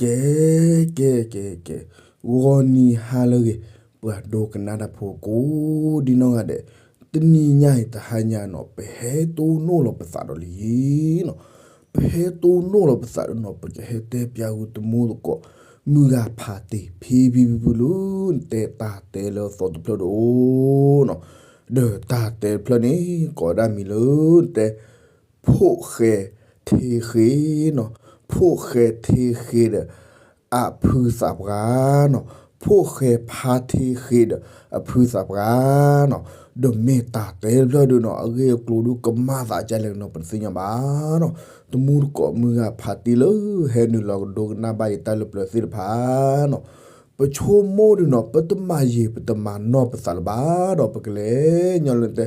ကဲ ကဲ ကဲ ကဲ, ဂီၤနံၤဟါလၢအဂ့ၤ, ပှၤဒိကနၣ်တၢ်ဖိကိးဒံနီၢ်ဂၤဒဲး, တနံၤညါအံၤတဟါညါနီၤ ပဟဲတိၢ်နီၣ်လီၤပသးဒီးလံနီၤ, ပဟဲတိၢ်နီၣ်လီၤပသးဒီးနီၤ ပကဟဲတဲပၠးဂုာ်တမူသကိး မုၢ်ဂၤဖးတ့ၢ် ဖံဖံဖုဖုလၢ နတဲတၢ်တဲလၢသီတဖျၢၣ်ဒီးအိၣ်နီၤ, ဒီးတၢ်တဲတဖျၢၣ်န့ၣ် ကိးဒၣ်မံၤလၢ တဲ ဖိၣ်ဃဲထ့ဃ့နီၤ, ဖိၣ်ဃဲထ့ဃ့ဒီး အဖုသးပှၢ်နီၤ, ဖိၣ်ဃဲဖါထ့ဃ့ဒီး အဖုသးပှၢ်နီၤ, ဒီးမ့ၢ်တၢ်တဲတဖျၢၣ်ဒုးနီၤ အဂ့ၢ်အကျိၤဒုးကမၤသးဒ်လဲၣ်နီၤ ပတသ့ၣ်ညါဘၣ်နီၤ, တမူတကိးမုၢ်ဂၤဖးတ့ၢ်လၢ ဟဲနုာ်လီၤကဒိကနၣ်ဘၣ်ယတၢ်လၢပျၢၤသ့ၣ်တဖၣ်နီၤ, ပဆိကမိၣ်ဒုးနီၤ ပတမၤယံာ်ပတမၤနီၢ်ပသးလၢၤဘၣ်ဒီး ပကလဲၤညီလၢတဲ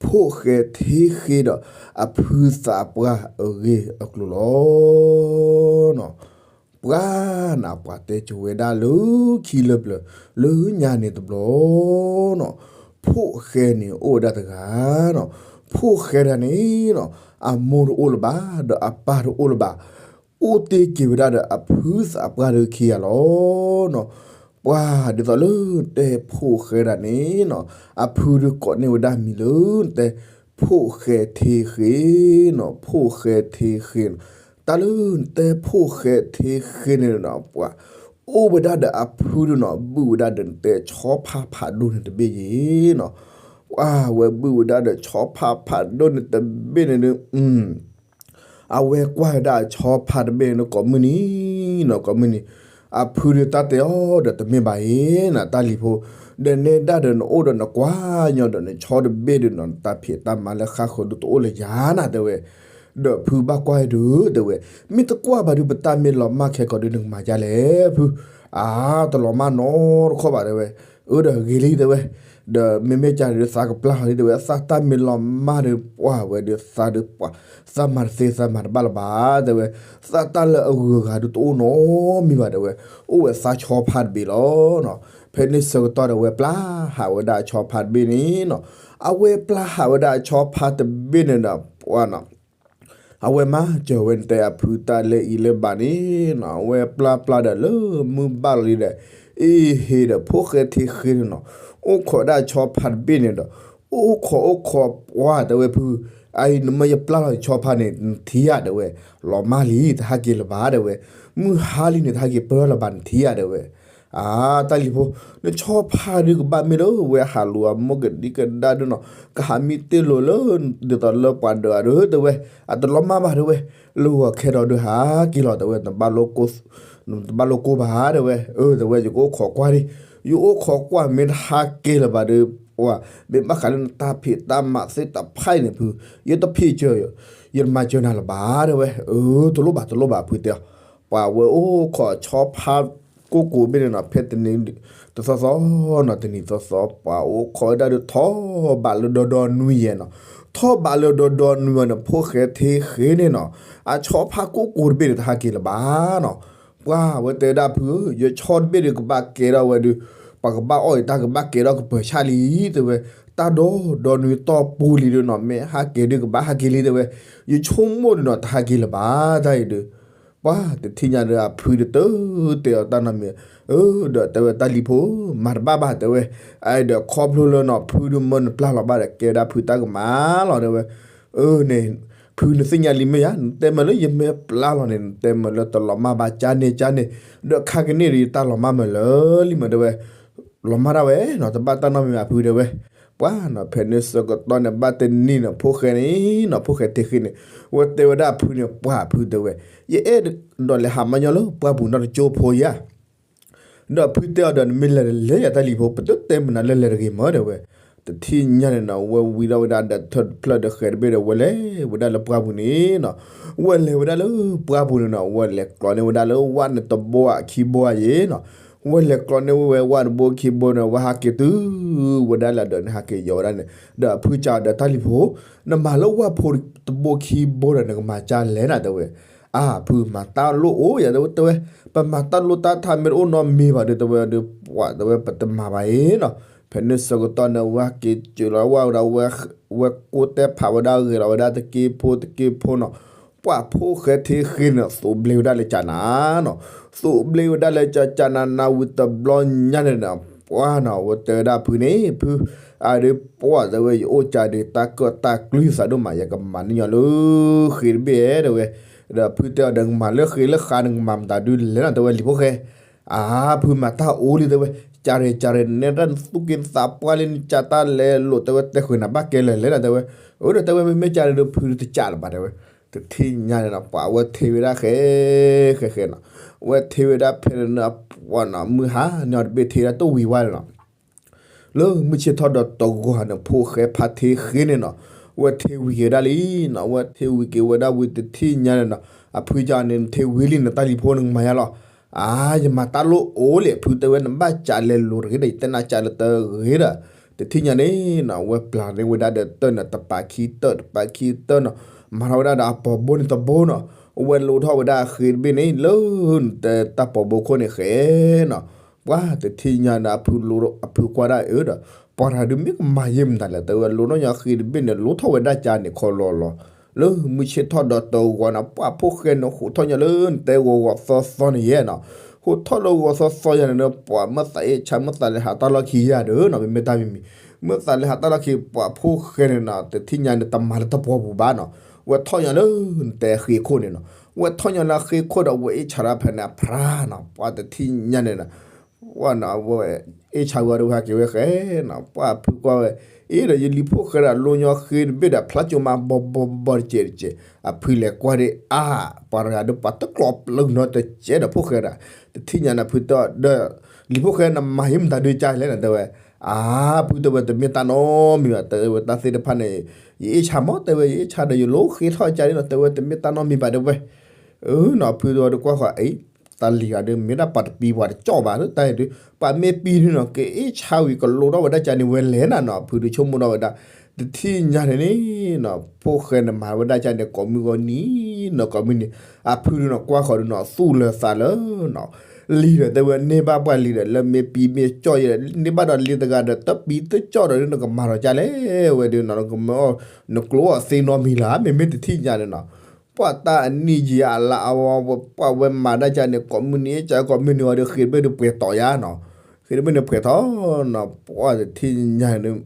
ဖိၣ်ဃဲထ့ဃ့ဒီး အဖုသးပှၢ်အဂ့ၢ်အကျိၤလီၤ. ပှၤနၤ ပှၤတဲကဝဲဒၣ်လၢခံလၢပျၢၤ လၢညါန့ၣ်တဘျီနီၤ, ဖိၣ်ဃဲန့ၣ်အိၣ်ဝဲဒၣ်တဂၤနီၤ, ဖိၣ်ဃဲတဂၤန့ၣ်နီၤ အမိၢ်တအိၣ်လၢၤဘၣ် ဒီးအပၢ်တအိၣ်လၢၤဘၣ်, အိၣ်တ့ၢ်က့ၤဝဲဒၣ်ဒီးအဖုသးပှၢ်ဒီးခံဂၤလီၤနီၤ. ပှၤဒ်သိးလၢတဲဖိၣ်ဃဲဒၣ်န့ၣ်နီၤ အဖုဒီးကိးန့ၢ်ဝဲဒၣ်မံၤလၢနတဲ ဖိၣ်ဃဲထ့ဃ့နီၤ, ဖိၣ်ဃဲထ့ဃ့နီၤ, တၢ်လၢနတဲဖိၣ်ဃဲထ့ဃ့န့ၣ်နီၤ ပှၤအိၣ်ဝဲဒၣ်ဒီးအဖုဒုးနီၤ ဘုၣ်ဝဲဒၣ်ဒီးနတဲဆီဖါဖးဒိၣ်န့ၣ်တဘ့ၣ်ယ့ၤနီၤ, ပှၤဝဲဘုၣ်ဝဲဒၣ်ဒီးဆီဖါဖးဒိၣ်န့ၣ်တဘ့ၣ်န့ၣ်ဒုး အဝဲကွၢ်ဝဲဒၣ်အဆီဖါတဘ့ၣ်န့ၣ် ကိးမုၢ်နံၤနီၤ ကိးမုၢ်နံၤ, အဖုဒုးတၢ်တဲအီၤဒီးတမ့ၢ်ဘၣ်အံၤနီၤ တၢ်လံၤဖိ, ဒီးနဲဒၣ်ဒီးနအိၣ်ဒီးနကွၢ်ညီဒီးနဆီတဘ့ၣ်ဒုးနီၤ နတၢ်ဖံးတၢ်မၤလၢဃါဃၢၤဒုးတအိၣ်လၢၤယၤနၤ တဲဝဲ, ဒီးဖုဘၣ်ကွၢ်ဒုး တဲဝဲ, မ့ၢ်တကွၢ်ဘၣ်ဒုး ပတၢ်မ့ၢ်လီၤမၢ်ခဲကိာ်ဒုး နကမၤဒ်လဲၣ်ဖု, အါ တလီၤမၢ်နီတခီဘၣ် တဲဝဲ, အၢ ဒီးဂ့ၤလံ တဲဝဲ, ဒီးမ့မ့ၢ်ကဒီးသးကပျၢ်လီၤလံ တဲဝဲ, သးတၢ်မ့ၢ်လီၤမၢ်ဒီး ပှၤဝဲဒီးသးဒီးပှၤ သးမၤတသ့သးမၤတဘၣ်လၢၤဘၣ် တဲဝဲ, သးတၢ်လၢအဂုၤအဂၤဒုးတအိၣ်နီတမံၤဘၣ် တဲဝဲ, အိၣ်ဝဲသးဆီဖါတဘ့ၣ်လီၤနီၤ, ဖဲန့ၣ်ဆၢကတီၢ်ဒီး အဝဲပျၢ်ဟးဝဲဒၣ်အဆီဖါတဘ့ၣ်န့ၣ်နီၤ, အဝဲပျၢ်ဟးဝဲဒၣ်အဆီဖါတဘ့ၣ်န့ၣ်ဒီး ပှၤနီၤ အဝဲမၤစၢၤဝဲနတဲအဖုတၢ်လၢအံၤလၢဘၣ်န့ၣ်နီၤ အဝဲပျၢ်ပျၢ်ဒီးလၢမုၢ်ဘၣ်လီၤလံဒီး အ့ဟ့ဒီးဖိၣ်ဃဲထ့ဃ့န့ၣ်နီၤ အိၣ်ခိးဒၣ်ဆီဖါတဘ့ၣ်န့ၣ်ဒီး အိၣ်ခိးအိၣ်ခိးပှၤ တဲဝဲဖု, အအံၤနမ့ၢ်ယပျၢ်လီၤဆီဖါန့ၣ် နထံၣ်ဧါ တဲဝဲ, လီၤမၢ်လံ တဟးက့ၤလၢၤဘၣ် တဲဝဲ, မုၢ်ဟါလံန့ၣ် တဟးက့ၤပၢလီၤဘၣ် နထံၣ်ဧါ တဲဝဲ, အါ တၢ်လံၤဖိ, နဆီဖါဒုးကဘၣ်မ့ၢ်လၢဝဲဟးလူၤအမိၢ်ကဒံကဒါဒုးနီၤ ကဟးမံတ့ၢ်လိာ်လၢ ဒ်သိးလၢပှၤဒၢးအဒုး တဲဝဲ, အတလီၤမၢ်ဘၣ် တဲဝဲ, လၢဂီၤခဲဒီးဒုးဟးက့ၤလီၤ တဲဝဲ, တဘၣ်လိၣ်ကိၢ်ဘၣ် တဲဝဲ, အၢ တဲဝဲ ယကအိၣ်ခိးကွၢ်ဒံး, ယအိၣ်ခိးကွၢ်မ့ၢ်တဟးက့ၤလၢၤဘၣ်ဒီး ပှၤ မ့ၢ်ဘၣ်ဃးလၢနတၢ်ဖံးတၢ်မၤသ့ၣ်တဖၣ်အံၤန့ၣ်ဖု, ယတဖံးစၢၤ, ယတမၤစၢၤနၤလၢၤဘၣ် တဲဝဲ, အၢ တလိၣ်ဘၣ် တလိၣ်ဘၣ် ဖုတဲအီၤ, ပှၤဝဲအိၣ်ခိးဆီဖါကိၢ်ကိၢ်ဘ့ၣ်န့ၣ်နီၤ ဖဲတနံၤတသီသီနီၤ တနံၤသီသီ ပှၤအိၣ်ခိးဝဲဒၣ်ဒီးထီၣ်ဘးလၢဒီဒီနွံယဲၢ်နီၤ, ထီၣ်ဘးလၢဒီဒီနွံဝဲန့ၣ် ဖိၣ်ဃဲထ့ဃ့န့ၣ်နီၤ, အဆီဖါကိၢ်ကိၢ်တဘ့ၣ်န့ၣ် တဟးက့ၤလၢၤဘၣ်နီၤ, ပှၤဝဲတဲဝဲဒၣ်ဖုဧၢ, ယဆီတဘ့ၣ်ဒီးကဘၣ်ကဲထီၣ်ဝဲဒီး ပှၤကဘၣ်အီၣ်ယတၢ်ကဘၣ်ကဲထီၣ်ကပၢၤဆၣ်လံ တဲဝဲ, တၢ်ဒီဒီနွံတီၢ်ပူၤလံဒီးနီၤ မ့ၢ်ဟးက့ၤဒုးကဘၣ်ဟးက့ၤလံ တဲဝဲ, ယဆိကမိၣ်ဒီးနီၤ တဟးက့ၤလၢၤဘၣ် တၢ်အံၤဒီး ပှၤတထံၣ်ညါဒီးအဖုဒီးတတဲအီၤတၢ်နီတမံၤ, အၢ ဒီးတဲဝဲတၢ်လံၤဖိ, မၤတဘၣ်ဘၣ် တဲဝဲ, အအံၤဒီးခီဖျိလၢနီၤ ဖုဒုးမၢနပျၢ်လီၤဘၣ်ဒီး ကဲဒၣ်ဖုတၢ်ကမၣ်လီၤ တဲဝဲ, အၢန့ၣ် ဖုနသ့ၣ်ညါလံမ့ၢ်ယါ, နတဲမ့ၢ်လၢယမ့ၢ်ပျၢ်လီၤန့ၣ် နတဲမ့ၢ်လၢတလီၤမၢ်ဘၣ်ကၢ်န့ၣ်ကၢ်န့ၣ်, ဒီးခါကန့ၣ်ဒီးယတၢ်လီၤမၢ်မ့ၢ်လၢလံမ့ၢ် တဲဝဲ, လီၤမၢ်ဒၣ်ဝဲနီၤ တဘၣ်တၢ်နီတမံၤဘၣ်ဖု တဲဝဲ, ပှၤနီၤ ဖဲန့ၣ်ဆၢကတီၢ်န့ၣ် ဘၣ်တနံၤနီၤဖိၣ်ဃဲန့ၣ်နီၤ ဖိၣ်ဃဲထ့ဃ့န့ၣ် ဝဲတဲဝဲဒၣ်ဖုန့ၣ် ပှၤဖု တဲဝဲ, ယအဲၣ်ဒိးလဲၤဟးမၤညီလၢပှၢ်ပူၤနီတကၠိဖိယါ ဒီးဖုတဲအီၤဒီး နမ့ၢ်လဲၤလဲၤယၤတၢ်လံၤဖိ ပတတဲမနုၤလၢလဲၤတဂ့ၤမၢ တဲဝဲ, တထံၣ်ညါန့ၣ်နီၤ ဝဲဝံၤထီၣ်ဝဲဒၣ်ဒီးထၢၣ်တဖျၢၣ်ဒီးဃဲၤတဘ့ၣ်ဒီး ဝဲလဲၤဝဲဒၣ်လၢပှၢ်ပူၤန့ၣ်နီၤ, ဝဲလဲၤဝဲဒၣ်လၢပှၢ်ပူၤန့ၣ်နီၤ ဝဲလဲၤကျီန့ၢ်ဝဲဒၣ်လၢဝၣ်န့ၣ်တဘိအခံဘိအယ့ၣ်နီၤ, ဝဲလဲၤကျီန့ၢ်ဝဲဝၣ်တဘိခံဘိန့ၣ် ဝဲဟးက့ၤတုၤဝဲဒၣ်လၢဒီးန့ၣ် ဟးက့ၤယီၤဝဲဒၣ်န့ၣ် ဒီးအဖုကးဒီးတၢ်လံၤဖိ, နမၤလၢဝၣ်ဖိတဘိခံဘိဒီး နကမၤကၢ်လဲၣ်နၤ တဲဝဲ, အါ ဖုမၤတၢ်လိၣ်အိၣ်ယၤ တဲဝဲ, တဲဝဲ, ပမၤတၢ်လိၣ်တၢ်ထါမ့ၢ်တအိၣ်နီတမံၤဘၣ်ဒီး တဲဝဲဒီး ပှၤ တဲဝဲ ပတမၤဘၣ်အံၤနီၤ, ဖဲန့ၣ်ဆၢကတီၢ်န့ၣ် ဝဲဟဲက့ၤစၢၤလီၤဝဲဒၣ် ဝဲကိးတဲဖးဝဲဒၣ်ဂဲၤလီၤဝဲဒၣ်တက့ဖိတက့ဖိနီၤ, ပှၤဖိၣ်ဃဲထ့ဃ့န့ၣ် သိးဘျ့ဝဲဒၣ်လၢကၠးနၤနီၤ, သိးဘျ့ဝဲဒၣ်လၢကၠး ကၠးနၤ နၤဝံၤတဘျီညါန့ၣ်ဒီး ပှၤနီၤ အဝဲတဲဝဲဒၣ်ဖုန့ၣ် ဖု အဒုးပှၤတဲဝဲ ယအိၣ်ကၠးဒီး တၢ်ကၢၣ်တၢ်ကျူသးဒိၣ်မး ယကမၤန့ၢ်ညီလၢဃ့တဘ့ၣ်တဲဝဲ, ဒီးဖုတဲအီၤဒီး နကမၤလၢဃ့လၢဃးန့ၣ် နကမၤမတၤဒုလဲၣ်နီၤ တဲဝဲလံာ်ဖိၣ်ဃဲ အါ ဖုမၤတၢ်အိၣ်လံတဲဝဲ, ကၠးရဲၣ်ကၠးရဲၣ် နဲဒၣ်နသူၣ်က့သးပှၢ်လံ နကၠးတၢ်လဲၤလိာ်တဲဝဲ တဲဃုာ်နၤဘၣ်ကဲလၢာ်လဲၣ်နီၤတဲဝဲ, အၢ ဒီးတဲဝဲ မ့မ့ၢ်ကၠးဒီးဖုတကၠးလၢၤဘၣ်တဲဝဲ, တထံၣ်ညါန့ၣ်နီၤ ပှၤအဝဲထ့ဝဲဒၣ်ဃဲ ဃဲဃဲနီၤ, အဝဲထ့ဝဲဒၣ်ဖဲန့ၣ်နီၤ ပှၤနီၤ မုၢ်ဟါန့ၣ်အီၤတဘ့ၣ်ထ့ဒၣ်တဝံၤဝါလီၤနီၤ လၢမုၢ်ဆ့ၣ်ထီၣ်ဒီးတဂီၤန့ၣ် ဖိၣ်ဃဲဖါထ့ဃ့န့ၣ်နီၤ, အဝဲထ့ဝံၤက့ၤဝဲဒၣ်လံနီၤ, အဝဲထ့ဝံၤက့ၤဝဲဒၣ်ဝံၤတထံၣ်ညါန့ၣ်နီၤ, အဖုကၠးန့ၣ် နထ့ဝံၤလံန့ၣ် တၢ်လံာ်ဖိနကမၤယါလီၤ, အါ ယမၤတၢ်လိၣ်အိၣ်လံ အဖုတဲဝဲ နဘၣ်ကၠးလဲၤလိာ်တဂ့ၤဒီး ယတဲနၤကၠးလၢတဂ့ၤဒီး, တထံၣ်ညါန့ၣ်နီၤ အဝဲပျၢ်န့ၢ်ဝဲဒၣ်ဒီးတၢၢ်န့ၣ် တပာ်ခံတၢၢ် တပာ်ခံတၢၢ်နီၤ, မၤထီၣ်ဝဲဒၣ်ဒီးအပီၤဘိန့ၣ်တဘိနီၤ, အဝဲလိၣ်ထီၣ်ဝဲဒၣ်ဃ့တဘ့ၣ်န့ၣ် လၢနတဲတၢ်ပီၤဘိခိၣ်န့ၣ်ဃဲနီၤ ပှၤတထံၣ်ညါန့ၣ် အဖုလိၣ် အဖုကွၢ်ဒၣ်အၢဒီး ပှၤတဂၤဒုးမ့ၢ်ကမၤယဲၢ်မတၤလဲၣ် တဲဝဲလိၣ်ထီၣ်ညီဃ့တဘ့ၣ်န့ၣ် လိၣ်ထီၣ်ဝဲဒၣ်ကၠးန့ၣ်ခီလီၤလီၤ, လၢမုၢ်ဆ့ၣ်ထီၣ်ဒီးတဂီၤန့ၣ် ပှၤဖိၣ်ဃဲန့ၣ် ဟူးထီၣ်ညီလၢနတဲဂီၤဂီၤသီသီန့ၣ်ယဲနီၤ, ဟူးထီၣ်လၢဂီၤသီသီယဲန့ၣ် ပှၤမ့ၢ်သးအ့ၣ်ဆါ မ့ၢ်သးလဲၤဟးတၢ်လီၢ်ခံယဲဒီးနီၤ မ့မ့ၢ်တၢ်မံၤမံၤ မ့ၢ်သးလဲၤဟးတၢ်လီၢ်ခံ ပှၤဖိၣ်ဃဲန့ၣ်နီၤ တထံၣ်ညါန့ၣ် တမၤလၢတပှီၤပူၤဘၣ်နီၤ, ဝဲထီၣ်ညီလၢနတဲဃ့ခိၣ်န့ၣ်နီၤ, ဝဲထီၣ်ညီလၢဃ့ခိၣ်ဒီး ဝဲအ့ၣ်ဆါတၢ်ဖဲန့ၣ် အဖြါနီၤ ပှၤတထံၣ်ညါန့ၣ်နီၤ ပှၤနီၤ ဝဲအ့ၣ်ဆါဝဲဒီး ဟဲက့ၤဝဲဃဲနီၤ ပှၤဖုကွၢ်ဝဲ အ့ၣ်ဒီးယလံၤဖိၣ်ဃဲဒီး လိၣ်ညီဃ့တဘ့ၣ်ဒီး ဖျါကၠိမးဘီဘီဘီတကဲးတကဲး အဖုလဲၤကွၢ်ဒၣ်အါ ပှၤတဂၤဒီး ပှၤတကျိးပျုၢ်နီတကဲးဒီးဖိၣ်ဃဲဒီး တထံၣ်ညါန့ၣ်ဖုတဲဒီး လံၤဖိၣ်ဃဲနမၤယဲၢ်မတၤဒုးကၠးလဲၣ်နီၤ တဲဝဲ, အါ ဖုတဲဝဲတမ့ၢ်တၢ်နီတမံၤဘၣ် တဲဝဲတၢ်သ့ၣ်တဖၣ်န့ၣ် ယအ့ၣ်ဆါမး တဲဝဲ ယအ့ၣ်ဆါဒီးယလိၣ်ဃ့ထီၣ်ကၠးန့ၣ်နီၤ တဲဝဲတမ့ၢ်တၢ်နီတမံၤဘၣ် တဲဝဲ အၢနီၤ ဖုတဲဝဲဒီးကွၢ်ဃီ အံၤ တၢ်လံၤဂၤဒီး မ့ၢ်ဒၣ်ပှၤတပံၤပှၤတကၠီၣ်ဘၣ် တၢ်အံၤဒုး ပှၤမ့ၢ်ပံၤဒုးနီၤ ကအ့ၣ်ဆါဝံၤကလိၣ်ထီၣ်ဝဲဒၣ်ကၠးန့ၣ်ဝဲလဲၣ်နၤနီၤ ဖုဒုးဆိကမိၣ်ထီၣ်ဝဲဒၣ် တထံၣ်ညါန့ၣ်န့ၣ်နီၤ ဖိၣ်ဃဲန့ၣ်မၤဝဲဒၣ်ကၠးန့ၣ် ကိးမုၢ်ဂီၤနံၤနီၤ ကိးမုၢ်နံၤ အဖုဒုးနီၤ ကွၢ်ဃီဒုးနီၤ သူၣ်လၢၤသးလၢနီၤ လံၤဒီးတဲဝဲန့ၢ်ဘၣ်ပှၤလံၤဒီး လၢမ့ၢ်ပံၤမ့ၢ်ကၠီၣ်ယဲဒီး န့ၢ်ဘၣ်ဒီးလံၤတဂၤဒီး တပံၤတကၠီၣ်ဒီး နကမၤထီၣ်ကၠးလဲၣ် ဝဲဒုးနီၤ နကမၤ နကျိးအီၤသ့နီတမံၤလၢၤ မ့မ့ၢ်တထံၣ်ညါန့ၣ်နီၤ ပှၤတၢ်အနံၣ်ယံာ်အလါအဝဲ ပှၤဝဲမၤဒၣ်ကၠးန့ၣ် ကိးမုၢ်နံၤအ့ၣ်ကၠး ကိးမုၢ်နံၤဝံၤဒီး ဃ့တဘ့ၣ်ဒုးပှဲၤတီၤယါနီၤ ဃ့တဘ့ၣ်န့ၣ်ပှဲၤထီၣ်နီၤ ပှၤတထံၣ်ညါန့ၣ်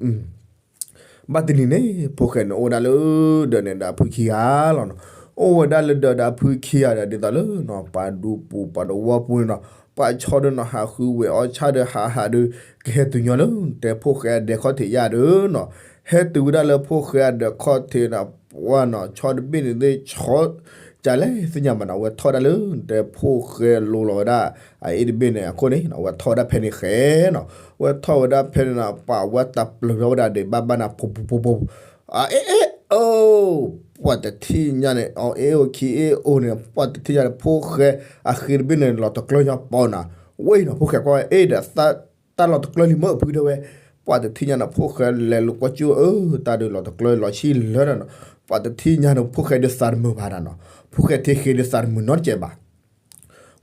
ဘၣ်တနံၤန့ၣ် ဖိၣ်ဃဲန့ၣ်အိၣ်ဝဲဒၣ်လၢဒၢးန့ၣ်ဒီးအဖုခံဂၤလီၤနီၤ အိၣ်ဝဲဒၣ်လၢဒၢးဒီးအဖုခံဂၤဒီး ဒ်သိးလၢနီၤ ပှၤဒူပူၤပှၤတဝီပူၤန့ၣ်နီၤ ပှၤဆီဒီးနီၤ ဟးဃုဝဲၤအီၣ်ဆၣ်ဒီး ဟးဟးဒီး ကဟဲတုၤညီလၢ တဲဖိၣ်ဃဲအဒဲးခီၣ်ထံးယါဒီးနီၤ ဟဲတုၤဝဲဒၣ်လၢဖိၣ်ဃဲအဒဲးခီၣ်ထံးနီၤ ပှၤနီၤ ဆီတဘ့ၣ်န့ၣ်သ့ၣ် ဆီ ကၠးလဲၣ်သ့ၣ်ညါဘၣ်နီၤ အဝဲထီၣ်ဝဲဒၣ်လၢ တဲဖိၣ်ဃဲလိၤလီၤဝဲဒၣ် အအ့ၣ်တဘ့ၣ်န့ၣ်အခိၣ်န့ၣ်နီၤ အဝဲထီၣ်ဝဲဒၣ်ဖဲန့ၣ်ဃဲနီၤ အဝဲထီၣ်ဝဲဒၣ်ဖဲန့ၣ်နီၤ ပှၤဝဲတၢ်ပျၢၤထီၣ်ဝဲဒၣ်ဒီး ဘၣ်ဘၣ်နၤ ဖိဖိဖိဖိ အအ့ၣ်အ့ၣ်အိၣ် ပှၤတထံၣ်ညါန့ၣ် အအ့ၣ်အိၣ်ခံအ့ၣ်အိၣ်န့ၣ် ပှၤတထံၣ်ညါန့ၣ် ဖိၣ်ဃဲအဃ့တဘ့ၣ်န့ၣ် လီၤတကျၢၢ်ညီပီနၤ ဝဲအံၤနီၤ ဖိၣ်ဃဲကွၢ်ဝဲ အ့ၣ်ဒီး တၢ်လီၤတကျၢၢ်လံမ့ၢ်အဖုတဲဝဲ ပှၤတထံၣ်ညါန့ၣ် ဖိၣ်ဃဲလဲၤလိာ်ကွၢ်ကၠူၣ်အၢ တၢ်ဒုးလီၤတကျၢၢ်လီၤဆံလၢာ်နီၤ ပှၤတထံၣ်ညါန့ၣ် ဖိၣ်ဃဲဒုးသးတမုာ်ဘၣ်နၤနီၤ ဖိၣ်ဃဲထ့ဃ့ဒုးသးတမုာ်နီတကဲးဘၣ်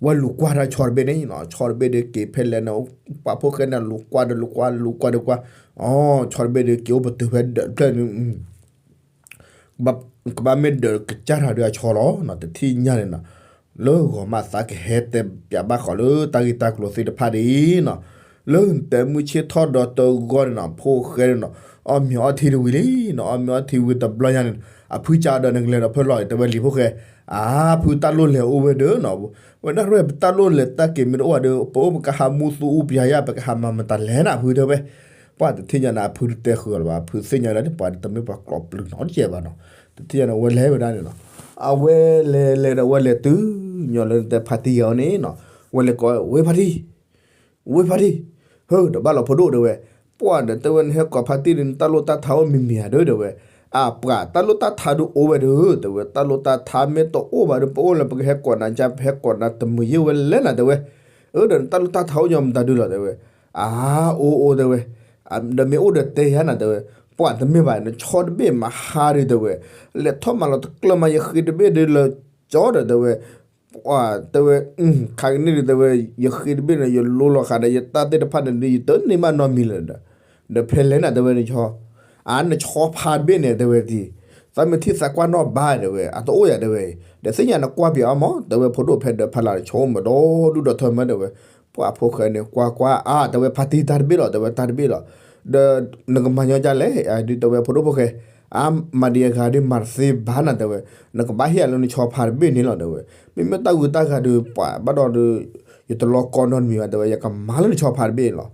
ဝဲလူၤကွၢ်တၢ်ဆီတဘ့ၣ်န့ၣ်နီၤ ဆီတဘ့ၣ်ဒုးက့ၤဖဲလဲၣ်န့ၣ် ပှၤဖိၣ်ဃဲန့ၣ် လူၤကွၢ်ဒီးလူၤကွၢ် လူၤကွၢ်ဒီးကွၢ် အီ ဆီတဘ့ၣ်ဒုးက့ၤအိၣ်ပတုာ်ဖဲဒၢးတဖျၢၣ်န့ၣ် ကဘၣ်မ့ၢ်ဒၢးကစၢ်တၢ်ဒုးအဆီလီၤနီၤ တထံၣ်ညါန့ၣ်နီၤ လၢဂီၤမးသးကဟဲတဲပၠးဘၣ်ဃီလၢတၢ်ဂ့ၢ်တၢ်ကျိၤသ့ၣ်တဖၣ်ဒ်အံၤနီၤ လၢနတဲမုၢ်ဆ့ၣ်ထီၣ်ဒီးတဂီၤန့ၣ်နီၤ ဖိၣ်ဃဲန့ၣ်နီၤ အီၣ်မ့ၤအီထံတဝံၤလံနီၤ အီၣ်မ့ၤအီထံဝံၤတဘျီညါန့ၣ် အဖုကၠးဒီးနကလဲၤဒီးဖဲလီၤ တဲဝဲလံၤဖိၣ်ဃဲ အါ ဖုတၢ်လိၣ်လဲၤအိၣ်ဝဲဒီးနီၤ ဝဲဒၣ်ရဲၣ် ပတၢ်လိၣ်လဲၤတၢ်က့ၤမ့ၢ်တအိၣ်ဘၣ်ဒီး ပအိၣ်ပကဟးမူသူအူပယၤယၤ ပကဟးမၤမတၤလဲၣ်နၤဖုတဲဝဲ ပှၤတထံၣ်ညါန့ၣ် အဖုတတဲဃုာ်လၢၤဘၣ် ဖုသ့ၣ်ညါဒၣ်ပှၤတမ့ၢ်ပှၤကျိးပျုၢ်နီတကဲးဘၣ်နီၤ တထံၣ်ညါန့ၣ် ဝဲလဲၤဝဲဒၣ်န့ၣ်နီၤ အဝဲလဲၤလဲၤဒီးဝဲလဲၤတုၤညီလၢနတဲဖါတံၢ်အီၤန့ၣ်နီၤ ဝဲလဲၤကိး ဝ့ၢ်ဖါတံၢ် ဝ့ၢ်ဖါတံၢ် ဟၢ ဒီးဘၣ်လီၤဖိဒိၣ်တဲဝဲ ပှၤဒီးတဲဝဲ နဟဲကိးဖါတံၢ်ဒီး နတၢ်လိၣ်တၢ်ထါအိၣ်မံၤမံၤဧါဒီးတဲဝဲ အပှၤတၢ်လိၣ်တၢ်ထါဒုးအိၣ်ဝဲဒီး တဲဝဲ တၢ်လိၣ်တၢ်ထါမ့ၢ်တအိၣ်ဘၣ်ဒီး ပအိၣ်လၢပကဟဲကိးနၤကၠၢ ပဟဲကိးနၤတမုာ်ယ့ၢ်ဝဲလဲၣ်နၤတဲဝဲ အၢ ဒီးနတၢ်လိၣ်တၢ်ထါအိၣ်ညီမတၤဒုးလီၤတဲဝဲ အါ အိၣ်အိၣ်တဲဝဲ ဒီးမ့ၢ်အိၣ်ဒီးတဲယါနၤတဲဝဲ ပှၤတမ့ၢ်ဘၣ် နဆီတဘ့ၣ်မၤဟါဒီးတဲဝဲ လဲၤထီၣ်မၤလီၤတကျၢၢ်မး ယဃ့တဘ့ၣ်ဒီးလၢကၠီဒီးတဲဝဲ ပှၤတဲဝဲ ခါကန့ၣ်ဒီးတဲဝဲ ယဃ့တဘ့ၣ်န့ၣ် ယလိလီၤဃာ်ဒီး ယတၢ်သ့ၣ်တဖၣ်န့ၣ်ဒီး ယတန့ၢ်ဘၣ်နီတမံၤလၢၤဒီး ဒီးဖဲလဲၣ်နၤတဲဝဲ နဆီ အါ နဆီဖါတဘ့ၣ်န့ၣ်တဲဝဲဒ် သးမ့ၢ်ထံၣ်သးကွၢ်နီၣ်ဘါတဲဝဲ အတအိၣ်ယၤတဲဝဲ, ဒီးသ့ၣ်ညါနကွၢ်ပၠးအီၤမး တဲဝဲ ဖိဒိၣ်ဖဲဒီးဖးလၢ်တဆီအိၣ်မးဒီဒူၣ်ဒီထၢမးတဲဝဲ, ပှၤဖိၣ်ဃဲန့ၣ် ကွၢ်ကွၢ်အါ တဲဝဲ ဖါတံၢ်တၢ်တဘ့ၣ်လီၤ တဲဝဲ တၢ်တဘ့ၣ်လီၤ, ဒီးနကမၤညီဒ်လဲၣ် ဒုးတဲဝဲ ဖိဒိၣ်ဖိၣ်ဃဲ, အါ မၤဒံးအဂၤဒုးမၤတသ့ဘၣ်နၤတဲဝဲ, နကဘၣ်ဟ့ၣ်အလၢနဆီဖါတဘ့ၣ်န့ၣ်လီၤတဲဝဲ, မ့မ့ၢ်တၢ်ဂုၤတၢ်ဂၤဒုး ပှၤဘၣ်ဒီးဒုး ယတလီၤကီနီတမံၤဘၣ်တဲဝဲ ယကမၤလၢနဆီဖါတဘ့ၣ်န့ၣ်လီၤ.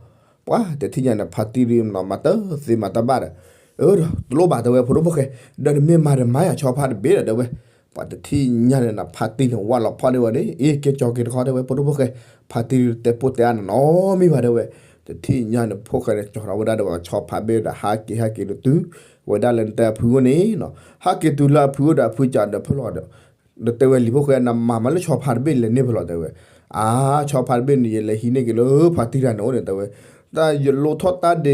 ပှၤတထံၣ်ညါန့ၣ် ဖါတံၢ်ဒုးမၤတသ့မၤတၢ်ဘၣ်ဒီး, အၢ တလိၣ်ဘၣ်တဲဝဲ ဖိဒိၣ်ဖိၣ်ဃဲ, ဒီးနမ့ၢ်မၤဒီးမၤယၤဆီဖါတဘ့ၣ်ဒီးတဲဝဲ, ပှၤတထံၣ်ညါန့ၣ်နီၤ ဖါတံၢ်န့ၣ် ဝၢ်လီၤဖီၣ်ဒံးဝဲန့ၣ် အ့ ကဲကၠီၤက့ၤတခီတဲဝဲ ဖိဒိၣ်ဖိၣ်ဃဲ, ဖါတံၢ်တဲပိၢ်တဲအါနီၢ်နီၢ်မ့ၢ်ဘၣ်တဲဝဲ, တထံၣ်ညါန့ၣ် ဖိၣ်ဃဲန့ၣ် ကၠီၤထီၣ်ဝဲဒၣ်ဒီးဆီဖါတဘ့ၣ်ဒီး ဟးက့ၤဟဲက့ၤဒုးတုၤဝဲဒၣ်လၢနတဲအဖုအိၣ်န့ၣ်နီၤ, ဟးက့ၤတုၤလၢအဖုအိၣ်ဒီးအဖုကးဒီးဖဲလီၤဒီး ဒီးတဲဝဲလံ ဖိၣ်ဃဲ နမၤမးလၢဆီဖါတဘ့ၣ်လဲၤန့ၢ်ဖဲလီၤတဲဝဲ, အါ ဆီဖါတဘ့ၣ်န့ၣ် ယလဲၤဟံးန့ၢ်က့ၤလၢဖါတံၢ်တဂၤန့ၣ်အိၣ်န့ၣ်တဲဝဲ, တၢ်ယလိၣ်ထီၣ်တၢ်ဒ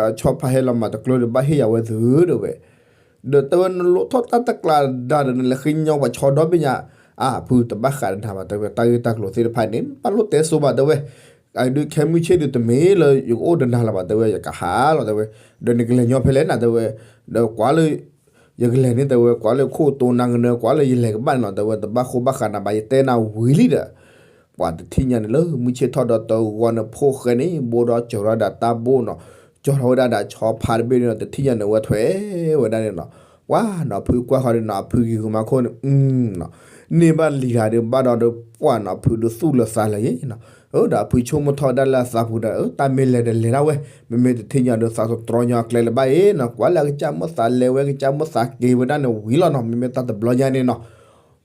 ့ကျီဒီးဆီဖါဟဲလီၤမၤတကျၢၤဒီးဘၣ်ဟ့ၣ်ယၤဝဲသုတဲဝဲ, ဒီးတဲဝဲနလိၣ်ထီၣ်တၢ်တကျးဒါဒီးနလဲၤဃ့ညီပှၤဆီဒီဘ့ၣ်ညါ, အါ ဖုတဘၣ်ဃးဒီးနၤဘၣ်တဲဝဲ တၢ်ဂ့ၢ်တၢ်ကျိၤသ့ၣ်တဖၣ်န့ၣ် နဘၣ်လိၣ်တဲစိဘၣ်တဲဝဲ, အဒုးခဲမုၢ်ဆ့ၣ်ဒုးတမ့ၢ်လၢယကအိၣ်ဒီးနၤလၢၤဘၣ်တဲဝဲ ယကဟးလီၤတဲဝဲ, ဒီးနကလဲၤညီဖဲလဲၣ်နၤတဲဝဲ, ဒီးကွၢ်လၢ ယကလဲၤန့ၣ်တဲဝဲ ကွၢ်လၢခိၣ်တိၤနၤကနၢ ကွၢ်လၢယလဲၤကဘၣ်န့ၣ်နီၤတဲဝဲ တဘၣ်ဃိဘၣ်ဃးနၤဘၣ် ယတဲနၤဝံၤလံဒီး, ပှၤတထံၣ်ညါန့ၣ်လၢမုၢ်ဆ့ၣ်ထီၣ်ဒီးတဂီၤန့ၣ် ဖိၣ်ဃဲန့ၣ် ဘိဒီးကၠီၤထီၣ်ဒၣ်တၢ်ဘိနီၤ, ကၠီၤထီၣ်ဝဲဒၣ်ဒီးဆီဖါတဘ့ၣ်န့ၣ်နီၤ တထံၣ်ညါန့ၣ် ဝဲထွဲဝဲဒၣ်န့ၣ်နီၤ, ပှၤနီၤဖုကွၢ်ဃီဒီးနီၤ အဖုဂ့ၤဂ့ၤမၤခိၣ်န့ၣ် န့ၢ်ဘၣ်လံၤဂၤဒီးဘၣ်ဒီးဒီး ပှၤနီၤဖုဒုးသူၣ်လၢသးလၢၤယ့နီၤ, အၢ ဒီးအဖုဆိကမိၣ်ထီၣ်ဝဲဒၣ်လၢအသးပူၤဒီး တၢ်မ့ၢ်လဲၤဒီးလဲၤဒၣ်ဝဲ, မ့မ့ၢ်တထံၣ်ညါဒီးသးတတြီညီအကျဲလၢၤဘၣ်အံၤနီၤ, ကွၢ်လၢအကစၢ်မိၣ်သးလဲၤဝဲ ကစၢ်မိၣ်သးက့ၤဝဲဒၣ်န့ၣ်ဝံၤလီၤနီၤ, မ့မ့ၢ်တၢ်တဘျီညါန့ၣ်နီၤ,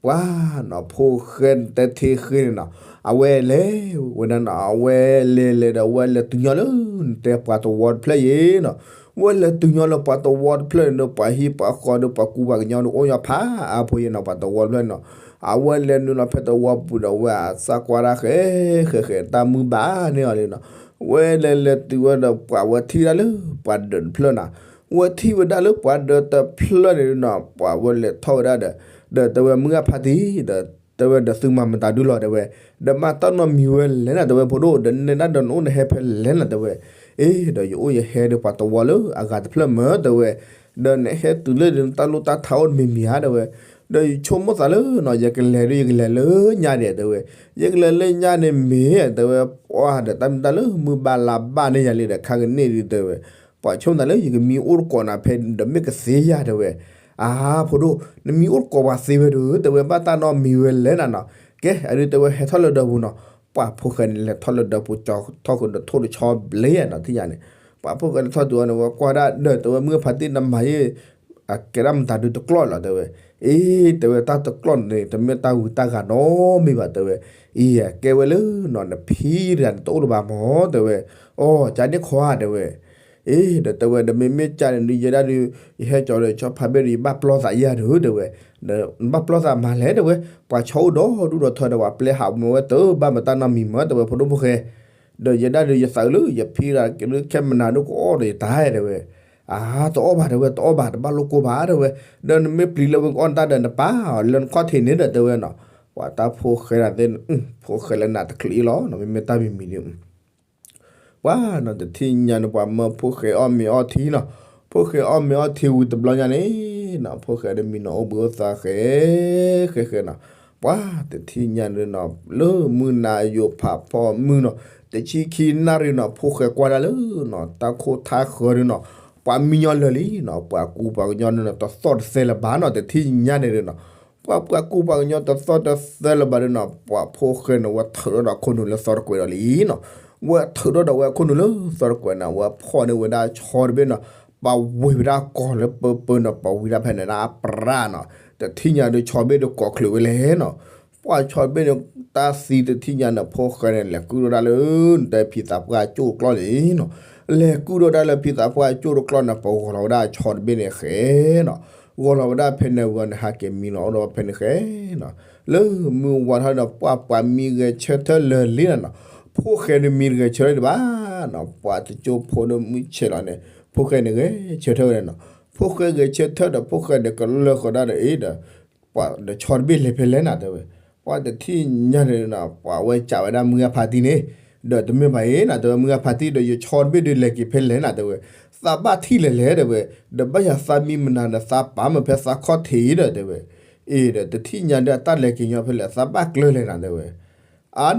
ပှၤနီၤ ဖိၣ်ဃဲတဲသ့ဃ့န့ၣ်နီၤ, အဝဲလဲၤဝဲဒၣ်နီၤ အဝဲလဲၤလဲၤဒီး အဝဲလဲၤတုၤညီလၢ နတဲပှၤတဝီတဖျၢၣ်ယ့နီၤ, ဝဲလဲၤတုၤညီလၢပှၤတဝီတဖျၢၣ်န့ၣ်ဒီး ပှၤဟံၣ်ပှၤဃီဒီး ပှၤကူပှၤကညီဒီး အိၣ်ညီဖးအါဖိယ့နီၤ ပှၤတဝီတဖျၢၣ်န့ၣ်နီၤ, အဝဲလဲၤနုာ်လီၤဖဲတဝီပူၤဒီး အဝဲအသၣ်ကွၢ်တၢ်ဃဲ ဃဲဃဲ တၢ်မုၢ်ဘၣ်န့ၢ်အီၤလံနီၤ, ဝဲလဲၤလဲၤတုၤဝဲဒီး ပှၤဝဲထံၣ်ဝဲဒၣ်လၢပှၤဒၢးတဖျၢၣ်နီၤ, ဝဲထံၣ်ဝဲဒၣ်လၢပှၤဒၢးတဖျၢၣ်န့ၣ်နီၤ ပှၤဝဲလဲၤထီၣ်ဝဲဒၣ်ဒီး, ဒီးတဲဝဲမုၢ်ဂၢ်ဖါတံၢ်ဒီး, တဲဝဲဒီးသုမၤမတၤဒုလီၤတဲဝဲ, ဒီးမၤတၢ်နီတမံၤဝဲလဲၣ်နၤတဲဝဲ ဖိဒိၣ် ဒီးနဲဒၣ်ဒီးနအိၣ်နဟဲဖဲလဲၣ်နၤတဲဝဲ, အ့ ဒီးယအိၣ်ယဟဲဒီးပှၤတဝီလၢအဂၤတဖျၢၣ်မၢတဲဝဲ, ဒီးနဟဲတုၤလၢဒီးနတၢ်လိၣ်တၢ်ထးအိၣ်တမံၤမံၤဧါတဲဝဲ, ဒီးယဆိကမိၣ်သးလၢနီၤ ယကလဲၤဒီးယကလဲၤလၢညါဒဲးတဲဝဲ, ယကလဲၤလၢညါန့ၣ်မ့ၢ်တဲဝဲ, ပှၤဒီးတၢ်မ့ၢ်တၢ်လၢမုၢ်ဘၣ်လါဘၣ်န့ၢ်ယၤလံဒီးခါကန့ၢ်ဒုးတဲဝဲ, ပှၤဆိကမိၣ်သးလၢယကမံအိၣ်တကိးနၤဖဲဒီးမ့ၢ်ကသ့ယၤတဲဝဲ, အါ ဖိဒိၣ် နမံအိၣ်တကိးပှၤသ့ဝဲဒုး တဲဝဲဘၣ်တၢ်နီတမံၤဝဲလဲၣ်နၤနီၤ, ကဲအဒုးတဲဝဲဟဲထီၣ်လၢဒၢးပူၤနီၤ, ပှၤဖိၣ်ဃဲန့ၣ်လဲၤထီၣ်လၢဒၢးပူၤ ကၠီၤထီၣ်ဃုာ်ဒီးထိၣ်တဆီဘျ့နီၤ ထံၣ်ညါန့ၣ်, ပှၤဖိၣ်ဃဲလဲၤထီၣ်တုၤအီၤန့ၣ် ဝဲကွၢ်ဒၣ်ဒီးတဲဝဲမုၢ်ဂၢ်ဖါတံၢ်နမၤယ့ၢ် အကဲဒၣ်မတၤဒုးတကျီၢ်လီၤတဲဝဲ, အ့ တဲဝဲတၢ်တကျီၢ်န့ၣ် တမ့ၢ်တၢ်ဂုၤတၢ်ဂၤနီတမံၤဘၣ်တဲဝဲ, အံၤ ကဲဝဲလၢနီၤ နဖံတဂၤန့ၣ်တအိၣ်လၢၤဘၣ်မၢတဲဝဲ, အိ ကန့ၣ်ခွါတဲဝဲ, အ့ ဒီးတဲဝဲဒီးမ့မ့ၢ်ကန့ၣ်ဒုး ယဲဒၣ်ဒုး ယဟဲကၠီၤဒီးဆီဖါဘ့ၣ်ဒီး ယဘၣ်ပျီသးယၤဒုးတဲဝဲ, ဒီးနဘၣ်ပျီသးမၤလဲၣ်တဲဝဲ, ပှၤဆီအိၣ်ဒီဒူၣ်ဒီထၢဒီး ပှၤပျဲဟးမၢဝဲတဘၣ်မတၢ်နီတမံၤမၢတဲဝဲ ဖိဒိၣ်ဖိၣ်ဃဲ ဒီးယဲဒၣ်ဒီးယသးအုးလၢယဖံဒၣ်ကဲလၢခဲမနၤဒုးကအီၣ်ဒီးယတၢ်တဲဝဲ, အါ တအီၣ်ဘၣ်တဲဝဲ တအီၣ်ဘၣ် တဘၣ်လိၣ်ကိၢ်ဘၣ်တဲဝဲ, ဒီးနမ့ၢ်ပျံၤလၢဝဲကအီၣ်နတၢ်ဒီးနပာ်အီၤလၢနခီၣ်ထံးန့ၣ်ဒီးတဲဝဲနီၤ, ပှၤတၢ်ဖိၣ်ဃဲဒၣ်သ့ၣ် ဖိၣ်ဃဲလၢနၤတချုးအံၤလီၤနီၤ မ့မ့ၢ်တၢ်မံၤမံၤဒုး ပှၤနီၤတထံၣ်ညါန့ၣ် ပှၤမၢဖိၣ်ဃဲအီၣ်မ့ၤအီထံနီၤ, ဖိၣ်ဃဲအီၣ်မ့ၤအီထံဝံၤတဘျီညါန့ၣ်နီၤ ဖိၣ်ဃဲဒီးမံနီၤအိၣ်ဘှံးအိၣ်သါဃဲ ဃဲဃဲနီၤ, ပှၤတထံၣ်ညါန့ၣ်နီၤ လၢမုၢ်နၤယိာ်ဖးဖီမုၢ်နီၤ တဆံခံနၣ်ရံၣ်နီၤ ဖိၣ်ဃဲကွၢ်ဒၣ်လၢနီၤ တၢ်ခိၣ်ထါဃၢၤဒုးနီၤ ပှၤမံညီလၢာ်လံနီၤ ပှၤကူပှၤကညီန့ၣ်နီၤ တသီၣ်တသဲလၢၤဘၣ်နီၤ တထံၣ်ညါန့ၣ်ဒုးနီၤ ပှၤပှၤကူပှၤကညီတသီၣ်တသဲလၢၤဘၣ်ဒုးနီၤ ပှၤဖိၣ်ဃဲန့ၣ် ဝဲထုးထီၣ်ဒီးခိၣ်နူာ်လၢသီတကွဲးဒီးလံနီၤ, ဝဲထုးထီၣ်ဒီးဝဲခိၣ်နူာ်လၢသီတကွဲးန့ၣ် ဝဲဖီၣ်န့ၢ်ဝဲဒၣ်ဆီတဘ့ၣ်နီၤ, ပှၤဝ့ၤဝဲဒၣ်ကီၢ်လၢပၢပၢနီၤ ပှၤဝံၤဒၣ်ဖဲန့ၣ်ဒၣ်အပြၢနီၤ, တထံၣ်ညါဒုးဆီတဘ့ၣ်ဒုးကိးချုးဝဲလဲၣ်နီၤ, ပှၤဆီတဘ့ၣ်န့ၣ် တၢ်သံတထံၣ်ညါန့ၣ် ဖိၣ်ဃဲန့ၣ် လဲၤကုၣ်ထီၣ်ဒၣ်လၢ နတဲဖံသးပှၢ်ကၠိၣ်တကျီၢ်လံနီၤ, လဲၤကုၣ်ထီၣ်ဒၣ်လၢဖံသးပှၢ်ကၠိၣ်တကျီၢ်န့ၣ် ပဂီၤလီၤဝဲဒၣ်ဆီတဘ့ၣ်န့ၣ်ဃဲနီၤ, ဂီၤလီၤဝဲဒၣ်ဖဲန့ၣ်ဝံၤန့ၣ် ဟးက့ၤမံလီၤအိၣ်ဒီးဖဲန့ၣ်ဃဲနီၤ, လၢမုၢ်ဝါထီၣ်ဒီး ပှၤပှၤမံဂဲၤဆၢထၢၣ်လၢာ်လံနီၤ, ဖိၣ်ဃဲန့ၣ်မံတဂဲၤဆၢထၢၣ်ဒံးဘၣ်နီၤ, ပှၤတကၠိဖိဒီးမုၢ်ဆဲးလီၤန့ၣ် ဖိၣ်ဃဲန့ၣ်ဂဲၤဆၢထၢၣ်ဝဲဒၣ်နီၤ, ဖိၣ်ဃဲဂဲၤဆၢထၢၣ်ဒီး ဖိၣ်ဃဲန့ၣ်ကလၢဃီၤဒၣ်ဒီးအ့ဒီး ပှၤဒီးဆီတဘ့ၣ်လဲၤဖဲလဲၣ်နၤတဲဝဲ, ပှၤတထံၣ်ညါန့ၣ်နီၤ ပှၤဝဲကးဝဲဒၣ်မုၢ်ဂၢ်ဖါတံၢ်န့ၣ်, ဒီးတမ့ၢ်ဘၣ်အံၤနၤတဲဝဲ မုၢ်ဂၢ်ဖါတံၢ်ဒီး ယဆီတဘ့ၣ်ဒုးလဲၤက့ၤဖဲလဲၣ်နၤတဲဝဲ, သးဘၣ်ထံၣ်လဲၣ်လဲၣ်တဲဝဲ, ဒီးဘၣ်ယၤသးမံမနုၤဒီး သးပာ်မ့ၢ်ဖဲသးခီၣ်ထံးဒီးတဲဝဲ, အ့ဒီးတထံၣ်ညါဒီးအတၢ်လဲၤက့ၤညီဖဲလဲၣ် သးဘၣ်ကျၢၤလဲၣ်နၤတဲဝဲ, အါ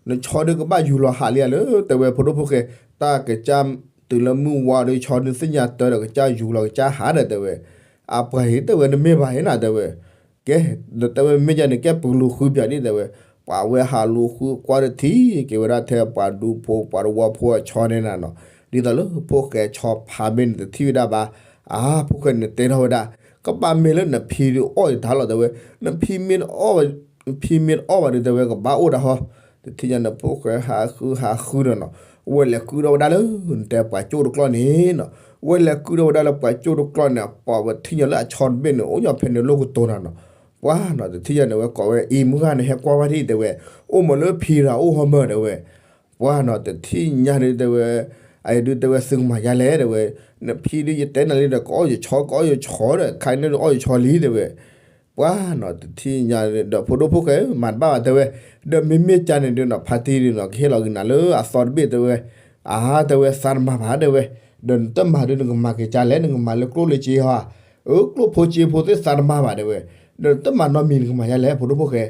နဆီဒုးကဘၣ်ယူၤလီၤဟးလံဧါလၢတဲဝဲ ဖိဒိၣ်ဖိၣ်ဃဲ, တၢ်ကစၢ်တုၤလၢမုၢ်ဝါဒီး ဆီဒုးသ့ၣ်ညါတၢ်ဒီးကစၢ်ယူၤလီၤကစၢ်ဟးဒီးတဲဝဲ, အပှၤဟ့ၣ်တဲဝဲနမ့ၢ်ဘၣ်ဟ့ၣ်နၤတဲဝဲ, ကဲ, ဒီးတဲဝဲမ့ၢ်ယၤန့ၣ် ကဲပကလူၤဃုပၠးဒ်တဲဝဲ, ပှၤဝဲဟးလူၤဃုကွၢ်တထံၣ်က့ၤဝဲဒၣ်ထဲပှၤဒူဖိပှၤတဝီဖိအဆီန့ၣ်နၤနီၤ, ဒ်သိးလၢဖိၣ်ဃဲဆီဖးဘ့ၣ်န့ၣ်တထံၣ်ဝဲဒၣ်ဘၣ်, အါ ဖိၣ်ဃဲန့ၣ်တဲထီၣ်ဝဲဒၣ်, ကဘၣ်မ့ၢ်လၢနဖံဒုးအီၣ်ယတၢ်လီၤတဲဝဲ, နဖံမ့ၢ်တအီၣ်ဘၣ်, နဖံမ့ၢ်တအီၣ်ဘၣ်ဒုးတဲဝဲ ကဘၣ်အိၣ်တၢ်ဟီ, တထံၣ်ညါန့ၣ်ဖိၣ်ဃဲဟးဃုဟးဃုဒီးနီၤ, ဝဲလဲၤကုၢ်ထီၣ်ဝဲဒၣ်လၢ နတဲပှၤကၠိၣ်တကျီၢ်န့ၣ်နီၤ, ဝဲလဲၤကုၢ်ထီၣ်ဝဲဒၣ်လၢပှၤကၠိၣ်တကျီၢ်န့ၣ် အပှၤဝဲထံၣ်ညါလၢအဆီတဘ့ၣ်န့ၣ် အိၣ်ညီဖဲန့ၣ်လိၣ်ကတိၤနၤနီၤ, ပှၤနီၤ တထံၣ်ညါန့ၣ်ဝဲကိးဝဲ အံၤမုၢ်ဂၤန့ၣ် ဟဲကွၢ်ဝဲဒ်တဲဝဲ, အိၣ်မးလၢဖံရၤအိၣ်ဟီမၢတဲဝဲ, ပှၤနီၤ တထံၣ်ညါဒုးတဲဝဲ, အအံၤဒုးတဲဝဲ သုကမၤယါလဲၣ်တဲဝဲ, နဖံဒုးယတဲနၤလံဒီး ကအီၣ်ယဆီ ကအီၣ်ယဆီဒီး ခါအံၤန့ၣ်အီၣ်ယဆီလံတဲဝဲ, ပှၤနီၤ တထံၣ်ညါဒီး ဖိဒိၣ်ဖိၣ်ဃဲဧၢ မၤတဘၣ်ဘၣ်တဲဝဲ, ဒီးမ့မ့ၢ်ကါန့ၣ်ဒုးနီၤ ဖါတံၢ်ဒုးနီၤ ကဟ့ၣ်လီၤက့ၤနၤလၢအသီတဘ့ၣ်တဲဝဲ, အါတဲဝဲ သးတမၤဘၣ်တဲဝဲ, ဒီးနတမၤဒုးနကမၤက့ၤကါလဲၣ် နကမၤလၢကျိၣ်လၢစ့ဟီဧါ, အၢ ကျိၣ်ဖိစ့ဖိသ့ၣ်သးတမၤဘၣ်တဲဝဲ, ဒီးနတမၤနီတမံၤနကမၤယါလဲၣ် ဖိဒိၣ်ဖိၣ်ဃဲ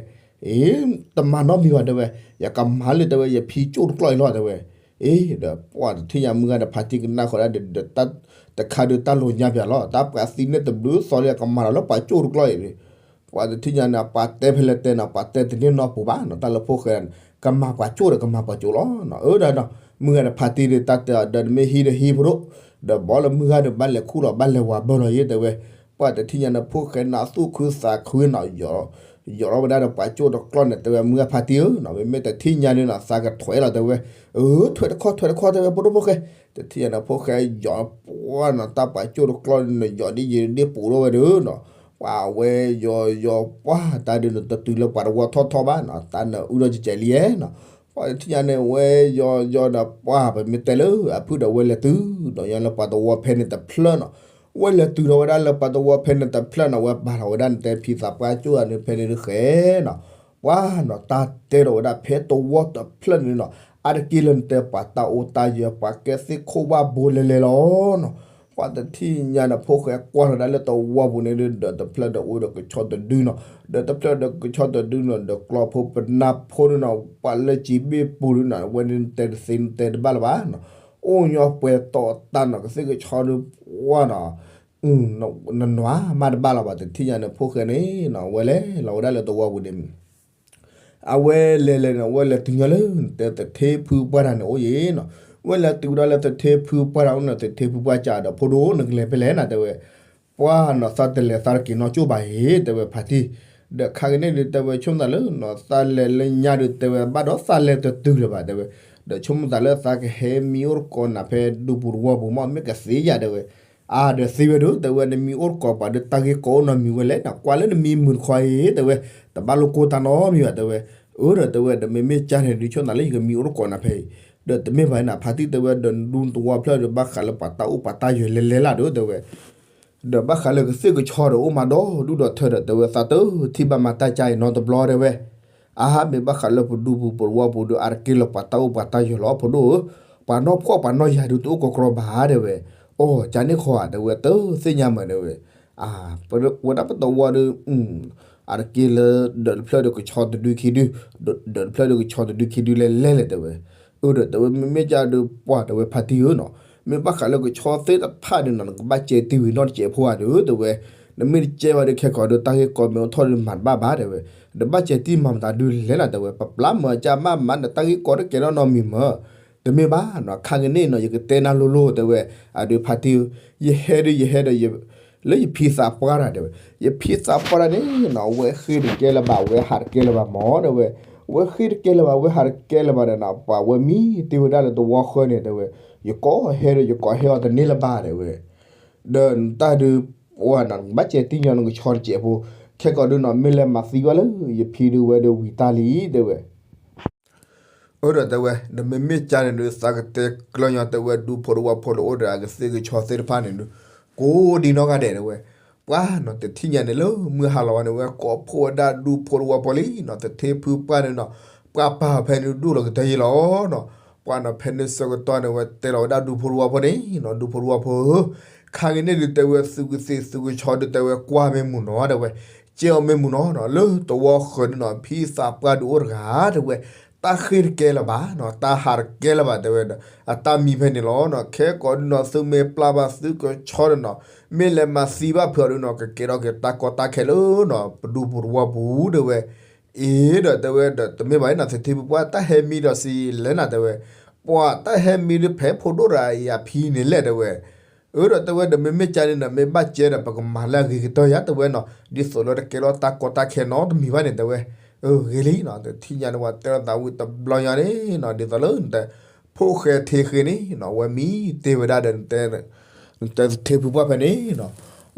အ့ တမၤနီတမံၤဘၣ်တဲဝဲ, ယကမၤလၢတဲဝဲ ယဖံကၠိၣ်တကျီၢ်အံၤလီၤတဲဝဲ, အ့ ဒီးပှၤတထံၣ်ညါမုၢ်ဂၤဒီး ဖါတံၢ်ကနၣ်ဃီဒၣ်ဒီး တခါဒုးတၢ်လိၤညါပၠးလီၤ တၢ်ပှၤသံန့ၣ်တဘျုးသီလံ ကမၤလီၤလၢပှၤကၠိၣ်တကျီၢ်အံၤ, ပှၤတထံၣ်ညါန့ၣ် ပှၤတဲဖဲလဲၣ်တဲနီၤ ပှၤတဲတန့ၢ်နီၢ်ပူၤဘၣ်နီၤ တၢ်လၢဖိၣ်ဃဲန့ၣ် ကမၤပှၤကၠိၣ်ဒီးကမၤပှၤကၠိၣ်လီၤနီၤ အၢ ဒီးနီၤ မုၢ်ဂၤဒီးဖါတံၢ်ဒီး တၢ်တဲအီၤဒီး နမ့ၢ်ဟံးဒီးဟံးဖိဒိၣ်, ဒီးဘီလၢမုၢ်ဂၤဒီး ဘၣ်လဲၤခူၣ်လီၤ ဘၣ်လဲၤဝၤဘၢလီၤယဲတဲဝဲ, ပှၤတထံၣ်ညါန့ၣ်ဖိၣ်ဃဲနးသူၣ်ခုသးခုနီၤ ယီၤထီၣ်ဝဲဒၣ်ဒီးပှၤကၠိၣ်တကျီၢ်န့ၣ် တဲဝဲမုၢ်ဂၤဖါတံၢ်ဧၢနီၤ မ့မ့ၢ်တထံၣ်ညါန့ၣ်နီၤ သးကထွဲးလီၤတဲဝဲ, အၢ ထွဲးတခီ ထွဲးတခီတဲဝဲ ဖိဒိၣ်ဖိၣ်ဃဲ, တထံၣ်ညါန့ၣ် ဖိၣ်ဃဲယီၤပှၢ်နီၤ တၢ်ပှၤကၠိၣ်တကျီၢ်န့ၣ် ယီၤဒ်ယံၤဒ်ပူၤထီၣ်ဝဲဒီးနီၤ, ပှၤဝဲယီၤယီၤပှၢ်တၢ်ဒုးန့ၣ် တတုၤလၢပှၤတဝီထီၣ်ထီၣ်ဘၣ်နီၤ တၢ်နၢအုၣ်ထီၣ်ကကဲးလံယဲနီၤ, ပှၤတထံၣ်ညါန့ၣ် ဝဲယီၤယီၤဒီးပှၢ် ပမ့ၢ်တဲလၢအဖုၣ်ဒီး ဝဲလဲၤတုၤဒီးယီၤလၢပှၤတဝီဖဲန့ၣ်တဖျၢၣ်နီၤ, ဝဲလဲၤတုၤဒီးဝဲဒၣ်လၢပှၤတဝီဖဲန့ၣ်တဖျၢၣ်နီၤ ဝဲပာ်ထီၣ်ဝဲဒၣ်နတဲဖံသးပှၢ်ကၠိၣ်ဧါန့ၣ် ဖဲန့ၣ်တဃဲနီၤ, ပှၤနီၤ တၢ်တဲထီၣ်ဝဲဒၣ်ဖဲတဝီတဖျၢၣ်န့ၣ်နီၤ, အါတက့ၢ်လၢနတဲပှၤတၢ်အိၣ်တၢ်ယၢၤ ပှၤကဲသ့ၣ်ခိၣ်ဘၣ်ဘိလဲၤလဲၤလီၤနီၤ, ပှၤတထံၣ်ညါန့ၣ် ဖိၣ်ဃဲကွၢ်ထီၣ်ဒၣ်လၢတဝီပူၤန့ၣ်ဒီး ဒီးတဖျၢၣ်ဒီးအိၣ်ဒီးကဆီတဒုနီၤ, ဒီးတဖျၢၣ်ဒီးကဆီတဒုနီၤ ဒီးကျီဖိပနၢ်ဖိန့ၣ်နီၤ ပှၤလၢစံးဘ့ၣ်ပူၤန့ၣ်နီၤ ဝဲန့ၣ်နတဲတသ့နတဲတဘၣ်လၢၤဘၣ်နီၤ, အိၣ်ညီပှဲၤတီၤတၢ်နီၤ ကသ့ၣ်ကဆီဒီးပှၢ်နီၤ နနွၤမးတဘၣ်လၢၤဘၣ် တထံၣ်ညါန့ၣ် ဖိၣ်ဃဲန့ၣ်နီၤ ဝဲလဲၤလီၤဝဲဒၣ်လၢတဝီပူၤန့ၣ် အဝဲလဲၤလဲၤန့ၣ် ဝဲလဲၤတုၤညီလၢ နတဲသထ့ဖုပှၢ်တၢ်န့ၣ်အိၣ်ယဲနီၤ, ဝဲလဲၤတုၤဝဲဒၣ်လၢသထ့ဖုပှၢ်တၢ်အိၣ်န့ၣ် သထ့ဖုပှၢ်ကးဒီး ဖိဒိၣ်နကလဲၤဖဲလဲၣ်နၤတဲဝဲ, ပှၤနီၤ သးတလဲၤသးတက့ၤနီၢ်ကၠိၣ်ဘၣ်အံၤ တဲဝဲဖါတံၢ်, ဒီးခါကန့ၣ်ဒုးတဲဝဲ ဆိကမိၣ်သးလၢနီၤ သးလဲၤလၢညါဒုးတဲဝဲ ဘၣ်ဒီးသးလဲၤတတုၤလၢၤဘၣ်တဲဝဲ, ဒီးဆိကမိၣ်သးလၢသးကဟဲမံအိၣ်တကိးနၤဖဲဒူပူၤတဝီပူၤမ့ၢ် မ့ၢ်ကသ့ယၤတဲဝဲ အါ ဒီးသ့ဝဲဒၣ် တဲဝဲ နမံၤအိၣ်တကိးပှၤဒီး တၢ်ဂ့ၢ်ကီအိၣ်နီတမံၤဝဲလဲၣ်နီၤ, ကွၢ်လၢနမံၤမုာ်တခီအံၤ တဲဝဲ, တဘၣ်လိၣ်ကိၢ်တၢ်နီတမံၤဘၣ် တဲဝဲ, အၢ ဒီးတဲဝဲ ဒီးမ့မ့ၢ်ကၢ်န့ၣ် ဒုးဆိကမိၣ်သးလၢယကမံၤအိၣ်တကိးနၤဖဲအံၤ, ဒီးတမ့ၢ်ဘၣ်နၤ ဖါတံၢ် တဲဝဲ ဒီးနဒူတဝီဖျၢၣ်ဒီး ဘၣ်ဃးလၢပှၤတၢ်အိၣ်ပှၤတၢ်ယၢၤလဲၤလဲၤလၢ်ဒီး တဲဝဲ ဒီးဘၣ်ဃးလၢကသ့ၣ်ကဆီဒီး အိၣ်မးဒီဒူၣ်ဒီထၢဒီး တဲဝဲ သးတထံၣ်ဘၣ်မၤတၢ်ကၢ်အံၤနီတဘျီ တဲဝဲ, အါ မ့ၢ်ဘၣ်ဃးလၢပဒူပူၤပဝီပူၤဒီး အါတက့ၢ်လၢပှၤတၢ်အိၣ်ပှၤတၢ်ယၢၤလီၤ ဖိဒိၣ်ဧၢ, ပှၤနီၢ်ဖှီၣ်ပှၤနီၢ်ယာ်ဒုးတအိၣ်ကီကရီဘၣ် တဲဝဲ, အိ ကန့ၣ်ဃီဧါ တဲဝဲ တသ့ၣ်ညါမး တဲဝဲ, ဝဲဒၣ်ပတဝီဒီး အါတက့ၢ်လၢ ဒီးတဖျၢၣ်ဒီးကဆီတဒုခံဒု, ဒီးတဖျၢၣ်ဒီးကဆီတဒုခံဒုလဲၤလဲၤလဲၣ် တဲဝဲ, အၢ ဒီးတဲဝဲ မ့မ့ၢ်ကၢ်ဒီး ပှၤ တဲဝဲ ဖါတံၢ်ဧၢနီၤ, မ့ၢ်ဘၣ်ဃးလၢကဆီသ့ၣ်တဖၣ်ဒီးနီၤ နကဘၣ်ကဲတံၢ်ဝံၤနီတစဲးဖိဧါဒီး တဲဝဲ, နမ့ၢ်တကဲဘၣ်ဒီး ခဲကီးဒီး တၢ်ဂ့ၢ်ကီမ့ၢ်အိၣ်ထီၣ်ဒီး မၤတဘၣ်ဘၣ် တဲဝဲ, ဒီးဘၣ်ကဲတံၢ်မၤမတၤဒုးလဲၣ်လီၤ တဲဝဲ, ပပျၢ်မၤကၢ်မးမး နတၢ်ဂ့ၢ်ကီတကဲထီၣ်နီတမံၤမး, တမ့ၢ်ဘၣ်နီၤ ခါကန့ၣ်နီၤ ယကတဲနၤလိၤလိၤ တဲဝဲ, အဒုးဖါတံၢ်ဧၢ, ယဟဲဒီး ယဟဲဒီး လၢယဖံသးပှၢ်တၢ် တဲဝဲ, ယဖံသးပှၢ်တၢ်န့ၣ်နီၤ ဝဲဃ့တကဲလၢၤဘၣ် ဝဲဟးတကဲလၢၤဘၣ်မး တဲဝဲ, ဝဲဃ့တကဲလၢၤဘၣ် ဝဲဟးတကဲလၢၤဘၣ်ဒီးနီၤ ပှၤဝဲမံတ့ၢ်ဝဲဒၣ်လၢတဝီဃၢန့ၣ် တဲဝဲ, ယကိးဟဲဒီး ယကိးဟဲအီၤတန့ၢ်လၢၤဘၣ် တဲဝဲ, ဒီးနတၢ်ဒုး ပှၤနီၤ နကဘၣ်ကဲတံၢ်ညီနကဆီတစဲးဖိ, ခဲကီးဒုးနီၤ မ့ၢ်လဲၤမၤသံကွၢ်လၢ ယဖံဒုးဝဲဒီးဝံၤတၢ်လံ တဲဝဲ အၢ ဒီးတဲဝဲ ဒီးမ့မ့ၢ်ကၢ်န့ၣ်ဒုး သးကတဲကျၢၤညီ တဲဝဲ ဒူဖိတဝီဖိလၢအိၣ်ဒီးအကသ့ၣ်ကဆီသ့ၣ်တဖၣ်န့ၣ်ဒုး ကိးဒံနီၢ်ဂၤဒဲး တဲဝဲ, ပှၤနီၤ တထံၣ်ညါန့ၣ် လၢမုၢ်ဟါလီၤဝဲန့ၣ် ဝဲကိးဖှိၣ်ဝဲဒၣ်ဒူဖိတဝီဖိလံနီၤ သထ့ဖုပှၢ်န့ၣ်နီၤ ပှၤပာ်ဖဲန့ၣ်ဒူၣ်လီၤကတၢၢ်ယံၤလီၤနီၤ, ပှၤနီၤ ဖဲန့ၣ်ဆၢကတီၢ်န့ၣ် ဝဲတဲလီၤဝဲဒၣ်ဒူဖိတဝီဖိန့ၣ်နီၤ, ဒူဖိတဝီဖိဧၢ, ခါက့ၤန့ၣ်ဒုး တဲဝဲ သုကသ့ၣ်သုကဆီဒုး တဲဝဲ ကွၢ်မ့ၢ်မုာ်နီၤ တဲဝဲ, ကဲအီၤမ့ၢ်မုာ်နီၤနီၤ, လၢတဝီဃၢၤဒုးနီၤ ဖံသးပှၢ်ဒုးအိၣ်တဂၤ တဲဝဲ, တၢ်ဃ့ၢ်တကဲလၢၤဘၣ်နီၤ, တၢ်ဟးတကဲလၢၤဘၣ် တဲဝဲဒီး အတၢ်မံဖဲန့ၣ်လီၤနီၤ, ခဲကိးဒုးနီၤ သုမ့ၢ်ပျၢ်ဘၣ်သုကဆီဒီးနီၤ, မ့ၢ်လဲၤမၤသံဘၣ်ဖုးအီၤဒုးနီၤ ကကဲထီၣ်က့ၤတၢ်ကီတၢ်ခဲလၢနီၤ ပဒူဖိတဝီပူၤ တဲဝဲ အ့ ဒီးတဲဝဲဒီး တမ့ၢ်ဘၣ်နီၤ သထ့ဖုပှၢ် တၢ်ဟဲမံဒီးစံးလဲၣ်နီၤ တဲဝဲ, ပှၤတၢ်ဟဲမံဒုး ဖဲဖိဒိၣ်တဂၤအံၤအဖံန့ၣ်လဲၣ် တဲဝဲ, အၢ ဒီးတဲဝဲဒီး မ့မ့ၢ်ကန့ၣ်နီၤ မ့ၢ်ဘၣ်ကဲဒီး ပကမၤလၢအဂ့ၤကတၢၢ်ယါ တဲဝဲနီၤ, ဒ်သိးလၢတကဲထီၣ်တၢ်ကီတၢ်ခဲနီတမံၤဘၣ်န့ၣ် တဲဝဲ, အၢ ဂ့ၤလံနီၤ, တထံၣ်ညါန့ၣ် ပှၤတဲလီၤသးဝံၤတဘျီညါန့ၣ်နီၤ ဒ်သိးလၢနတဲ ဖိၣ်ဃဲထ့ဃ့န့ၣ်နီၤ ဝဲမံတ့ၢ်ဝဲဒၣ်ဒီး နတဲသထ့ဖုပှၢ်ဖဲန့ၣ်နီၤ,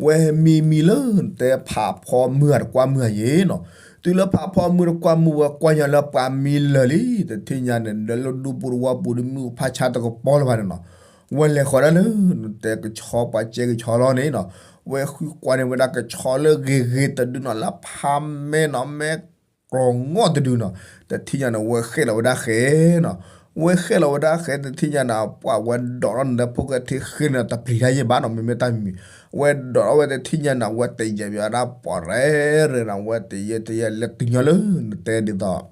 ဝဲမံမံလၢနတဲဖးဖီမုၢ်ဂၤတကွၢ်မုၢ်ဂၤယ့ၤနီၤ, တုၤလၢဖးဖီမုၢ်တကွၢ်မုၢ်ဝဲကွၢ်ညီလၢပှၤမံလၢာ်လံ, တထံၣ်ညါန့ၣ် ဒီးလၢဒူပူၤတဝီပူၤဒီး မုၢ်ဖးဆါတကပီၤလၢၤဘၣ်န့ၣ်နီၤ, ဝဲလဲၤဃီၤဒၣ်လၢ နတဲကဆီ ပှၤကဲကဆီလီၤန့ၣ်နီၤ, ဝဲဃုကွၢ်န့ၢ်ဝဲဒၣ်ကဆီလၢဂ့ၤဂ့ၤတဒုနီၤ လၢဖးမဲနီၤ မဲ ကီၤငီၢ်တဒုနီၤ, တထံၣ်ညါန့ၣ် ဝဲဃဲၣ်လီၤဝဲဒၣ်ဃဲနီၤ, ဝဲဃဲၣ်လီၤဝဲဒၣ်ဃဲ တထံၣ်ညါန့ၣ် ပှၤဝဲဒိးထီၣ်န့ၣ်ဒီး ဖိၣ်ဃဲထ့ဃ့န့ၣ် တပျံၤတၢ်ယဲၢ်ဘၣ်နီၤ, မ့မ့ၢ်တၢ်မံၤမံၤ, ဝဲဒိးထီၣ်ဝဲတထံၣ်ညါန့ၣ် ဝဲတယဲၢ်ဘၣ်ဒၣ်ပှၤရဲၣ်ရဲၣ်နီၤ, ဝဲတယဲၢ်တယဲၢ်လဲၤတုၤညီလၢ နတဲဒ်သိး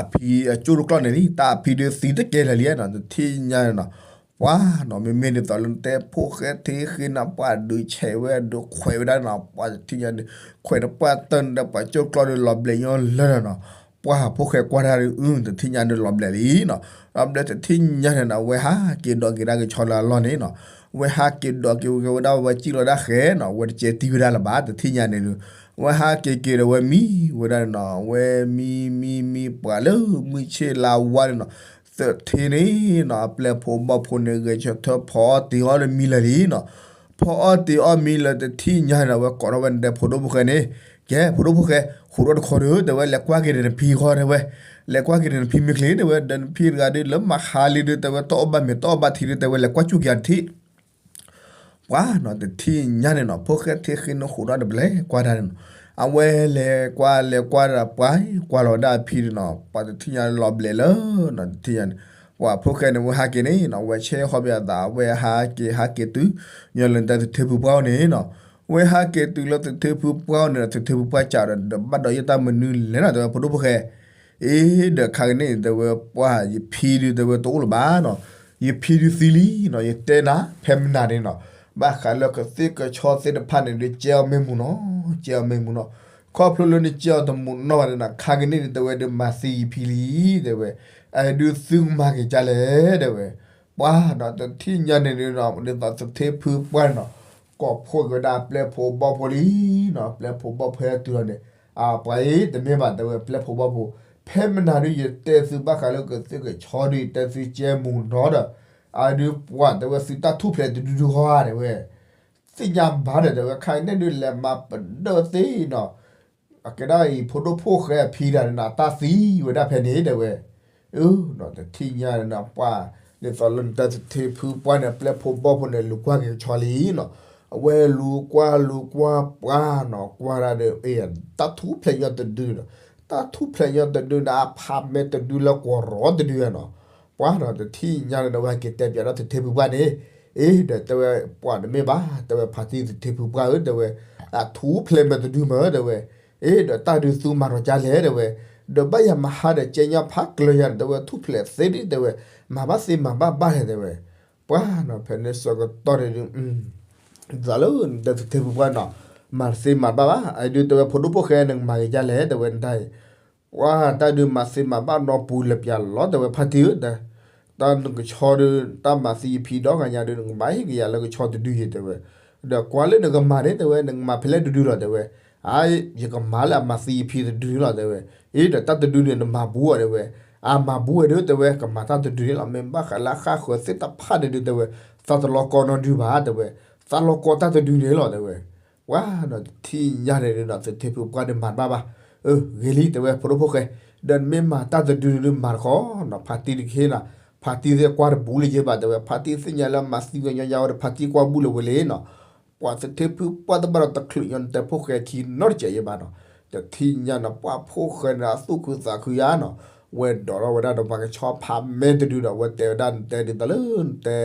အဖံအကၠိၣ်တကျီၢ်န့ၣ်လံ, တၢ်အဖံဒုးသံတကဲလၢာ်လံနီၤ, တထံၣ်ညါန့ၣ်နီၤ, ပှၤနီၤ မ့မ့ၢ်ဒ်သိးလၢနတဲဖိၣ်ဃဲထ့ဃ့န့ၣ် ပှၤဒုးဆဲးဝဲဒုးခွဲးဝဲဒၣ်နီၤ, ပှၤတထံၣ်ညါန့ၣ် ခွဲးတပှၢ်တၢၢ်န့ၣ်ဒီး ပှၤကၠိၣ်တကျီၢ်ဒုးလီၤဘျဲးညီလၢာ်နီၤ, ပှၤဖိၣ်ဃဲကွၢ်တၢ်ဒုး အု တထံၣ်ညါဒုးလီၤဘျဲးလံနီၤ, လီၤဘျဲးတထံၣ်ညါန့ၣ်နီၤ ဝဲဟးက့ၤဒိးက့ၤဒၣ်ကဆီလၢအလီၢ်န့ၣ်နီၤ, ဝဲဟးက့ၤဒိးက့ၤဝဲဒၣ် ဝဲစံၣ်လီၤဒၣ်ဃဲနီၤ, ဝဲတကဲတံၢ်ဝဲဒၣ်လၢၤဘၣ် တထံၣ်ညါန့ၣ်ဒုး, ဝဲဟးက့ၤက့ၤဒီးဝဲမံဝဲဒၣ်န့ၣ်နီၤ, ဝဲမံမံမံပှၤလၢမုၢ်ဆ့ၣ်လါဝါန့ၣ်နီၤ, သထ့န့ၣ်နီၤ အပျဲၢ်ဖိဘီၣ်ဖိန့ၣ် ဂဲၤဆၢထၢၣ်ဖီအီၣ်တ့ၤအီၣ်လၢမံလၢာ်လံနီၤ, ဖီအီၣ်တ့ၤအီၣ်မံလၢာ်တထံၣ်ညါန့ၣ်ဒီး ဝဲကိးထီၣ်ဝဲန့ၣ်ဒီးဖိဒိၣ်ဖိၣ်ဃဲန့ၣ်, ကဲ ဖိဒိၣ်ဖိၣ်ဃဲ ဃိးထီၣ်တခီဒီး တဲဝဲ လဲၤကွၢ်က့ၤဒီးနဖံဃီတဲဝဲ, လဲၤကွၢ်က့ၤဒီးနဖံမ့ၢ်ချ့တဲဝဲ, ဒီးနဖံတဂၤဒုးလၢမၤဟါလံဒုး တဲဝဲ တအီၣ်ဘၣ်မ့ၤတအီၣ်ဘၣ်ထံဒုး တဲဝဲ လဲၤကွၢ်စူၢ်က့ၤအီၤတထံၣ် ပှၤနီၤ တထံၣ်ညါန့ၣ်နီၤ ဖိၣ်ဃဲထ့ဃ့န့ၣ်ဃိးထီၣ်ဒီးပလဲၤကွၢ်တၢ်န့ၣ်နီၤ, အဝဲလဲၤကွၢ်လဲၤကွၢ်ဒီးပှၤ ကွၢ်လီၤဝဲဒၣ်အဖံန့ၣ်နီၤ ပှၤတထံၣ်ညါလီၤဘျဲးလၢနီၤ တထံၣ်ညါန့ၣ် ပှၤဖိၣ်ဃဲန့ၣ် ဝဲဟးက့ၤန့ၣ်နီၤ ဝဲဆဲးဟီၣ်ဘၣ်အသး ဝဲဟးက့ၤဟးက့ၤတုၤ ညီလၢနတဲသထ့ဖုပှၢ်အအိၣ်န့ၣ်နီၤ, ဝဲဟးက့ၤတုၤလၢသထ့ဖုပှၢ်အအိၣ်န့ၣ်ဒီး သထ့ဖုပှၢ်စံးဒီး ဒီးဘၣ်ဒီးယတၢ်မနုၤလဲၣ်နီၤ တဲဝဲ ဖိဒိၣ်ဖိၣ်ဃဲ အ့ ဒီးခါကန့ၣ် တဲဝဲ ပှၤယဖံဒုး တဲဝဲ တအိၣ်လၢၤဘၣ်နီၤ, ယဖံဒုးသံလံနီၤ ယတဲနၤ ဖဲမနၤန့ၣ်နီၤ, ဘၣ်ဃးလၢကသ့ၣ်ကဆီသ့ၣ်တဖၣ်န့ၣ်ဒုး ကဲအီၤမ့ၢ်မုာ်နီၤ ကဲအီၤမ့ၢ်မုာ်နီၤ, ခီဖျိလၢနကဲအီၤတမုာ်နီၢ်ဘၣ်န့ၣ်နီၤ ခါကန့ၣ်န့ၣ် တဲဝဲဒုးမၤသံယဖံလံ တဲဝဲ, အဒုးသုကမၤက့ၤဒ်လဲၣ် တဲဝဲ, ပှၤနီၤ တထံၣ်ညါန့ၣ်ဒုးနီၤ ဒ်သိးသထ့ဖုပှၢ်န့ၣ်နီၤ, ကိးဖှိၣ်က့ၤဝဲဒၣ်ပျဲၢ်ဖိဘီၣ်ဖိလံနီၤ, ပျဲၢ်ဖိဘီၣ်ဖိဟဲတုၤလီၤန့ၣ်, အပှၤအံၤ တမ့ၢ်ဘၣ် တဲဝဲ ပျဲၢ်ဖိဘီၣ်ဖိ, ဖဲမနၤဒုး ယတဲသုဘၣ်ဃးလၢကသ့ၣ်ကဆီဒုး ယတဲသုကဲမုာ်နီၤဒီး, အဒုးပှၤ တဲဝဲ သုတၢ်ထူၣ်ဖျဲးတဒုဒုဟီဧါ တဲဝဲ, သ့ၣ်ညါဘၣ်ဒီး တဲဝဲ ခါအံၤန့ၣ်ဒုး လဲၤမၤပဒၢၣ်သ့နီၤ အကဲဒၣ်အံၤ ဖိဒိၣ်ဖိၣ်ဃဲအဖံဒၣ်န့ၣ်နီၤ အတၢ်သံဝဲဒၣ်ဖဲန့ၣ် တဲဝဲ, အၢ တထံၣ်ညါန့ၣ်နီၤ ပှၤ ဒ်သိးလၢနတဲသထ့ဖုပှၢ်န့ၣ် ပျဲၢ်ဖိဘီၣ်ဖိန့ၣ် လူၤကွၢ်က့ၤကဆီလံနီၤ, အဝဲလူၤကွၢ်လူၤကွၢ်ပှၤနီၤ ကွၢ်ဒၣ်ဒီး အ့ တၢ်ထူၣ်ဖျဲးညီတဒုနီၤ, တၢ်ထူၣ်ဖျဲးညီတဒုန့ၣ် အဖးမဲာ်တဒုလၢကီၤရီတဒုနီၤ, ပှၤနီၤ တထံၣ်ညါန့ၣ်ဒီး ဝဲဟဲက့ၤတဲပၠးဒီးသထ့ဖုပှၢ်န့ၣ်, အ့ ဒီးတဲဝဲ ပှၤတမ့ၢ်ဘၣ် တဲဝဲ ဖါတံၢ်သထ့ဖုပှၢ်ဧၢ တဲဝဲ, အထူၣ်ဖျဲးမဲာ်တဒုမ့ၢ် တဲဝဲ, အ့ ဒီးတၢ်ဒုးသုမၤထီၣ်ကၢ်လဲၣ် တဲဝဲ, ဒီးဘၣ်ယၤမၤဟါဒီးကဲညီဖးကျၢၤယၤန့ၣ် တဲဝဲ ထူၣ်ဖျဲးသ့ဒ် တဲဝဲ, မၤဘၣ်သ့မၤဘၣ်ဘၣ်လဲၣ် တဲဝဲ, ပှၤနီၤ ဖဲန့ၣ်ဆၢကတီၢ်န့ၣ်ဒုး ဒ်သိးလၢနတဲသထ့ဖုပှၢ်နီၤ, မၤသ့မၤဘၣ်ဘၣ် အဒုးတဲဝဲ ဖိဒိၣ်ဖိၣ်ဃဲ နကမၤက့ၤဒ်လဲၣ် တဲဝဲ နတၢ်အံၤ ပှၤတၢ်ဒုးမၤသ့မၤဘၣ်နီၢ်ပူၤလၢပျၢၤလီၤ တဲဝဲ ဖါတံၢ်ဧၢ တၢ်နကဆီဒုး တၢ်မၤသံယဖံဒီဂၤညါဒုး နကမၤဟ့ၣ်က့ၤယၤလၢကဆီတဒုယဲ တဲဝဲ, ဒီးကွၢ်လၢနကမၤန့ၣ် တဲဝဲ နကမၤဖဲလဲၣ်တဒုလီၤ တဲဝဲ, အါ ယကမၤလၢအမၤသံယဖံတဒုန့ၣ်လီၤ တဲဝဲ, အ့ ဒီးတၢ်တဒုန့ၣ် နမၤဘူးအီၤ တဲဝဲ, အမၤဘူးဝဲဒုး တဲဝဲ ကမၤတၢ်တဒုန့ၣ်လီၤ မ့ၢ်ဘၣ်ဃးလၢဃၣ်ဃၢၤသ့ၣ်တဖၣ်န့ၣ်ဒုး တဲဝဲ, သးတလီၤကီနီတဒုဘၣ် တဲဝဲ, သးလီၤကီတၢ်တဒုန့ၣ်လီၤ တဲဝဲ ပှၤနီၤ တထံၣ်ညါန့ၣ်ဒုးနီၤ သထ့ဖုပှၢ်ဒုးမၤတဘၣ်ဘၣ်, အၢ ဂ့ၤလံ တဲဝဲ ဖိဒိၣ်ဖိၣ်ဃဲ, ဒီးနမ့ၢ်မၤတၢ်တဒုန့ၣ်ဒုးမၤတခီနီၤ ဖါတံၢ်တကဟ့ၣ်နၤ, ဖါတံၢ်သ့ၣ်ကွၢ်တဘူးလၢၤယဲဘၣ် တဲဝဲ, ဖါတံၢ်သ့ၣ်ညါလၢမၤသံဝဲညီညီဝဲဒီး ဖါတံၢ်ကွၢ်ဘူးလၢၤဝဲလံနီၤ, ပှၤသထ့ဖုပှၢ်တဘၣ်ဒီးတချုးညီနတဲဖိၣ်ဃဲခံနီတစဲးယဲဘၣ်နီၤ, တထံၣ်ညါနီၤ ပှၤဖိၣ်ဃဲန့ၣ် အသူၣ်ခုသးခုယါနီၤ, ဝဲဒိးထီၣ်ဝဲဒၣ်ဒီးပှၤကဆီဖးမဲာ်တဒုဒီး ဝဲတဲဝဲဒၣ် နတဲဒ်သိးလၢ နတဲ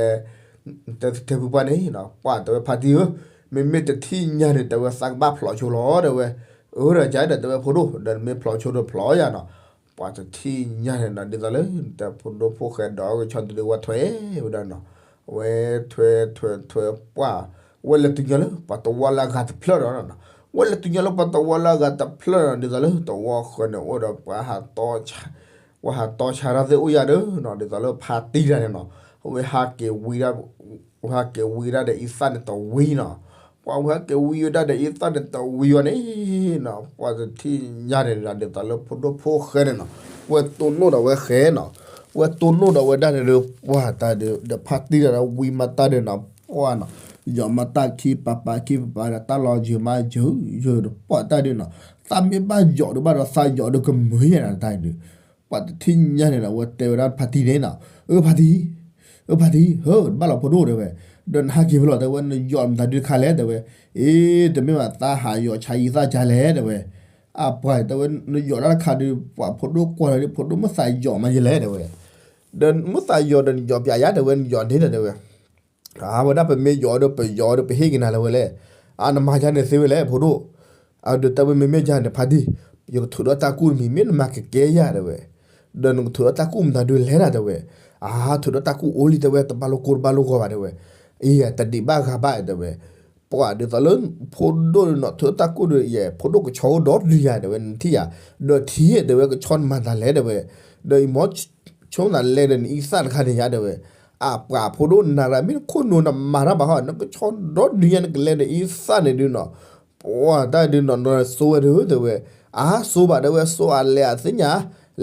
နတဲသထၢဖုပှၢ်န့ၣ်နီၤ, ပှၢ်တဲဝဲဖါတံၢ်ဧၢ, မ့မ့ၢ်တထံၣ်ညါန့ၣ် တဲဝဲ သးကဘၣ်ဖျိးဆိလီၤ တဲဝဲ, အၢ ဒီးကဒီး တဲဝဲ ဖိဒိၣ် ဒီးနမ့ၢ်ဖျိးဆိဒီးဖျိးယၤနီၤ, ပှၢ်တထံၣ်ညါန့ၣ်နီၤ ဒ်သိးလၢ နတဲဖိဒိၣ်ဖိၣ်ဃဲဒိးကဆီတဒုဝဲထွဲဝဲဒၣ်နီၤ, ဝဲထွဲထွဲထွဲပှၢ် ဝဲလဲၤတုၤညီလၢပှၤသဝီလၢအဂၤတဖျၢၣ်ဒီးနီၤ, ဝဲလဲၤတုၤညီလၢပှၤသဝီလၢအဂၤတဖျၢၣ်နီၤ ဒ်သိးလၢသဝီဃၢၤန့ၣ်အိၣ်ဒီးပှၤ ပှၤဟးတီဆါတၢ်သ့ၣ်အိၣ်ယၤဒီးနီၤ ဒ်သိးလၢဖါတံၢ်တဂၤန့ၣ်နီၤ, ဝဲဟးက့ၤဝံ ဝဲဟးက့ၤဝံဒၣ်ဒီးအံသၣ်န့ၣ်တဝံနီၤ, ပှၢ်ဝဲဟဲက့ၤဝံဝဲဒၣ်ဒီးအံသၣ်န့ၣ်တဝံဝဲန့ၣ်နီၤ, ပှၢ်တထံၣ်ညါန့ၣ်ဒီး ဒ်သိးလၢဖိဒိၣ်ဖိၣ်ဃဲန့ၣ်နီၤ, ဝဲတိၢ်နီၣ်ဒီးဝဲဃဲနီၤ, ဝဲတိၢ်နီၣ်ဒီးဝဲဒၣ်န့ၣ်ဒီး ပှၢ်တၢ်ဒီး ဒီးဖါတံၢ်တဂၤဒီးဝံမၤတၢ်ဒီးနီၤ, ပှၢ်နီၤ, ယီၤမၤတၢ်ခံပၤပၤခံပၤပၤဒီး တၢ်လီၤယုာ်မးယုာ်ယုာ်ဒီး ပှၢ်တၢ်ဒီးနီၤ, သးမ့ၢ်ဘၣ်ယီၤဒီးဘၣ်ဒီးသးယီၤဒီးကမုာ်ယဲနီၤ တၢ်ဒီး ပှၢ်တထံၣ်ညါန့ၣ်ဒီး ဝဲတဲဝဲဒၣ်ဖါတံၢ်န့ၣ်နီၤ, အၢ ဖါတံၢ်, အၢ ဖါတံၢ်, ဟၢ တဘၣ်လီၤဖိဒိၣ်တဲဝဲ, ဒီးနဟးက့ၤဖဲလဲၣ်တဲဝဲ နယီၤမတၤဒုတခါလဲၣ်တဲဝဲ, အ့ တမ့ၢ်ဘၣ်သးဟးယီၤဆါအံသၣ်ကလဲၣ်တဲဝဲ, အပှၢ်တဲဝဲ နယီၤတၢ်တခါဒီး ပှၢ်ဖိဒိၣ်ကွၢ်လီၤဒီး ဖိဒိၣ်မ့ၢ်သးယီၤမးယလဲၣ်တဲဝဲ, ဒီးမ့ၢ်သးယီၤဒီးနယီၤပျးယၤတဲဝဲ နယီၤန့ၣ်တဲဝဲ အဝဲဒၣ်ပမ့ၢ်ယီၤဒီးပယီၤဒီးပဟ့ၣ်က့ၤနၤလၢၤဝဲလဲၣ်, အနမၤယၤန့ၣ်သ့ဝဲလဲၣ် ဖိဒိၣ်, အဒီးတဲဝဲမ့မ့ၢ်ယၤန့ၣ် ဖါတံၢ်, ယကထုးဒီးတၢ်ကူၣ်တမံၤ မ့ၢ်နမၤကကဲယၤတဲဝဲ, ဒီးနကထုးဒီးတၢ်ကူၣ်မတၤဒုလဲၣ်နၤတဲဝဲ, အါ ထုးဒီးတၢ်ကူၣ်အိၣ်လံတဲဝဲ တဘၣ်လိာ်ကိၢ်တဘၣ်လိာ်ဂီၤဘၣ်တဲဝဲ, အံၤ တဒံးဘၣ်ဂၤဘၣ်တဲဝဲ, ပှၢ်ဒ်သိးလၢဖိဒိၣ်ဒီးနီၤ ထုးတၢ်ကူၣ်ဒီးယဲ ဖိဒိၣ်ကဆီအိၣ်ဒီဒုယၤတဲဝဲ နထံၣ်ယၤ, ဒီးထံၣ်တဲဝဲကဆီနမၤတၢ်လဲၣ်တဲဝဲ, ဒီးအံၤမ့ၢ် ဆိနၤလဲၣ်ဒီးနအံသၣ်တခါန့ၣ်ယါတဲဝဲ, အပှၤဖိဒိၣ်နၤရၤမ့ၢ်နခိၣ်နူာ်နမၤတၢ်ဘၣ်ဟီ နကဆီဒီဒုညါနကလဲၤဒီးအံသၣ်န့ၣ်ဒုနီၤ, ပှၢ်တၢ်ဒုနီၤ နစိဝဲဒၣ်တဲဝဲ, အါ စိဘၣ်တဲဝဲ စိအလဲၤအသ့ၣ်ညါ,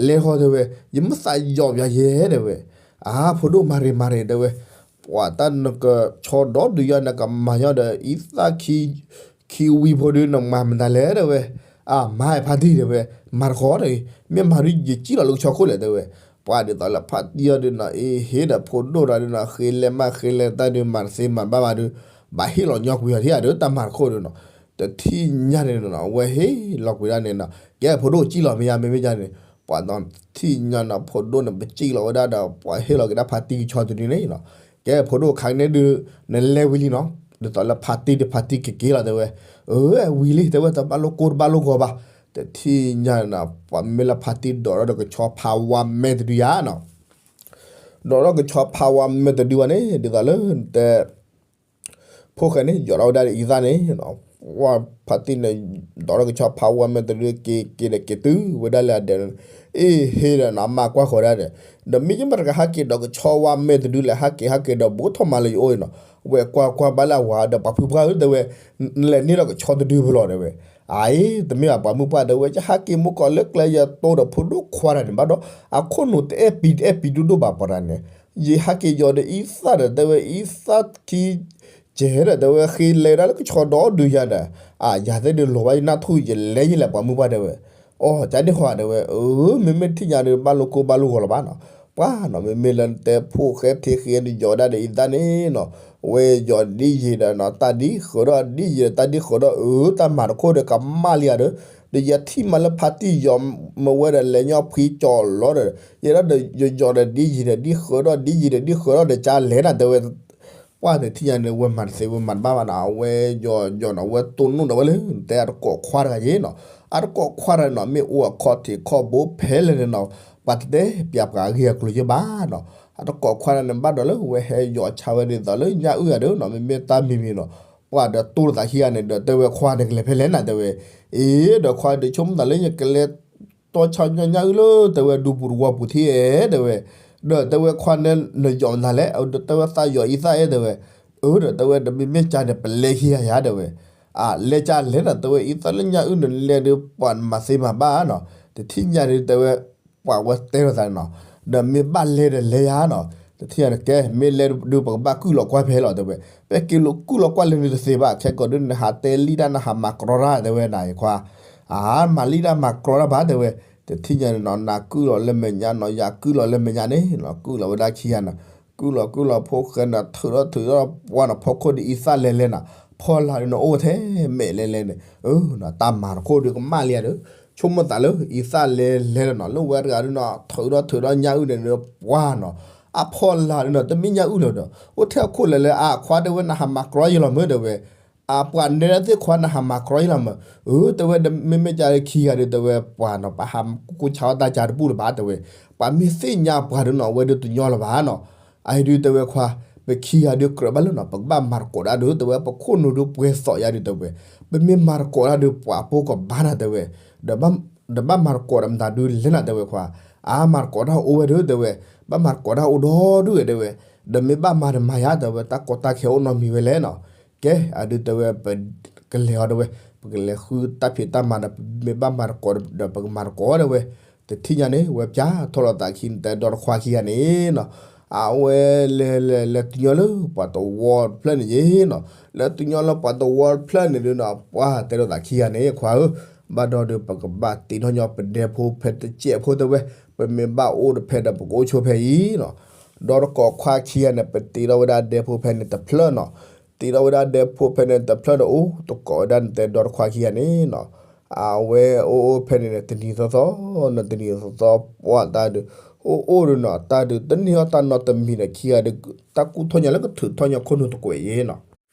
လဲၤဃီတဲဝဲ, ယမ့ၢ်သးယီၤပျးယဲတဲဝဲ, အါ ဖိဒိၣ်မၤရ့ၤမၤရ့ၤတဲဝဲ, ပှၢ်တၢ်နကဆီဒီဒုညါ နကမၤညီဒီးအံသၣ်ခံ ခံဝံဖိဒု နမၤမတၤလဲၣ်တဲဝဲ, အါ မၤဖါတံၢ်တဲဝဲ, မၤတခီတဂ့ၤ, မ့ၢ်မၤဒုးယစံၣ်လီၤလၢကဆီခိၣ်လဲၣ်တဲဝဲ, ပှၢ်ဒ်သိးလၢဖါတံၢ်အီၤဒုနီၤ အ့ဟ့ဒီးဖိဒိၣ်တဂၤဒုနီၤ ဃ့လဲၤမးဃ့လဲၤတၢ်ဒုး မၤတသ့မၤဘၣ်ဘၣ်ဒုး, ဘၣ်ဟ့ၣ်လီၤညီကွံာ်အီၤထံၣ်ဧါဒုး တၢ်မၤတခိၣ်ဒုနီၤ, တထံၣ်ညါန့ၣ်နီၤ အဝဲဟ့ၣ်လီၤကွံာ်ဒၣ်န့ၣ်နီၤ ကဲဖိဒိၣ်စံၣ်လီၤမ့ၢ်ယါ မ့မ့ၢ်ယါန့ၣ်, ပှၢ်ဒီးထံၣ်ညါနီၤ ဖိဒိၣ်န့ၣ် ပစံၣ်လီၤဝဲဒၣ်ဒီး ပှၢ်ဟ့ၣ်လီၤက့ၤဒၣ်ဖါတံၢ်ကဆီတဒုန့ၣ်နီၤ, ကဲဖိဒိၣ်ခါန့ၣ်ဒုး နလဲၤဝံၤလံနီၤ, ဒ်သိးလၢဖါတံၢ်ဒီးဖါတံၢ်ကက့ၤလီၤတဲဝဲ, အၢ ဝံၤလံတဲဝဲ တဘၣ်လိာ်ကိၢ်တဘၣ်လိာ်ဂီၤဘၣ်, တထံၣ်ညါနီၤ ပှၢ်မ့ၢ်လၢဖါတံၢ်ဒိးထီၣ်ဒီးကဆီဖးဝါမဲာ်တဒုယါနီၤ ဒိးထီၣ်ကဆီဖးဝါမဲာ်တဒုဝဲန့ၣ် ဒ်သိးလၢနတဲ ဖိၣ်ဃဲန့ၣ် ယီၤထီၣ်ဝဲဒၣ်ဒီးအံသၣ်န့ၣ်, ပှၢ်ဖါတံၢ်န့ၣ် ဒိးထီၣ်ကဆီဖးဝါမဲာ်တဒု က့ၤက့ၤဒီးက့ၤတုၤဝဲဒၣ်လၢအဒဲးန့ၣ်, အ့ဟ့ဒီးနီၤ အမါကွၢ်ဃီၤဒၣ်ဒီး, ဒီးမ့ၢ်ယမ့ၢ်တဂၤဟဲက့ၤဒီးကဆီဝါမဲာ်တဒုလဲၣ် ဟဲက့ၤဟဲက့ၤဒီးဘူးထီၣ်မၤလၢယအိၣ်အံၤနီၤ, ဝဲကွၢ်ကွၢ်ဘၣ်လၢအဝၤဒီးပှၤဖုပှၢ်ဧၢတဲဝဲ, နလဲၤန့ၢ်ဒီးကဆီတဒုဖဲလဲၣ်တဲဝဲ, အအ့ တမ့ၢ်ဘၣ်ပှၤမုၣ်ပှၢ်တဲဝဲ ယဟဲက့ၤမူကီၢ်လၢကျဲယတိဒီးဖိဒိၣ်ခွါတဂၤန့ၣ်ဘၣ်ဒီး အခိၣ်နူာ်တအဲၣ်ပံတအဲၣ်ပံဒိၣ်ဒိၣ်ဘၣ်ပှၤတဂၤန့ၣ်, ယဟဲက့ၤယီၤဒီးအံသၣ်ဒီးတဲဝဲအံသၣ်ခံ ကဲဒီးတဲဝဲဃ့လဲၤဒၣ်လၢကဆီဒီဒုယၤဒီး, အါ ယၤသ့ၣ်ဒုးလိၤဘၣ်ယနၢ်ထူၣ်ယလဲၤယလဲၤပှၤမုၣ်ပှၢ်တဲဝဲ, အိ တၢ်ဒ်ဃီတဲဝဲ, အၢ မ့မ့ၢ်ထံၣ်ညါဒီးဘၣ်လိာ်ကိၢ်ဘၣ်လိာ်ဂီၤလီၤဘၣ်နီၤ, ပှၢ်နီၤ မ့မ့ၢ်လၢနတဲဖိၣ်ဃဲထံဃ့နယီၤဒၣ်ဒီးအံသၣ်န့ၣ်နီၤ, ဝဲယီၤဒ်ယံၤဒီးနီၤ တၢ်ဒ်ဃုာ်ဒီးဒ်ယံၤဒီးတၢ်ဒ်ဃုာ်ဒီး အၢ တၢ်မၤတခိၣ်ဒီးကမၣ်လံဧါဒီး, ဒီးယထံၣ်မးလၢဖါတံၢ်ယီၤမ့ၢ်ဝဲဒီးလဲၤညီဖှံကၠီလီၤဒီး, ယဲဒၣ်ဒီးယယီၤဒီးဒ်ယံၤဒီးဒ်ဃုာ်ဒီးဒ်ယံၤဒီးဒ်ဃုာ်ဒီးဒီးကလဲၤနၤတဲဝဲ ပှၢ်တထံၣ်ညါန့ၣ် ဝဲမၤတသ့ဝဲမၤတဘၣ်ဘၣ်နီၤ, အဝဲယီၤယီၤနီၤ ဝဲတိၢ်နီၣ်ဒီးဝဲလၢ နတဲအတကိးခွါတဂၤယ့ၣ်နီၤ, အတကိးခွါတဂၤနီၤ မ့ၢ်အိၣ်အခီၣ်ထံးခီၣ်ဘိဖဲလဲၣ်န့ၣ်နီၤ, ပှၤတတဲပျးပှၤအဂ့ၢ်အကျိၤယ့ၣ်ဘၣ်နီၤ, အတကိးခွါတဂၤန့ၣ် ဘၣ်ဒီးလၢဝဲဟဲယီၤဆါဝဲဒ်သိးလၢညၣ်အုၣ်ဂၤဒီးနီၤ မ့မ့ၢ်တၢ်မံၤမံၤနီၤ, ပှၢ်ဒီးတိၢ်လၢသးခံဂၤန့ၣ်ဒီး တဲဝဲခွါန့ၣ်ကလဲၤဖဲလဲၣ်နၤတဲဝဲ, အ့ ဒီးခွါဒီးဆိကမိၣ်သးလၢယကလဲၤ တီဆါညါညၣ်အုၣ်လၢတဲဝဲဒူပူၤတဝီပူၤထံၣ်ဧါတဲဝဲ, ဒီးတဲဝဲခွါန့ၣ် နယီၤမတၤလဲၣ် ဒီးတဲဝဲသးယီၤအံသၣ်ဧါတဲဝဲ, အၢ ဒီးတဲဝဲဒီးမ့မ့ၢ်ကါန့ၣ် ပလဲၤခံဂၤယၤတဲဝဲ, အါ လဲၤကါလဲၣ်နီၤ တဲဝဲအံသၣ်လၢညၣ်အုၣ်န့ၣ်လဲၤဒီးပှၤမၤသ့မၤဘၣ်နီၤ, တထံၣ်ညါဒီးတဲဝဲ ပှၤဝဲတဲလိာ်သးန့ၣ်နီၤ, ဒီးမ့ၢ်ဘၣ်လဲၤဒီးလဲၤယၤနီၤ, တထံၣ်ညါန့ၣ်ကဲ မ့ၢ်လဲၤဒုးပကဘၣ်ကုၢ်လီၤကွၢ်ဖဲလီၤတဲဝဲ, ပက့ၤလိာ်ကုၢ်လီၤကွၢ်လဲၤနုာ်တသ့ဘၣ် ခဲကိာ်ဒုး နဟးတဲလံတၢ်နဟးမၤကြီတၢ်တဲဝဲနၤယခွါ အါ မၤလံတၢ်မၤကြီတၢ်ဘၣ်တဲဝဲ, တထံၣ်ညါန့ၣ်နီၤ နၤကုၢ်လီၤလၢမဲာ်ညါနီၤ ယၤကုၢ်လီၤလၢမဲာ်ညါန့ၣ်နီၤ ကုၢ်လီၤဝဲဒၣ်ခံဂၤနီၤ, ကုၢ်လီၤကုၢ်လီၤဖိၣ်ဃဲန့ၣ် ထုးထီၣ်ထုးထီၣ်ပှၢ်နီၤ ဖီခိၣ်ဒ်အံသၣ်လဲၤလဲၤနီၤ, ဖီလာ်ဒ်နအိၣ်ထဲမဲာ်လဲၤလဲၤန့ၣ်, အၢ တၢ်မၤတခိၣ်ဒုးကမၣ်လံဧါဒီး, ဆိကမိၣ်သးလၢအံသၣ်လဲၤလဲၤလီၤနီၤ, လၢဝဲတဂၤဒုနီၤ ထုးထီၣ်ထုးထီၣ်ညၣ်အုၣ်န့ၣ်ဒီး ပှၢ်နီၤ, အဖီလာ်ဒုနီၤ တမ့ၢ်ညၣ်အုၣ်လၢၤဒီး အိၣ်ထဲအခိၣ်လၢာ်လၢ အခွါတဲဝဲ နဟးမၤကြီယလီၤမ့ၢ် တဲဝဲ, အပှၤနဲဒၣ်သ့ၣ်ခွါ နဟးမၤကြီယလီၤမ့ၢ်, အၢ တဲဝဲ မ့မ့ၢ်ကဲခံဂၤဒီး တဲဝဲ ပှၢ်နီၤ ပဟးကူၣ်ဆါအီၣ်တၢ်ကါတဘူၣ်လၢၤဘၣ် တဲဝဲ, ပှၤမ့ၢ်သ့ၣ်ညါပှၤဒုနီၤ အဝဲဒုတညီလၢၤဘၣ်နီၤ, အအံၤဒုတဲဝဲခွါ, ပခံဂၤဒုကြၢးဘၣ်လၢနီၤ ပကဘၣ်မၤသကိးတၢ်ဒု တဲဝဲ ပခိၣ်နူာ်ဒုပှဲၤသိးယါဒု တဲဝဲ, ပမ့ၢ်မၤသကိးတၢ်ဒု ပှၤအဖိကဘၣ်နၤ တဲဝဲ, ဒီးဘၣ်မၤသကိးဒီးမတၤဒုလဲၣ်နၤ တဲဝဲခွါ, အါ မၤသကိးတၢ်အိၣ်ဝဲဒု တဲဝဲ, ဘၣ်မၤသကိးတၢ်အိၣ်ဒီဒူၣ်ဝဲ တဲဝဲ, ဒီးမ့ၢ်ဘၣ်မၤတမၤယါ တဲဝဲ တၢ်ကီတၢ်ခဲအိၣ်နီတမံၤဝဲလဲၣ်နီၤ, ကဲ အဒုတဲဝဲ ပကလဲၤအီၤ တဲဝဲ, ပကလဲၤဃုတၢ်ဖံးတၢ်မၤဒီး မ့ၢ်ဘၣ်မၤသကိးဒီး ပကမၤသကိး တဲဝဲ, တထံၣ်ညါန့ၣ် ဝဲပၠးထီၣ်လိာ်သးခံ နတဲဒီတခွါခံဂၤန့ၣ်နီၤ, အဝဲလဲၤလဲၤလဲၤတညီလၢပှၤတဝီတဖျၢၣ်န့ၣ်ယ့နီၤ, လဲၤတညီလၢပှၤတဝီတဖျၢၣ်န့ၣ်ဒုနီၤ ပှၢ်တဲလိာ်သးခံဂၤန့ၣ် ခွါဧၢ, ဘၣ်ဒီးဒု ပကဘၣ်တ့ထီၣ်ညီပဒဲဖိဖဲတစဲးဖိ တဲဝဲ, ပမ့ၢ်ဘၣ်အိၣ်တဖဲဒီး ပကအိၣ်ဆိဖဲအံၤနီၤ, ဒီတကိးခွါခံဂၤန့ၣ် ပတ့ထီၣ်ဝဲဒၣ်ဒဲဖိဖဲန့ၣ်တဖျၢၣ်နီၤ, တ့ထီၣ်ဝဲဒၣ်ဒဲဖိဖဲန့ၣ်တဖျၢၣ်ဒီး အိၣ်တကိးဝဲဒၣ်နတဲဒီတခွါခံဂၤန့ၣ်နီၤ, အဝဲအိၣ်အိၣ်ဖဲန့ၣ်န့ၣ် တနံၤသီသီနီၤ တနံၤသီသီ ပှၢ်တၢ်ဒုး အိၣ်အိၣ်ဒုနီၤ တၢ်ဒုး တန့ၢ်အီၣ်တၢ်နီတမံၤဒီး ခံဂၤဒုး တၢ်ကူၣ်ထီၣ်ညါလၢကထုးထီၣ်ညါခိၣ်နူာ်တကွဲးယ့နီၤ,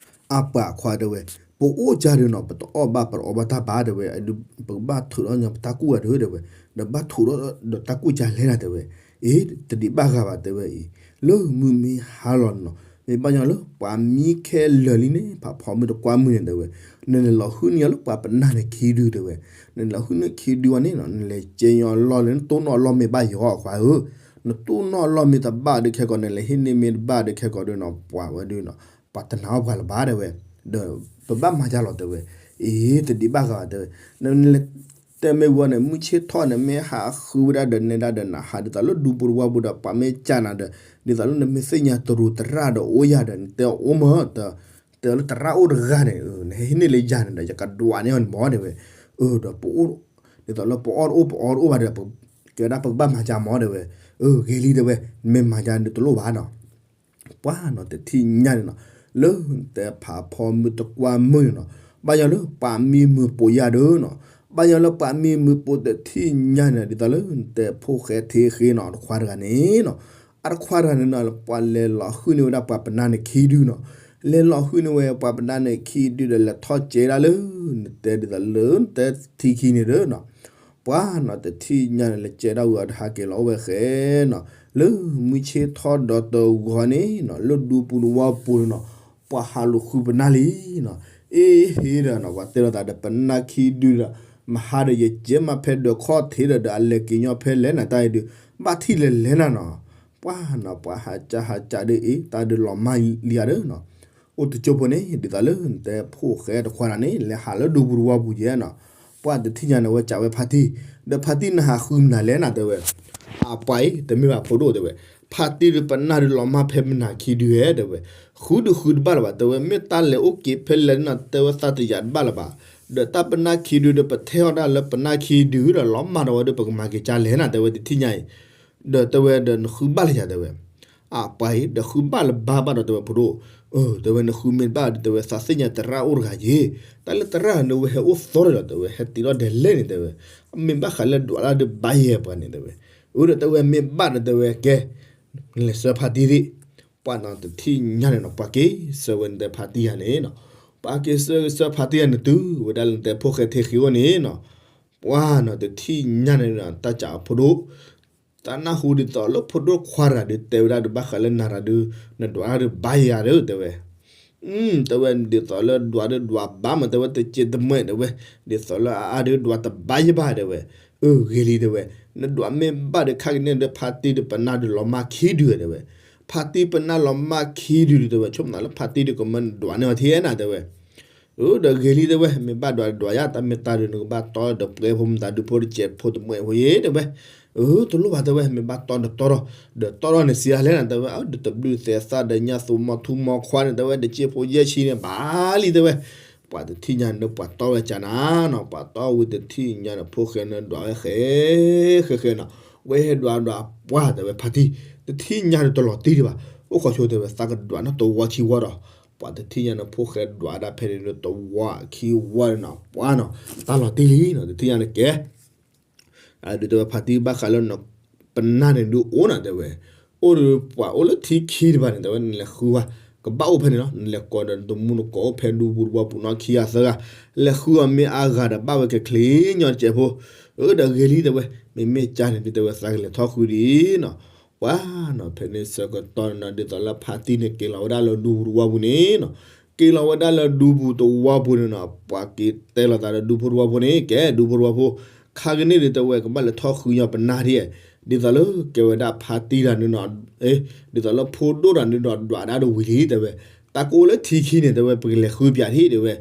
အပှၤခွါတဲဝဲ, ပအိၣ်ကၢ်ဒုနီၤ ပတအီၣ်ဘၣ်ပတအီဘၣ်တၢ်ဘၣ် တဲဝဲ, ပကဘၣ်ထုးထီၣ်ညါပတၢ်ကူၣ်ဂၤဒု တဲဝဲ, ဒီးဘၣ်ထုးထီၣ်ဒီးတၢ်ကူၣ်ကၢ်လဲၣ်နၤ တဲဝဲ, အ့ တဒံးဘၣ်ဂၤဘၣ် တဲဝဲအံၤ, လၢမုၢ်မ့ၢ်ဟါလီၤနီၤ မ့ၢ်ဘၣ်ညီလၢပှၤမံခဲလၢာ်လံန့ၣ် ဖးဖီမုၢ်တကွၢ်မုၢ်န့ၣ် တဲဝဲ, နလဲၤလီၤဟုၣ်န့ၢ်အီၤလၢပှၤပနၢ်န့ၣ်ခံဒု တဲဝဲ, နလဲၤဟုၣ်န့ၢ်ခံဒုဝဲန့ၣ်နီၤ နလဲၤကဲညီလီၢ်လၢနတိၢ်နီၣ်အလီၢ်မ့ၢ်ဘၣ်ယီၤ အခွါဧၢ, နတိၢ်နီၣ်အလီၢ်မ့ၢ်တဘၣ်ဒုခဲကိာ် နလဲၤဟ့ၣ်န့ၢ်မ့ၢ်တဘၣ်ဒုခဲကိာ်ဒုနီၤ ပှၤဝဲဒုနီၤ ပှၤတနာ်အီၣ်ပှၤလၢၤဘၣ် တဲဝဲ, ဒီးပဘၣ်မၤယါလီၤ တဲဝဲ, အ့ တဒံးဘၣ်ဂၤ တဲဝဲ, နလဲၤ တဲမ့ၢ်ဝဲန့ၣ် မုၢ်ဆ့ၣ်ထီၣ်န့ၣ် မ့ၢ်ဟးဃုဝဲဒၣ်ဒီးနဲဒၣ်ဒီး နဟးဒ်သိးလၢဒူပူၤတဝီပူၤဒီး ပှၤမ့ၢ်ကၢ်နၤဒီး ဒ်သိးလၢနမ့ၢ်သ့ၣ်ညါတရူးတရၣ်ဒီးအိၣ်ယၤဒီး နတဲအီၤအိၣ်မး တဲအီၤလၢတရၣ်အိၣ်တဂၤန့ၣ် နဟဲဟ့ၣ်န့ၢ်လၢယၤန့ၣ်ဒီး ယကဒွးန့ၢ်အီၤန့ၣ်မး တဲဝဲ, အၢ ဒီးပအိၣ် ဒ်သိးလၢပအီၣ်တအိၣ်ပအီတအိၣ်ဘၣ်ဒီး ကဲဝဲဒၣ်ပကဘၣ်မၤကၢ်မး တဲဝဲ, အၢ ဂ့ၤလံ တဲဝဲ, နမ့ၢ်မၤကၢ်န့ၣ်တလိၣ်ဘၣ်နီၤ ပှၢ်နီၤ တထံၣ်ညါန့ၣ်နီၤ လၢနတဲဖးဖီမုၢ်တကွၢ်မုၢ်န့ၣ်နီၤ ဘၣ်ယီၤလၢပှၤမံမုာ်ပိာ်ယၤဒီးနီၤ ဘၣ်ယီၤလၢပှၤမံမုာ်ပိာ်တထံၣ်ညါန့ၣ် ဒ်သိးလၢနတဲဖိၣ်ဃဲထ့ဃ့နီၤ တခွါတဂၤန့ၣ်နီၤ အတခွါတဂၤန့ၣ်နီၤ ပှၤလဲၤလီၤဟုၣ်န့ၢ်ဝဲဒၣ်ပှၤပနၢ်န့ၣ်ခံဒုနီၤ လဲၤလီၤဟုၣ်န့ၢ်ဝဲပှၤပနၢ်န့ၣ်ခံဒုဒီး လဲၤထီၣ်ကဲဒၣ်လၢ နတဲဒ်သိးလၢနတဲထံခံန့ၣ်ဒီးနီၤ ပှၢ်နီၤ တထံၣ်ညါန့ၣ် လဲၤကဲဒၣ်ဝံၤအီၤဒီးဟးက့ၤလီၤအိၣ်ဝဲဃဲနီၤ လၢမုၢ်ဆ့ၣ်ထီၣ်ဒီးတဂီၤန့ၣ်နီၤ လၢဒူပူၤတဝီပူၤန့ၣ်နီၤ ပှၤဟးလူၤဃုပနၢ်လံနီၤ အ့ဟ့ဒီးနီၤ ပှၤတဲလိာ်သးဒီးပနၢ်ခံဒုဒီး မဟါဒီးယကဲမးဖဲဒၢးခီၣ်ထံးဒီး ဒီးအလဲၤက့ၤညီဖဲလဲၣ်နၤတၢ်အံၤဒုး ဘၣ်ထံၣ်လဲၤလဲၣ်နၤနီၤ ပှၢ်နီၤ ပှၤဟးကၢ်ဟးကၢ်ဒုးအ့ တၢ်ဒုးလီၤမၢ်လံဧါဒီးနီၤ အိၣ်တကၠိဖိန့ၣ် ဒ်သိးလၢနတဲဖိၣ်ဃဲတခွါတဂၤန့ၣ် လဲၤဟးလၢဒူပူၤတဝီပူၤယဲနီၤ ပှၢ်တထံၣ်ညါန့ၣ် ဝဲကးဝဲဖါတံၢ် ဒီးဖါတံၢ်နဟးဃုမနုၤလဲၣ်နၤ တဲဝဲ အပှၤအံၤ တမ့ၢ်ဘၣ်ဖိဒိၣ် တဲဝဲ ဖါတံၢ်ဒီးပနၢ်ဒုးလီၤမၢ်ဖဲမနုၤခံဒုဧဲ တဲဝဲ ဃုဒုးဃုတဘၣ်လၢၤဘၣ် တဲဝဲ မ့ၢ်တၢ်လဲၤအိၣ်က့ၤဖဲလဲၣ်နၤ တဲဝဲသးတယာ်တဘၣ်လၢၤဘၣ် ဒီးတၢ်ပနၢ်ခံဒုဒီး ပထဲအီၣ်ဒၣ်လၢပနၢ်ခံဒုဒီး လီၤမၢ်ဒီးဝဲဒီး ပကမၤက့ၤကၢ်လဲၣ်နၤ တဲဝဲ တထံၣ်ညါအံၤ ဒီးတဲဝဲဒီးနဃုဘၣ်လၢယၤ တဲဝဲ အပှၤအံၤ ဒီးဃုဘၣ်လၢၤဘၣ်ဘၣ်ဒီး တဲဝဲဖိဒိၣ် အၢ တဲဝဲ နဃုမ့ၢ်ဘၣ်ဒီး တဲဝဲ သးသ့ၣ်ညါတရၣ်အိၣ်တဂၤယ့ တၢ်လၢတရၣ်န့ၣ် ဝဲဟဲအိၣ်သီဒီး တဲဝဲ ဟဲတ့ထီၣ်ဒဲးလဲၣ်န့ၣ် တဲဝဲ မ့ၢ်ဘၣ်ဃးလၢဒွးတၢ်ဒုးဘါယဲၢ်ပှၤန့ၣ် တဲဝဲ အၢ ဒီးတဲဝဲ မ့ၢ်ဘၣ်ဒီး တဲဝဲ ကဲ လဲၤဆှၢဖါတံၢ်သ့ၣ် ပှၢ်နီၤ တထံၣ်ညါန့ၣ်နီၤ ပှၤက့ၤဆှၢဝဲနတဲဖါတံၢ်ယၤန့ၣ်နီၤ ပှၤက့ၤဆှၢဆှၢဖါတံၢ်ယၤန့ၣ် တုၤဝဲဒၣ်လၢနတဲဖိၣ်ဃဲထ့ဃ့အိၣ်န့ၣ်နီၤ ပှၢ်နီၤ တထံၣ်ညါန့ၣ်နီၤ တၢ်ကးအဖိဒိၣ် တၢ်နၢ်ဟူဒ်သိးလၢဖိဒိၣ်ခွါတဂၤဒုး တဲဝဲဒၣ်ဒုး ဘၣ်ဃးလၢနၤတဂၤဒုး နဒွးတၢ်ဒုးဘါယဲၢ်ဒီး တဲဝဲ တဲဝဲ ဒ်သိးလၢဒွးဒုးဒွးဘၣ်မး တဲဝဲ တစဲးတမှဲး တဲဝဲ ဒ်သိးလၢအအါဒုးဒွးတဘါယဲၢ်ဘၣ် တဲဝဲ အၢ ဂ့ၤလံ တဲဝဲ နဒွးမ့ၢ်ဘၣ်ဒီး ခါကန့ၣ်ဒီး ဖါတံၢ်ဒီးပနၢ်ဒုးလီၤမၢ်ခံဒုး တဲဝဲ ဖါတံၢ်ပနၢ်လီၤမၢ်ခံဒုး တဲဝဲ ဆိကမိၣ်သးလၢဖါတံၢ်ဒုးကမၢနဒွးန့ၢ်အီၤထဲနၤ တဲဝဲ အၢ ဒီးဂ့ၤလံ တဲဝဲ မ့ၢ်ဘၣ်ဒွးဒွးယၤ တၢ်မ့ၢ်တၢ်ဒုး နကဘၣ်တီဒီးပှဲၤဖိမတၤဒုးဖိတစဲးဖိတမှဲးဖိယ့ၣ် တဲဝဲ အၢ တလိၣ်ဘၣ် တဲဝဲ မ့ၢ်ဘၣ်တီဒီးတီဒီး ဒီးတီဒီးန့ၣ်စံးအါလဲၣ်နၤ တဲဝဲ အၢ ဒီးတဘျုးသဲးသၣ်ဒီးညၣ်သူမီၤထူမီၤခွါန့ၣ် တဲဝဲ တစ့ဖိယဲၢ်ဆံန့ၣ် ဘၣ်လံ တဲဝဲ ပှၤတထံၣ်ညါန့ၣ် ပှၤတီဝဲကနၤနီၤ ပှၤတီဝံၤတထံၣ်ညါန့ၣ် ဖိၣ်ဃဲန့ၣ်ဒွးဝဲဃဲ ဃဲဃဲနီၤ ဝဲဟဲဒွးဒွးပှၢ် တဲဝဲ ဖါတံၢ် တထံၣ်ညါန့ၣ်တလီၤတံၢ်ဒံးဘၣ် အိၣ်ခိးဆိ တဲဝဲ သးကဒွးနီၢ်တဝီခံဝီဒီး ပှၤတထံၣ်ညါန့ၣ် ဖိၣ်ဃဲဒွးဒၣ်ဖဲန့ၣ်ဒီး တဝီခံဝီန့ၣ်နီၤ ပှၢ်နီၤ တၢ်လီၤတံၢ်လံနီၤ တထံၣ်ညါန့ၣ်ကဲ ဒုးတဲဝဲဖါတံၢ်ဘၣ်ဃးလၢ ပနၢ်န့ၣ်ဒုးအိၣ်နၤတဲဝဲ, အိၣ်ဒီးပှၤအိၣ်လၢထံခံတဖၣ်န့ၣ် တဲဝဲနလဲၤဃုဝဲ, ကဘၣ်အိၣ်ဖဲန့ၣ်လီၤ, နလဲၤကိးဒီးနတမူနကိးအိၣ်ဖဲဒူပူၤတဝီပူၤနီၢ်ခံဂၤသၢဂၤ, လဲၤဃုအီၤမ့ၢ်အါဂၤဒီးဘၣ်ဝဲကချ့ညီတစဲးဖိ, အၢ ဒီးဂ့ၤလံတဲဝဲ, မ့မ့ၢ်ကါန့ၣ်ဒုးတဲဝဲသးကလဲၤထီၣ်ဃုဒံးနီၤ, ပှၤနီၤ ဖဲန့ၣ်ဆၢကတီၢ်န့ၣ်နီၤ ဒ်သိးလၢဖါတံၢ်န့ၣ်က့ၤလီၤဝဲဒၣ်လၢဒူပူၤတဝီပူၤန့ၣ်နီၤ, က့ၤလီၤဝဲဒၣ်လၢဒူပူၤတဝီပူၤန့ၣ်နီၤ ပှၤက့ၤတဲလီၤသးဒီးဒူဖိတဝီဖိန့ၣ် ကဲဒူဖိတဝီဖိ, ခါကန့ၣ်ဒုးတဲဝဲ ကဘၣ်လဲၤထီၣ်ဃုညီပနၢ်ဒံး, ဒ်သိးလၢကဲဝဲဒၣ်ဖါတံၢ်တၢ်န့ၣ်နီၤ, ဒ်သိးလၢဖိဒိၣ်တၢ်န့ၣ်ဒီးဒွးဒၣ်တဝံၤလံတဲဝဲ, တၢ်ကအိၣ်လၢထံခံန့ၣ် တဲဝဲ ပကလဲၤဃုပၠးဒံးတဲဝဲ,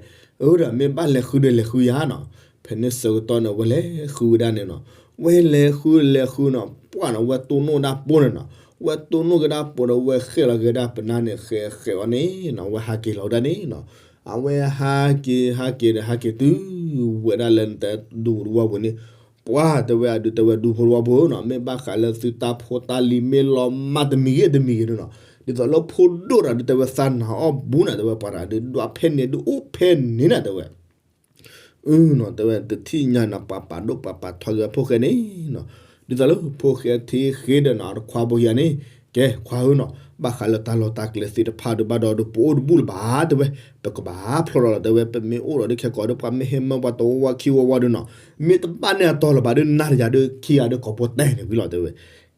အၢ ဒီးမ့ၢ်ဘၣ်လဲၤဃုဒီးလဲၤဃုယၤနီၤ, ဖဲန့ၣ်ဆၢကတီၢ်န့ၣ် ဝဲလဲၤဃုဝဲဒၣ်န့ၣ်နီၤ, ဝဲလဲၤဃုလဲၤဃုနီၤ ပှၢ်နီၤ ဝဲတိၢ်နီၣ်ဒၣ်ပိၢ်န့ၣ်နီၤ, ဝဲတိၢ်နီၣ်က့ၤဒၣ်ပိၢ်ဒီး ဝဲဃဲးလီၤက့ၤဒၣ်ပနၢ်န့ၣ် ဃဲးဃဲးအီၤန့ၣ်နီၤ ဝဲဟးက့ၤလီၤဝဲဒၣ်န့ၣ်နီၤ, အဝဲဟးက့ၤဟးက့ၤဒီးဟးက့ၤတုၤဝဲဒၣ်လၢနတဲဒူပူၤတဝီပူၤန့ၣ်, ပှၤတဲဝဲအဒုးတဲဝဲဒူဖိတဝီဖိနီၤ မ့ၢ်ဘၣ်ဃးလၢသုတၢ်ဖိတၢ်လံၤမ့ၢ်လီၤမၢ်တမံၤဂ့ၤတမံၤဂ့ၤန့ၣ်နီၤ, ဒ်သိးလၢဖိဒိၣ်တၢ်ဒုးတဲဝဲသးနၤအီၣ်ဘူးနၤ တဲဝဲပှၤတဂၤဒုး ဒွးဖဲန့ၣ်ဒုးအိၣ်ဖဲန့ၣ်နၤတဲဝဲ အၢနီၤ တဲဝဲတထံၣ်ညါနီၤ ပှၤပာ်ဒိၣ်ပှၤပာ်ထီက့ၤဖိၣ်ဃဲန့ၣ်နီၤ, ဒ်သိးလၢဖိၣ်ဃဲထံဃ့ဒီးနီၤ တခွါဖိယၤန့ၣ်, ကဲခွါဧၢနီၤ ဘၣ်ဃးလၢတၢ်လီၢ်တၢ်ကျဲသ့ၣ်တဖၣ်ဒုးဘၣ်ဒီးဒုးပအိၣ်တဘူၣ်လၢၤဘၣ်တဲဝဲ, ပကဘၣ်ဖျီၣ်လီၤလီၤတဲဝဲ, ပမ့ၢ်အိၣ်ဒီးဒုးခဲကိာ်ဒီး ပှၤမ့ၢ်ဟဲမၢပှၤတဝီဝါခံဝီဝါဒုးနီၤ, မ့ၢ်တဘၣ်န့ၣ်အတီၤလၢၤဘၣ်ဒုးနၤတယၤဒုးခံဂၤဒုးကိာ်ဘိတဲာ်န့ၣ်ဝံၤလီၤတဲဝဲ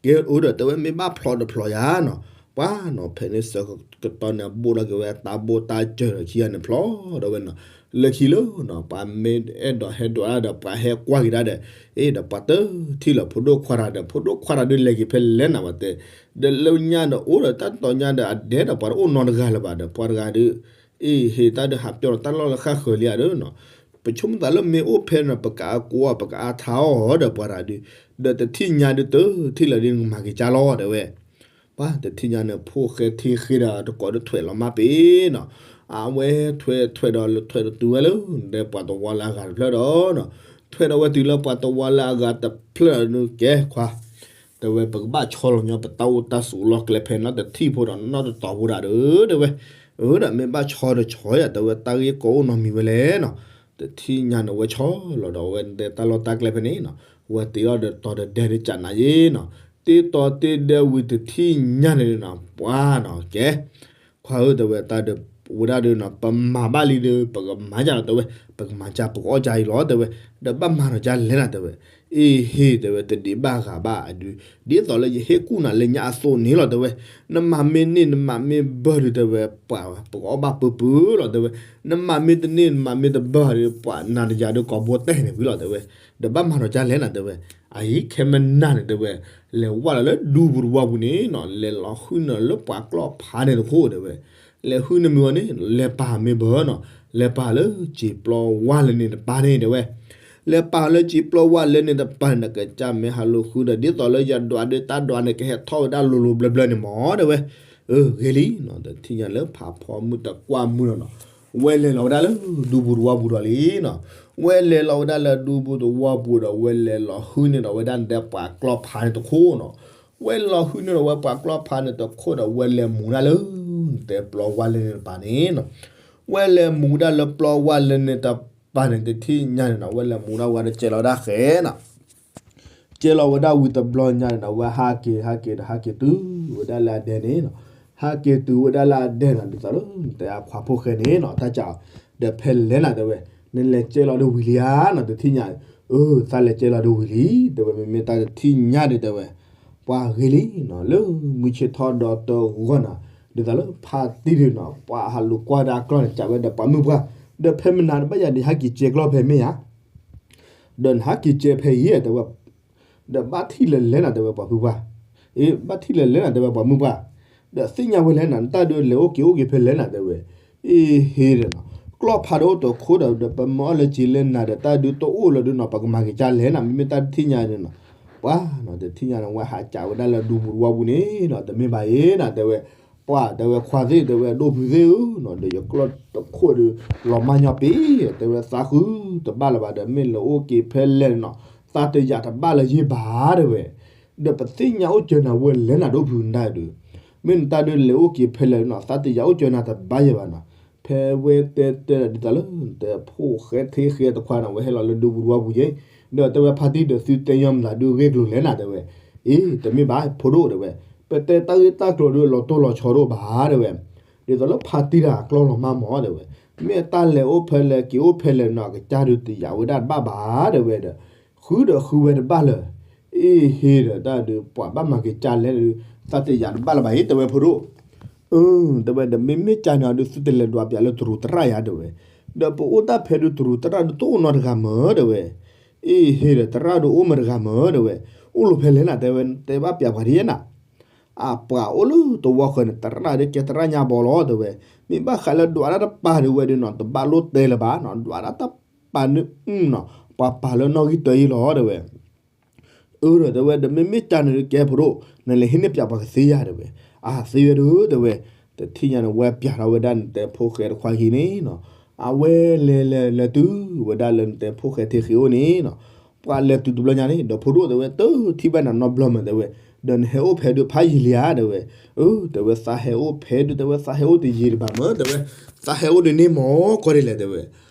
ကဲအိၣ်ဒီးတဲဝဲမ့ၢ်ဘၣ်ဖျီၣ်ဒီးဖျီၣ်ယၤနီၤ, ပှၤနီၤ ဖဲန့ၣ်ဆၢကတီၢ်န့ၣ် ဘိၣ်ထီၣ်က့ၤဝဲတၢ်ဘိၣ်တၢ်စၢၤဒီးခံဂၤန့ၣ် ဖျီၣ်ဒီးဝဲနီၤ, လၢခံလၢနီၤ ပှၤမ့ၢ်အဲၣ်ဒိးဟဲဒွးတၢ်ဒီး ပှၤဟဲကွၢ်က့ၤတၢ်ဒီး, အ့ ဒီးပှၤတထံၣ်လၢၤဖိဒိၣ်ခွါတဂၤဒီး ဖိဒိၣ်ခွါတဂၤဒုးလဲၤက့ၤဖဲလဲၣ်နၤဝဲတဲ, ဒီးလၢညါဒီးအိၣ်ဒီးတၢ်တီညါဒီး အဒဲဒီးပှၤတအိၣ်နီတဂၤလၢၤဘၣ်ဒီး ပှၤတဂၤဒုး အ့ ဟ့ၣ်တၢ်ဒုးဟးပၠီဒီးတၢ်လီၢ်လၢဃၣ်ဃၢၤလံဧါဒီးနီၤ, ပဆိကမိၣ်သးလၢမ့ၢ်အိၣ်ဖဲန့ၣ် ပကကိးအီၤ ပကအါထါအီၤဒီးပှၤတဂၤဒုး, ဒီးတထံၣ်ညါဒုးတထံၣ်လၢၤဒုးနကမၤက့ၤကၢ်လီၤတဲဝဲ, ပှၤတထံၣ်ညါန့ၣ် ဖိၣ်ဃဲထံဃ့ဒီးတကိးဒုးထွဲးလီၤမၢ်ပ့ၤနီၤ, အဝဲထွဲးထွဲးဒီးထွဲးတတုၤဝဲလၢ ဒီးပှၤတဝီလၢအဂၤတဖျၢၣ်ဒီးနီၤ, ထွဲးဒီးဝဲတုၤလၢပှၤတဝီလၢအဂၤတဖျၢၣ်ဒီး ကဲခွါ တဲဝဲ ပကဘၣ်ဆီလီၤညီပတၢ်အိၣ်တၢ်ဆိးလီၢ်ကျဲဖဲနီတထံၣ်ဖိဒီးနီတတီၤဖိဒၣ်ဒီး တဲဝဲ, အၢ ဒီးမ့ၢ်ဘၣ်ဆီဒီးဆီယၤ တဲဝဲ တၢ်ဂ့ၢ်ကီအိၣ်နီတမံၤဝဲလဲၣ်နီၤ, တထံၣ်ညါန့ၣ် ဝဲဆီလီၤဒီးဝဲဒဲတၢ်လီၢ်တၢ်ကျဲဖဲန့ၣ်နီၤ, ဝဲတ့လီၤဒီးတီၤဒီးဒဲဒုးကနၤယ့နီၤ, တ့တီၤတ့ဒဲဝံၤတထံၣ်ညါန့ၣ်နီၤ ပှၤနီၤ ကဲ ခွါဧၢ တဲဝဲ တၢ်ဒီးဝဲဒၣ်ဒီးနီၤ ပမၤဘၣ်လံဒီး ပကမၤကၢ်လီၤ တဲဝဲ, ပကမၤကၢ် ပကအီၣ်ကၢ်အံၤလီၤ တဲဝဲ, ဒီးဘၣ်မၤဒီးကၢ်လဲၣ်နၤ တဲဝဲ, အ့ဟ့ တဲဝဲ တဒံးဘၣ်ဂၤဘၣ်အဒုး, ဒ်သိးလၢယဟ့ၣ်ကူၣ်နၤလၢညါအသိးန့ၣ်လီၤ တဲဝဲ, နမၤမ့ၢ်န့ၢ် နမၤမ့ၢ်ဘၢဒီး တဲဝဲ ပှၤပကအီၣ်ဘၣ်ပၢပၢလီၤ တဲဝဲ, နမၤမ့ၢ်တန့ၢ် နမၤမ့ၢ်တဘၢဒီး ပှၤနၤတယၤဒီးကိာ်ဘိတဲာ်န့ၣ်ဝံၤလီၤ တဲဝဲ, ဒီးဘၣ်မၤဒီးကၢ်လဲၣ်နၤ တဲဝဲ, အအံၤခဲမနၤန့ၣ် တဲဝဲ, လဲၤဝဲလီၤလၢဒူပူၤတဝီပူၤန့ၣ်နီၤ လဲၤလီၤဟုၣ်န့ၢ်လၢပှၤကျီၢ်ဖးန့ၣ်တခိၣ် တဲဝဲ, လဲၤဟုၣ်န့ၢ်မ့ၢ်ဝဲန့ၣ် လဲၤပာ်မ့ၢ်ဘၢနီၤ, လဲၤပာ်လၢစံာ်ပျီဝါလၢန့ၣ်တပၤန့ၣ် တဲဝဲ, လဲၤပာ်လၢစံာ်ပျီဝါလၢန့ၣ်တပၤန့ၣ် ကစၢ်မ့ၢ်ဟးလိာ်ဃုဒီး ဒ်သိးလၢယဒွးဒီးတၢ်ဒွးန့ၣ် ကဟဲထီၣ်ဝဲဒၣ်လိၤလိၤဘျၢဘျၢန့ၣ်မး တဲဝဲ, အၢ ဂ့ၤလံနီၤ တထံၣ်ညါလၢဖးဖီမုၢ်တကွၢ်မုၢ်လီၤနီၤ, ဝဲလဲၤလီၤဝဲဒၣ်လၢဒူပူၤတဝီပူၤဒီးလံနီၤ, ဝဲလဲၤလီၤဝဲဒၣ်လၢဒူပူၤတဝီပူၤဒီး ဝဲလဲၤလီၤဟုၣ်န့ၢ်ဒီးဝဲဒၣ်နတဲပှၤကျီၢ်ဖးန့ၣ်တခိၣ်နီၤ, ဝဲလီၤဟုၣ်န့ၢ်ဒီးဝဲပှၤကျီၢ်ဖးန့ၣ်တခိၣ်ဒီး ဝဲလဲၤမူၤဒၣ်လၢ နတဲပျီဝါလၢန့ၣ်တပၤန့ၣ်နီၤ, ဝဲလဲၤမူၤဒၣ်လၢပျီဝါလၢန့ၣ်တပၤန့ၣ် တထံၣ်ညါန့ၣ်နီၤ ဝဲလဲၤမူၤဒၣ်ဝဲဒီးကဲလီၤဝဲဒၣ်ဃဲနီၤ ကဲလီၤဝဲဒၣ်ဝံၤတဘျီညါန့ၣ်နီၤ ဝဲဟးက့ၤ ဟးက့ၤဒီး ဟးက့ၤတုၤဝဲဒၣ်လၢအဒဲန့ၣ်နီၤ, ဟးက့ၤတုၤဝဲဒၣ်လၢအဒဲနီၤ ဒ်သိးလၢ နတဲအခွါဖိၣ်ဃဲန့ၣ်နီၤ တၢ်ကးအီၤ, ဒီးဖဲလဲၣ်နၤ တဲဝဲ, နလဲၤကဲလီၤဒီးဝံၤလံဧါနီၤ တထံၣ်ညါ, အၢ သးလဲၤကဲလီၤဒီးဝံၤလံ တဲဝဲ မ့မ့ၢ်တၢ်တထံၣ်ညါဒီး တဲဝဲ ပှၤဂ့ၤလံနီၤ လၢမုၢ်ဆ့ၣ်ထီၣ်ဒီတဂီၢ်နီၤ, ဒ်သိးလၢဖါတံၢ်ဒုးနီၤ ပှၤဟးလူၤကွၢ်ဒၣ်အကျီၢ်န့ၣ် ကးဝဲဒီးပှၤမုၢ်ပှၢ်, ဒီးဖဲမနၤတဘၣ်ယၤဒီး ဟဲက့ၤကဲကျီၢ်ဖဲမ့ၢ်ဧါ ဒီးနဟးက့ၤကဲဖဲအံၤ တဲဝဲ, ဒီးဘၣ်ထံၣ်လၢၤလဲၣ်နၤ တဲဝဲ ပှၤဖုပှၢ်, အ့ ဘၣ်ထံၣ်လၢၤလဲၣ်နၤ တဲဝဲ ပှၤမုၢ်ပှၢ်, ဒီးသ့ၣ်ညါဝဲလဲၣ်နၤ နတၢ်ဒုးလဲၤအိၣ်က့ၤအိၣ်က့ၤဖဲလဲၣ်နၤ တဲဝဲ, အ့ဟ့ဒီးနီၤ ကျီၢ်ဖးဒိၣ်တခိၣ်ဒီး ဒီးပမၢအီၣ်လၢက့ၤလၢနၤဒီး တၢ်ဒုးတအိၣ်လၢၤဒီးနီၤ ပကမၤက့ၤကၢ်လဲၣ်နၤ မ့မ့ၢ်တၢ်တထံၣ်ညါန့ၣ်နီၤ, ပှၤနီၤ တထံၣ်ညါန့ၣ် ဝဲဟးကးဝဲဒၣ်လၢဒူပူၤတဝီပူၤန့ၣ်နီၤ တမ့ၢ်ဘၣ်အံၤနၤ တဲဝဲ, ပှၤ တဲဝဲ ခွါသ့ၣ် တဲဝဲ ဒိၣ်ဖုသ့ၣ်ဧၢနီၤ ဒီးယကျီၢ်တခိၣ်ဒီး လီၤမၢ်ညီပ့ၤ တဲဝဲ သးဃုတဘၣ်လၢၤဘၣ်ဒီး မ့ၢ်လဲၤအိၣ်က့ၤဖဲလဲၣ်န့ၣ်နီၤ သးတယာ်တဘၣ်လၢၤယ့ၢ်ဘၣ် တဲဝဲ, ဒီးပသ့ၣ်ညါအိၣ်ကၢၤနၤဝဲလဲၣ်နၤ ဒိၣ်ဖုနၤဒုး, မ့ၢ်နတၢ်ဒုးလဲၤအိၣ်က့ၤဖဲလဲၣ်နီၤ သးတယာ်အိၣ်ကၢၤနၤတဘၣ်ယဲၢ်ဘၣ်နီၤ, ဖဲဝဲတဲတဲဒီးဒ်သိးလၢ နတဲဖိၣ်ဃဲထံဃ့တခွါနီၤ ဝဲဟဲလီၤလၢဒူပူၤတဝီပူၤယဲၢ် ဒီးတဲဝဲဖါတံၢ်ဒီးသုတဲညီမသးဒုးဂ့ၢ်ကျိၤလဲၣ်နၤတဲဝဲ, အ့ တမ့ၢ်ဘၣ်ဖိဒိၣ်တဲဝဲ, ပတဲတၢ်ဂ့ၢ်တၢ်ကျိၤဒုးလီၤတိၢ်လီၤဆီဒိၣ်ဘၣ်တဲဝဲ, ဒ်သိးလၢဖါတံၢ်တၢ်အကျီၢ်လီၤမၢ်မၢ်တဲဝဲ, မ့ၢ်အတၢ်လဲၤအိၣ်ဖဲလဲၣ်က့ၤအိၣ်ဖဲလဲၣ်နီၤ အကစၢ်ဒုးတယာ်ဝဲဒၣ်တဘၣ်ဘၣ်တဲဝဲဒီး, ဃုဒီးဃုဝဲတဘၣ်လၢၤ အ့ဟ့ဒီးတၢ်ဒုးပှၤဘၣ်မၤက့ၤကၢ်လဲၣ်ဒုး, သးတယာ်တဘၣ်လၢၤဘၣ်အံၤတဲဝဲဖိဒိၣ်, အၢ တဲဝဲဒီးမ့မ့ၢ်ကၢ်န့ၣ်ဒုးသုတလဲၤဒွးပၠးလၢတရူးတရၣ်ယၤတဲဝဲ, ဒီးပအိၣ်တၢ်ဖဲဒုးတရူးတရၣ်ဒုးတအိၣ်နီတဂၤမၢ်တဲဝဲ, အ့ဟ့ဒီးတရၣ်ဒုးအိၣ်မၢတဂၤမၢ်တဲဝဲ, အိၣ်လီၤဖဲလဲၣ်နၤတဲဝဲ တဲဘၣ်ပၠးပှၤဒ်ယဲနၤ အပှၤအိၣ်လၢတဝီဃၢၤန့ၣ် တရၣ်ဒုးကဲတရၣ်ညါဘီလီၤတဲဝဲ, မ့ၢ်ဘၣ်ဃးလၢဒွးတၢ်တပၤဒုးဝဲဒုးနီၤ တဘၣ်လိၣ်တဲလၢၤဘၣ်နီၤ ဒွးတၢ်တပၤန့ၣ်နီၤ ပှၤပာ်လၢနီၣ်ဂံၢ်တၢအံၤလီၤတဲဝဲ, အၢဒီးတဲဝဲဒီးမ့မ့ၢ်ကၢ်န့ၣ်ဒုးကဲဖိဒိၣ် နလဲၤဟံးန့ၢ်ပၠးပှၤကသ့ဧါတဲဝဲ, အသ့ဝဲဒုးတဲဝဲ, တထံၣ်ညါန့ၣ် ဝဲပၠးထီၣ်ဝဲဒၣ်နတဲဖိၣ်ဃဲတခွါခံန့ၣ်နီၤ, အဝဲလဲၤလဲၤလဲၤတုၤဝဲဒၣ်လၢနတဲဖိၣ်ဃဲထံဃ့အိၣ်န့ၣ်နီၤ, ပှၤလဲၤတုၤတဘျီညါန့ၣ် ဒီးဖိဒိၣ်တဲဝဲတထံၣ်ဘၣ်နၤနီတဘျီမၢ်တဲဝဲ, ဒီးနဟဲအိၣ်ဖဲဒုးဖးယံာ်လံဧါတဲဝဲ, အၢ တဲဝဲသးဟဲအိၣ်ဖဲဒုးတဲဝဲသးဟဲအိၣ်တယံာ်လၢၤဘၣ်မၢ်တဲဝဲ, သးဟဲအိၣ်ဒ်န့ၣ်မၢ်ကီၢ်ဒ်လဲၣ်တဲဝဲ,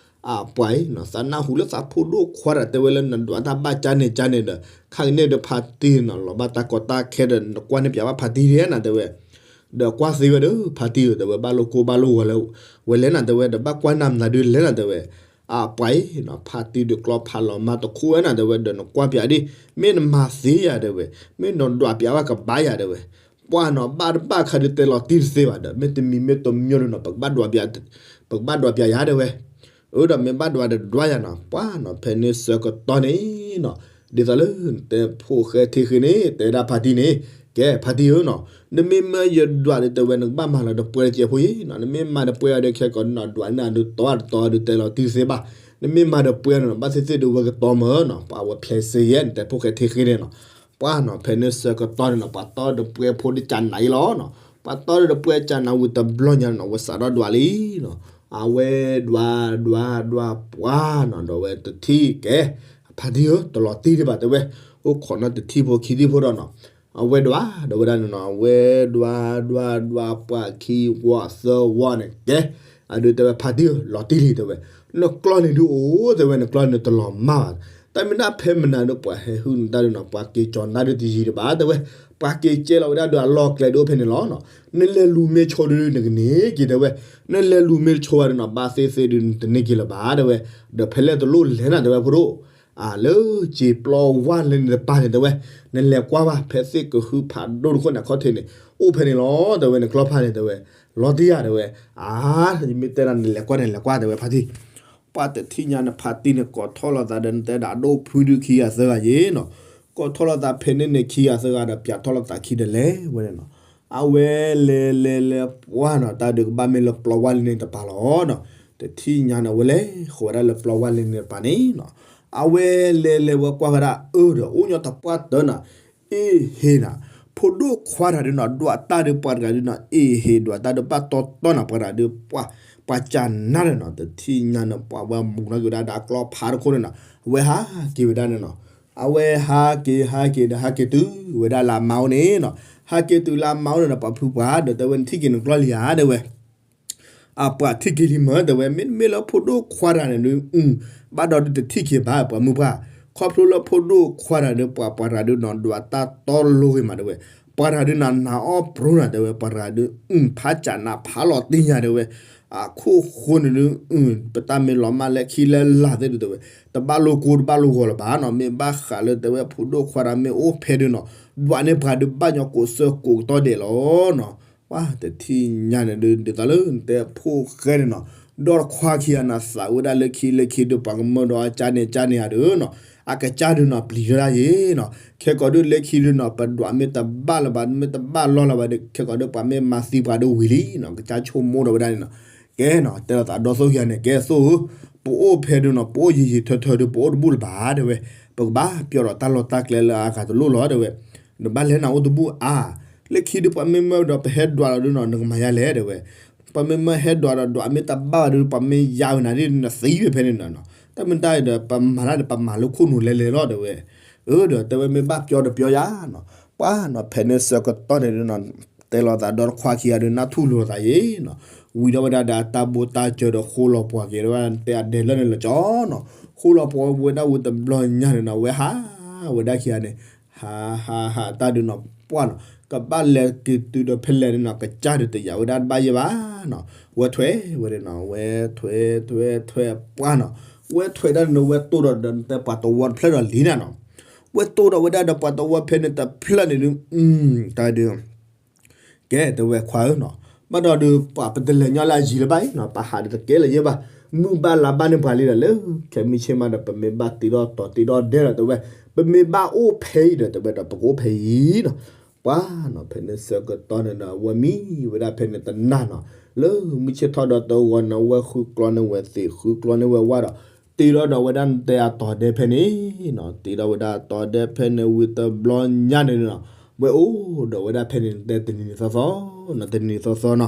အပှၤအံၤနီၤ သးနၢ်ဟူလၢသးဖိဒိၣ်ခွါတဂၤတဲဝဲလၢနဒွးတၢ်ဘၣ်ကၢ်န့ၣ်ကၢ်န့ၣ်ဒီး ခါကန့ၣ်ဒီးဖါတံၢ်နီၤ လီၤဘၣ်တၢ်ကီတၢ်ခဲဒီး နကွၢ်န့ၢ်ပၠးဘၣ်ဖါတံၢ်ဒ်နၤတဲဝဲ, ဒီးကွၢ်သ့ဝဲဒီး ဖါတံၢ်ဧၢ တဲဝဲ ဘၣ်လိၣ်ကိၢ်ဘၣ်လိၣ်ဂီၤဝဲလဲၣ်နၤတဲဝဲ ဒီးဘၣ်ကွၢ်နၢ်မနုၤဒုးလဲၣ်နၤတဲဝဲ, အပှၤအံၤနီၤ ဖါတံၢ်ဒုးကျီဖးလီၤမၢ်တခူဝဲနၤတဲဝဲ ဒီးနကွၢ်ပၠးဒ် မ့ၢ်နမၤသ့ယၤတဲဝဲ, မ့ၢ်နဒွးပၠးဘၣ်ကဘၣ်ယၤတဲဝဲ, ပှၤနီၤ ဘၣ်တဘၣ်ခါဒုးတဲလီၤတံၢ်တသ့ဘၣ်ဒီး မ့တမံၤမ့တမီၤဒုးနီၤ ပကဘၣ်ဒွးပၠး ပကဘၣ်ဒွးပၠးယၤတဲဝဲ, အၢ ဒီးမ့ၢ်ဘၣ်ဒွးဒီးဒွးယၤနီၤ ပှၤနီၤ ဖဲန့ၣ်ဆၢကတီၢ်န့ၣ်နီၤ, ဒ်သိးလၢနတဲဖိၣ်ဃဲထံဃ့န့ၣ် တဲဝဲဒၣ်ဖါတံၢ်န့ၣ်, ကဲဖါတံၢ်ဧၢနီၤ, နမ့ၢ်မၢယဒွးဒီးတဲဝဲ နကဘၣ်မၤလီၤတပှဲၤတစဲးဖိယံၤနီၤ, နမ့ၢ်မၤတပှဲၤအီၤဒီး ခဲကိာ်နီၤ ဒွးန့ၢ်အဒုးတီအတတီအဒုးတဲလီၤတံၢ်တသ့ဘၣ်, နမ့ၢ်မၤတပှဲၤနီၤ ဘၣ်သ့ၣ်သ့ၣ်ဒုး ဝဲကတီမၢ်နီၤ ပှၤဝဲဖျဲးစ့ယဲ နတဲဖိၣ်ဃဲထံဃ့န့ၣ်နီၤ, ပှၤနီၤ ဖဲန့ၣ်ဆၢကတီၢ်န့ၣ်နီၤ ပှၤတီဒီးပှဲၤဖိဒ်ကၢ်နၤအံၤလီၤနီၤ, ပှၤတီဒီးပှဲၤကၢ်နၤဝံၤတဘျီညါနီၤ ဝဲစးထီၣ်ဒွးလံနီၤ, အဝဲဒွးဒွးဒွးပှၤနီၤ ဒီးဝဲတထံၣ်ကဲ, ဖါတံၢ်ဧၢ တလီၤတံၢ်ဒံးဘၣ်တဲဝဲ, အိၣ်ခိးနီတထံၣ်ဖိခံထံၣ်ဖိဒီးနီၤ, အဝဲဒွးဒီးဝဲဒၣ်န့ၣ်နီၤ အဝဲဒွးဒွးဒွးပှၤခံဝီသၢဝီန့ၣ် ကဲ, အဒုးတဲဝဲဖါတံၢ်ဧၢ လီၤတံၢ်လံတဲဝဲ, နကျီၢ်န့ၣ်ဒုးအိၣ်တဲဝဲ နကျီၢ်န့ၣ်တလီၤမၢ်ဘၣ်, တၢ်မ့ၢ်ဒၣ်ဖဲမနုၤဒီး ပှၤဟဲဟုၣ်နတၢ်ဒုးနီၤ ပှၤက့ၤကၠီၤနတၢ်ဒုးတယံာ်ဒံးဘၣ်တဲဝဲ, ပှၤက့ၤကဲလီၤဝဲဒၣ်ဒီးအလီၢ်ကျဲဒုးအိၣ်ဖဲန့ၣ်လီၤနီၤ, နလဲၤလူၤမ့ၢ်ဆိဒုးနကန့ၢ်က့ၤတဲဝဲ, နလဲၤလူၤမ့ၢ်တဆိဘၣ်ဒုးနီၤ ဘၣ်သ့ၣ်သ့ၣ်ဒုးနတန့ၢ်က့ၤလၢၤဘၣ်တဲဝဲ, ဒီးဖဲလဲၣ်တလိၣ်လဲၣ်နၤတဲဝဲဖိဒိၣ် အလၢက့ၤပျီဝါလဲန့ၣ်တပၤန့ၣ်တဲဝဲ, နလဲၤကွၢ်ဘၣ် ဖဲသ့ၣ်ကဟုဖးဒိၣ်တခိၣ်န့ၣ်အခီၣ်ထံးန့ၣ် အိၣ်ဖဲန့ၣ်လီၤတဲဝဲ နကျီၢ်ဖးန့ၣ်တဲဝဲ, လီၤတံၢ်ဧါတဲဝဲ, အါ ယမ့ၢ်တဲဒၣ်နလဲၤကွၢ်န့ၣ် လဲၤကွၢ်တဲဝဲဖါတံၢ်, ပှၤတထံၣ်ညါန့ၣ် ဖါတံၢ်န့ၣ် ကိးထီၣ်လိာ်သးဒီး နတဲဒၣ်အဒိၣ်ဖုဒုးခံဂၤသၢဂၤယ့ၣ်နီၤ, ကိးထီၣ်လိာ်သးဖဲန့ၣ်န့ၣ် ခံဂၤသၢဂၤဒီး ပၠးထီၣ်လိာ်သးခံဒီးလဲၤဝဲန့ၣ်နီၤ, အဝဲလဲၤလဲၤလဲၤပှၢ်နီၤ တၢ်ဒုးကဘၣ်မ့ၢ်လၢပျီဝါလံန့ၣ်တပၤလီၤနီၤ, တထံၣ်ညါန့ၣ် အဝဲလဲၤဃီၤဝဲဒၣ်လၢပျီဝါလံန့ၣ်တပၤန့ၣ်နီၤ, အဝဲလဲၤလဲၤဝဲကွၢ်ဝဲဒၣ်အၢဒီး အိၣ်ညီတပှၢ်တၢၢ်နီၤ, အ့ဟ့နီၤ, ဖိဒိၣ်ခွါတဂၤဒုးနီၤ ဒွးတၢ်ဒုးပှၤတဂၤဒုးနီၤ အ့ဟ့ဒွးတၢ်ဒုးဘၣ်တီတီနီၤ ပှၤတဂၤဒုး ပှၤကၢ်နါဒီးနီၤ တထံၣ်ညါန့ၣ် ပှၤဝဲမူၤနီၣ်က့ၤဝဲဒၣ်ဒီးကျီၢ်ဖးတခိၣ်န့ၣ်နီၤ အဝဲဟးက့ၤဝဲဒၣ်န့ၣ်နီၤ, အဝဲဟးက့ၤဟးက့ၤဒီးဟးက့ၤတုၤဝဲဒၣ်လၢအမါအိၣ်န့ၣ်နီၤ, ဟးက့ၤတုၤလၢအမါအိၣ်န့ၣ်နီၤ ပှၤဖုပှၢ်ဒီးတဲဝဲ နထံၣ်က့ၤနကျီၢ်လံဧါတဲဝဲ အပှၤထံၣ်က့ၤလံမၢ်တဲဝဲ မ့တမ့ၢ်လၢဖိဒိၣ်ခွါတဂၤန့ၣ်ဒုး ဘၣ်ဒီးဒုးတထံၣ်က့ၤဘၣ်ပှၤမုၢ်ပှၢ်, ခီဖျိလၢဖိဒိၣ်ခွါတဂၤဒီး ပှၤပှၤတဂၤဒုးနီၤ ဒွးတၢ်တီလိၤဂ့ၤမးတဲဝဲ, ပှၤတဂၤဒုးနီၤ နၤအီၣ်ပြိနၤတဲဝဲ ပှၤတဂၤဒုး ဖးကၢ်နးဖးလီၤတံၢ်ညါတဲဝဲ, အခိၣ်ဃိန့ၣ်ဒုး ပတၢ်မ့ၢ်လီၤမၢ်လၢခံလၢလာ်သ့ၣ်ဒုးတဲဝဲ, တဘၣ်လိာ်ကိၢ်တဘၣ်လိာ်ဂီၤလၢၤဘၣ်နီၤ, မ့ၢ်ဘၣ်ဃးလၢတဲဝဲဖိဒိၣ်ခွါတဂၤမ့ၢ်အိၣ်ဖဲဒုးနီၤ ဒွးန့ၢ်ပှၤဒုးဘၣ်ညီကိးဆၢကိးကတီၢ်ဒဲးလီၤနီၤ. ပှၤတထံၣ်ညါန့ၣ်ဒုး ဒ်သိးလၢနတဲဖိၣ်ဃဲန့ၣ်နီၤ, ဒီတခွါခံဂၤန့ၣ် သးဝဲဒၣ်လၢခံလၢခံဒုး ပှၤကမၢဒီးအကၢ်န့ၣ်ကၢ်န့ၣ်ဧါဒုးနီၤ, အကစၢ်ဒုးနီၤ ပျံၤဝဲဒၣ်ယ့ၣ်နီၤ, ခဲကိာ်ဒုးလၢခံဒုးနီၤ ပဒွးမ့ၢ်တဘၣ်လၢၤဘၣ် မ့ၢ်တဘၣ်လီၢ်လၢၤဘၣ်ဒုး ခဲကိာ်ဒုးပှၤမ့ၢ်မၤသံပှၤဒုးဝံၤလံနီၤ, ကစၢ်ဆိကမိၣ်ဒီးဝဲဒၣ်န့ၣ်နီၤ, ကဲနီၤ တဲလိာ်သးဒီသိၣ်ခံဂၤန့ၣ် ကဲသိၣ်ဧၢ, ပအိၣ်ဖဲဒုးနီၤ ပအိၣ်ယံာ်ယံာ်ထၢထၢဒုး ပအိၣ်တဘူၣ်လၢၤဘၣ်တဲဝဲ, ပကဘၣ်ပျီဒီးတၢ်လီၢ်တၢ်ကျဲလၢအဂၤတလိၣ်လီၤတဲဝဲ နဘၣ်လဲၤနၤအိၣ်တဘူၣ်အါ, လၢခံဒုးပှၤမ့ၢ်မၢဒီးပဟဲဒွးလီၤဒုးနီၤ နကမၤယါလဲၣ်တဲဝဲ, ပှၤမ့ၢ်မၢဟဲဒွးဒီးဒွးမ့ၢ်တဘၣ်ဘၣ်ဒုး ပှၤမ့ၢ်ယါဝဲနၤဒ်နသံဝဲဖဲန့ၣ်နီၤ, တၢ်မ့ၢ်တၢ်ဒီး ပမၤတၢ်ဒီးပမၤလၢခိၣ်နူာ်လဲၤလဲၤလီၤတဲဝဲ, အၢဒီးတဲဝဲမ့ၢ်ဘၣ်ပျီဒီးပျီယါနီၤ, ပှၤနီၤ ဖဲန့ၣ်ဆၢကတီၢ်န့ၣ်ဒုးနီၤ တဲလိာ်သးဒီတခွါခံဂၤဒုး နၢ်ထူၣ်လိာ်သးယ့ၣ်နီၤ ဝံၤဒီးဝဲဒၣ်ဒီးတၢ်ဘိတၢ်စၢၤဒီးဃိလီၤပှၤက့ၤဝဲဒၣ်တဲအဒဲလၢန့ၣ်လီၤကၠီနီၤ. ဃိလီၤပှၤဝဲဒၣ်ဝံၤတဘျီညါန့ၣ်နီၤ ဝဲဟးဝဲဒၣ်ခံဂၤန့ၣ် ဟးဟးဟးတၢ်ဒုးနီၤ ပှၢ်နီၤ ကဘၣ်လဲၤက့ၤတုၤဒီးဖဲလဲၣ်န့ၣ်နီၤ ကစၢ်ဒုးတယာ်ဝဲဒၣ်တဘၣ်ယဲၢ်ဘၣ်နီၤ. ဝဲထွဲဝဲန့ၣ်နီၤ ဝဲထွဲထွဲထွဲပှၢ်နီၤ ဝဲထွဲဒၣ်န့ၣ် ဝဲတိၢ်ဒီးဒီးတဲပှၤတဝီတဖျၢၣ်ဒီးလံနၤနီၤ. ဝဲတိၢ်ဒီးဝဲဒၣ်ဒီးပှၤတဝီဖဲန့ၣ်တဖျၢၣ်န့ၣ်ဒုး တၢ်ဒုး ကဲတဲဝဲခွါဧၢနီၤ ဘၣ်ဒီးဒုးပှၤပတလဲၤညီလၢအယံၤလၢၤဘၣ်အံၤနီၤ ပဟးဒီးတကဲလၢၤယဲၢ်ဘၣ် မုၢ်ဘၣ်လါဘၣ်န့ၢ်ပှၤလံဒီး လၢခဲမုၢ်ဆ့ၣ်မးဒီး ပမ့ၢ်ဘၣ်တ့ထီၣ်တီၤတ့ထီၣ်ဒဲဒီးတဲဝဲ ပမ့ၢ်ဘၣ်အိၣ်ဖဲအံၤဒီးတဲဝဲဒီး ပကအိၣ်ဖဲအံၤနီၤ. ပှၢ်နီၤ ဖဲန့ၣ်ဆၢကတီၢ်န့ၣ်ဒီး အဝဲမံဝဲဒၣ်ဖဲန့ၣ်တနၤနီၤ လၢမုၢ်ဆ့ၣ်ထီၣ်ဒီးတဂီၤန့ၣ် အဝဲဃုကျီန့ၢ်ဝဲသ့ၣ် ဃုကျီန့ၢ်ဝဲဝၣ်ဒီး တ့ထီၣ်ဒီးဝဲဒၣ်တဲအတီၤဒဲဖဲန့ၣ်နီၤ တ့ထီၣ်ဝဲဒၣ်အတီၤဒဲဖဲန့ၣ်ဝံၤတဘျီညါန့ၣ်နီၤ ဝဲအိၣ်ဒီးဝဲဒၣ်ဖဲန့ၣ်တဲတနံၤနံၤသီသီနီၤ တနံၤနံၤသီသီနီၤ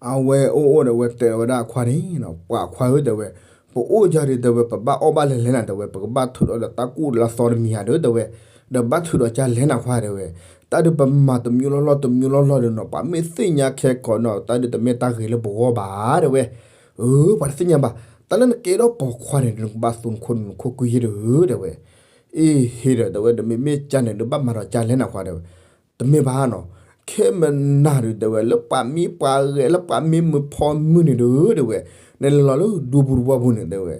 အဝဲအိၣ်အိၣ်ဒီးဝဲတဲဝဲဒၣ်အခွါန့ၣ်နီၤ ပှၤခွါဧၢတဲဝဲ ပအိၣ်ယၤဒုးတဲဝဲ ပဘၣ်အီၣ်ဘၣ်လဲၤလဲၤနၤတဲဝဲ ပကဘၣ်ထုးဒီးတၢ်ကူၣ်လၢသီတမံၤဧါဒုးတဲဝဲ ဒီးဘၣ်ထုးဒီးကၢ်လဲၤနၤခွါတဲဝဲ တၢ်ဒုးပမၤတမံၤလီၢ်လီၢ်တမံၤလီၢ်လီၢ်ဒီးနီၤ ပှၤမ့ၢ်သ့ၣ်ညါခဲကီးနီၤ တၢ်ဒုးတမ့ၢ်တၢ်ဂ့ၤလၢပဂီၢ်ဘၣ်တဲဝဲ အၢ ပှၤတသ့ၣ်ညါဘၣ် တၢ်လၢနကဲထီၣ်ပိာ်ခွါန့ၣ် နကဘၣ်သူနခိၣ်နူာ်နခိၣ်ကွံယဲၢ်ဒုးတဲဝဲ အ့ဟ့ဒီးတဲဝဲ တမ့မ့ၢ်ကၢ်န့ၣ် နဘၣ်မၤဒီးကၢ်လဲၤနၤခွါတဲဝဲ တမ့ၢ်ဘၣ်နီၤ ခဲမနၤဒုးတဲဝဲ လၢပှၤမံပှၤဂဲၤ လၢပှၤမံမုာ်ဖီမုာ်န့ၣ်ဒုးတဲဝဲ နလဲၤလီၤလၢဒူပူၤတဝီပူၤန့ၣ်တဲဝဲ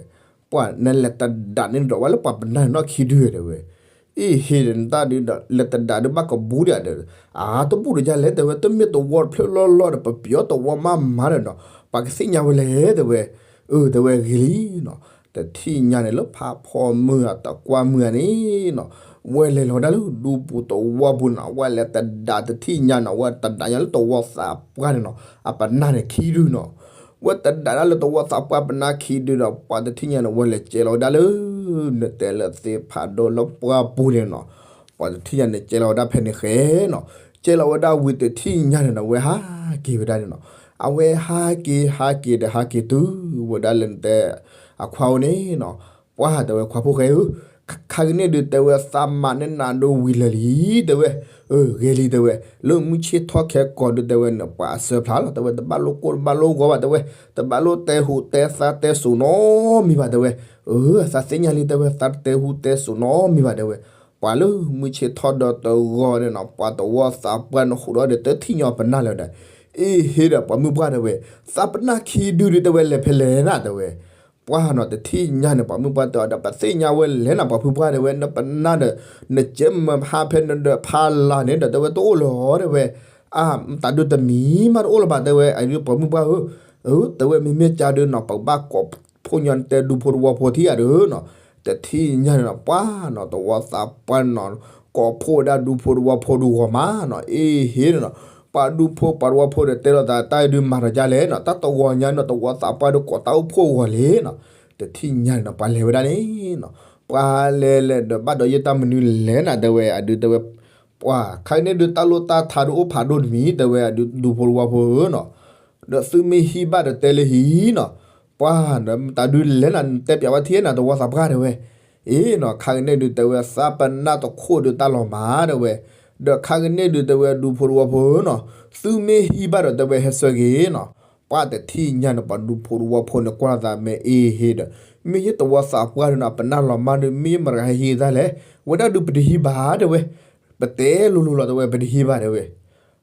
ပှၤနလဲၤတဒးန့ၣ်ဒီးဝဲလၢပှၤပနၢ်နီၢ်ခံဒုတဲဝဲ အ့ဟ့ဒီးနတၢ်ဒုးဒီး လဲၤတဒးဒုးဘၣ်ကဘူးဒံးဒီး အါတဘူၣ်ဒီးယၤလဲၣ်တဲဝဲ တမ့ၢ်တဝီတဖျၢၣ်လီၢ်လီၢ်ဒီး ပပျီတဝီမးမးဒီးနီၤ ပှၤကသ့ၣ်ညါဝဲလဲၣ်တဲဝဲ အၢ တဲဝဲဂ့ၤလံနီၤ တထံၣ်ညါန့ၣ်လၢဖးဖီမုၢ်အတကွၢ်မုၢ်ဧါန့ၣ်နီၤ ဝဲလဲၤလီၤဝဲဒၣ်လၢဒူပူၤတဝီပူၤနီၤ ဝဲလဲၤတဒးတထံၣ်ညါနီၤ ဝဲတဒးညါလၢတဝီသးပှၢ်န့ၣ်နီၤ အပနၢ်န့ၣ်ခံဒုနီၤ ဝဲတဒးဒၣ်လၢတဝီသးပှၢ်ပနၢ်ခံဒုဒီး ပှၤတထံၣ်ညါန့ၣ် ဝဲလဲၤကဲလီၤဝဲဒၣ်လၢ နတဲလၢသ့ၣ်ဖးဒိၣ်လၢပှၢ်ပူၤန့ၣ်နီၤ ပှၤတထံၣ်ညါန့ၣ် ကဲလီၤဝဲဒၣ်ဖဲန့ၣ်ဃဲနီၤ ကဲလီၤဝဲဒၣ်ဝံၤတထံၣ်ညါန့ၣ်နီၤ ဝဲဟးက့ၤဝဲဒၣ်န့ၣ်နီၤ အဝဲဟးက့ၤဟးက့ၤဒီးဟးက့ၤတုၤဝဲဒၣ်လၢနတဲ အခွါအိၣ်န့ၣ်နီၤ ပှၢ်တဲဝဲခွါဖိၣ်ဃဲဧၢ ခါကန့ၣ်ဒုးတဲဝဲသးမၤန့ၢ်နၤဒိဝံၤလၢာ်လံ တဲဝဲ ဂ့ၤလံတဲဝဲ လၢမုၢ်ဆ့ၣ်ထီၣ်ခဲကီးဒုးတဲဝဲန့ၣ် ပှၤအစၢဖျါလီၤ တဲဝဲတဘၣ်လိၣ်ကိၢ်တဘၣ်လိၣ်ဂီၤဘၣ်တဲဝဲ တဘၣ်လိၣ်တဲဟူးတဲသါတဲစိာ်နီတမံၤဘၣ်တဲဝဲ အသးသ့ၣ်ညါလံတဲဝဲ သးတတဲဟူးတဲစိာ်နီတမံၤဘၣ်တဲဝဲ ပှၤလၢမုၢ်ဆ့ၣ်ထီၣ်ဒီးတဂီၤန့ၣ်နီၤ ပှၤတဝီသးပှၢ်န့ၣ်ဟူးဒီးတထံၣ်ညါပနၢ်လၢၤဒီး အ့ဟ့ဒီးပှၤမုၢ်ပှၢ်တဲဝဲ သးပနၢ်ခံဒုဒုးတဲဝဲလဲၤဖဲလဲၣ်နၤတဲဝဲ ပှၢ်နီၤတထံၣ်ညါန့ၣ် ပှၤမုၢ်ပှၢ်တဲအီၤဒီး ပသ့ၣ်ညါဝဲလဲၣ်နၤပှၤဖုပှၢ်တဲဝဲ နပနၢ်ဒီး နကဲမၤဖးဖဲနဒီးဖးလၢ်န့ၣ်ဒီးတဲဝဲတအိၣ်လၢၤတဲဝဲ အါ တၢ်ဒုးတမံၤမးတအိၣ်လၢၤဘၣ်တဲဝဲ အဒုးပှၤမုၢ်ပှၢ်ဧၢ တဲဝဲမ့မ့ၢ်ကၢ်ဒုးနီၤ ပကဘၣ်ကိးဖိညါတဲဒူဖိတဝီဖိထံၣ်ဂၤဒုးနီၤ တထံၣ်ညါန့ၣ်နီၤ ပှၢ်နီၤတဝီသးပှၢ်နီၤ ကိးဖိဝဲဒၣ်ဒူဖိတဝီဖိဒုးဂီၤမးနီၤ အ့ဟ့န့ၣ်နီၤ ပှၤဒူဖိပှၤတဝီဖိဒီးတဲလိာ်သးတၢ်ဒုးမၤဒီးကၢ်လဲၣ်နီၤ တၢ်တဂီၤညါနီၤ တဝီသးပှၢ်ဒုးကိးတၢ်အိၣ်ဖှိၣ်ဂီၤလံနီၤ တထံၣ်ညါန့ၣ်နီၤ ပှၤလဲၤဝဲဒၣ်န့ၣ်နီၤ ပှၤလဲၤလဲၤဒီးဘၣ်ဒီးယဲၢ်တၢ်မနုၤလဲၣ်နၤတဲဝဲ အဒုးတဲဝဲ ပှၢ်ခါအံၤန့ၣ်ဒုးတၢ်လိၣ်တၢ်ထးဒုးအိၣ်ဖးဒိၣ်တမံၤတဲဝဲ အဒုးဒူဖိတဝီဖိဧၢနီၤ ဒီးသုမ့ၢ်ဟံးဘၣ်ဒီးတဲလၢဟံးနီၤ ပှၢ်ဒီးတၢ်ဒုးလဲၣ်နၤ တဲပျးဝဲထံၣ်နၤတဝီသးပှၢ်တဲဝဲ အ့နီၤ ခါကန့ၣ်ဒုးတဲဝဲ သးပနၢ်တခိၣ်ဒုးတၢ်လီၤမၤတဲဝဲ ဒီးခါကန့ၣ်ဒုးတဲဝဲဒူဖိတဝီဖိဧၢနီၤ သုမ့ၢ်ဟံးဘၣ်ဒီးတဲဝဲဟဲဆၢက့ၤနီၤ ပှၢ်တထံၣ်ညါန့ၣ် ပှၤဒူဖိတဝီဖိန့ၣ်ကွၢ်လိာ်သးမ့ၢ်အ့ဟ့ဒီး မ့ၢ်ယတဝီသးပှၢ်ဒုးနီၤ ပနၢ်လီၤမၤဒုး မ့ၢ်ယမတဂၤဟဲဟံးတၢ်လဲၣ် ဝဲဒၣ်ဒုးပတဟံးဘၣ်တဲဝဲ ပတဲလိၤလိၤလီၤတဲဝဲ ပတဟံးဘၣ်တဲဝဲ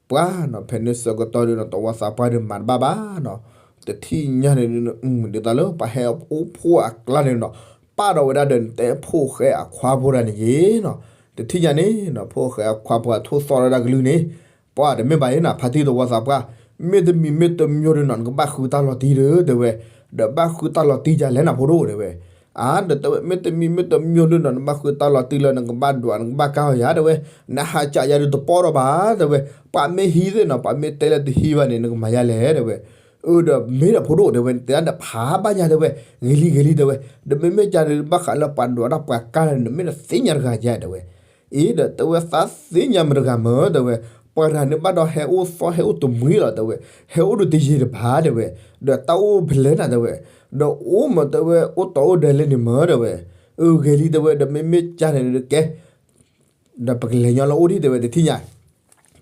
ပှၢ်နီၤ ဖဲန့ၣ်ဆၢကတီၢ်ဒုးနီၤ တဝီသးပှၢ်ဒုးမၤတဘၣ်ဘၣ် တထံၣ်ညါန့ၣ် ဒ်သိးလၢပှၤဟဲအိၣ်ဖှိၣ်အကျါန့ၣ်နီၤ ပာ်ဒီးဝဲဒၣ်ဒီးနတဲဖိၣ်ဃဲအခွါဖိတဂၤန့ၣ်ယ့နီၤ တထံၣ်ညါန့ၣ်နီၤ ဖိၣ်ဃဲအခွါဖိအထိၣ်သီၣ်ဝဲဒၣ်ကလုၢ်န့ၣ် ပှၢ်တမ့ၢ်ဘၣ်ယ့နီၤ ဖါတံၢ်တဝီသးပှၢ် မ့တမံၤမ့တမံၤဒုးနီၤ နကဘၣ်ဃုတၢ်လီၤတံၢ်ဒီးတဲဝဲ ဒီးဘၣ်ဃုတၢ်လီၤတံၢ်ယၤလဲၣ်နၤဖိဒိၣ်တဲဝဲ အါဒီးတဲဝဲ မ့တမံၤမ့တမံၤဒုးနီၤ နဘၣ်ဃုတၢ်လီၤတံၢ်လၢနကဘၣ်ဒွး နကဘၣ်ကါအီၤယၤတဲဝဲ နဟးကးယၤဒုးတပီၢ်ဒီးဘၣ်တဲဝဲ ပှၤမ့ၢ်ဟံးသ့ၣ်နီၤ ပှၤမ့ၢ်တဲလၢတဟံးဘၣ်န့ၣ် နကမၤယၤလဲၣ်တဲဝဲ အၢဒီးမ့ၢ်ဒီးဖိဒိၣ်တဲဝဲ တဲဒၣ်ဒီးဖးဘၣ်ယၤတဲဝဲ ဂ့ၤလံဂ့ၤလံတဲဝဲ ဒီးမ့မ့ၢ်ကၢ်န့ၣ် ဘၣ်ဃးလၢပှၤဒွးတၢ်ပှၤကါန့ၣ် နမ့ၢ်တသ့ၣ်ညါတဂၤယၤတဲဝဲ အ့ဒီးတဲဝဲ သးသ့ၣ်ညါမတဂၤမၢတဲဝဲ ပှၤတဂၤန့ၣ်ဘၣ်ဒီးဟဲအိၣ်သီဟဲအိၣ်တမှံၤလီၤတဲဝဲ ဟဲအိၣ်ဒုးတယံာ်တဘၣ်တဲဝဲ ဒီးတၢ်အိၣ်ဖဲလဲၣ်နၤတဲဝဲ ဒီးအိၣ်မၢတဲဝဲ အိၣ်တီအိၣ်ဒဲးလဲၣ်န့ၣ်မၢတဲဝဲ အၢဂ့ၤလံတဲဝဲ ဒီးမ့မ့ၢ်ကၢ်န့ၣ်ကဲ ဒီးပကလဲၤညီလၢအိၣ်ဒံးတဲဝဲ တထံၣ်ညါ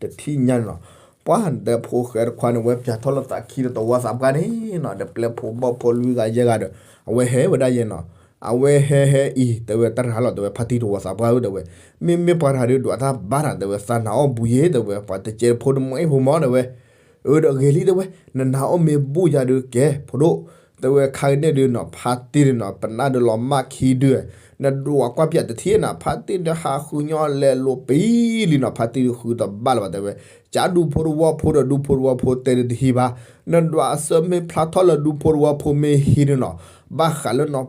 တထံၣ်ညါန့ၣ်လီၤ ပှၢ်တဲဖိၣ်ဃဲတခွါန့ၣ် ဝဲပၠးထီၣ်လိာ်သးခံဒီးသဝီသးပှၢ်န့ၣ်နီၤ, ဒီးပျဲၢ်ဖိဘီၣ်ဖိလွံၢ်ဂၤယဲၢ်ဂၤဒီး အဝဲဟဲဝဲဒၣ်ယဲနီၤ, အဝဲဟဲဟဲအံၤ တဲဝဲတၢ်ရၤလီၤ တဲဝဲဖါတံၢ်သဝီသးပှၢ်ဧၢ တဲဝဲ, မ့မ့ၢ်ပှၤတဂၤဒီးဒွးတၢ်ဘၣ်တၢ် တဲဝဲသးနာ်အီၣ်ဘူးယဲ တဲဝဲ ပှၤတကဲးဖိတမှဲဖိမီၤ တဲဝဲ အၢ ဒီးဂ့ၤလံ တဲဝဲ, နနာ်အီၣ်မ့ၢ်ဘူးယၤဒီးကဲ ဖိဒိၣ်, တဲဝဲခါကန့ၣ်ဒုးနီၤ ဖါတံၢ်ဒုးနီၤ ပနၢ်ဒုးလီၤမၢ်ခံဒုး, နဒွးကွၢ်ပၠးတထံၣ်နၤ ဖါတံၢ်ဒုးဟးဃုညီလဲၤလိာ်ပံလံနီၤ, ဖါတံၢ်ဒုးဃုတဘၣ်လၢၤဘၣ် တဲဝဲ, ကးဒူဖိတဝီဖိဒီးဒူဖိတဝီဖိတဲဒုးတဟံးဘၣ်, နဒွးအစၢမ့ၢ်ဖျါထီၣ်လၢဒူဖိတဝီဖိမ့ၢ်ဟံးဒုးနီၤ, ဘၣ်ဃးလၢနီၤ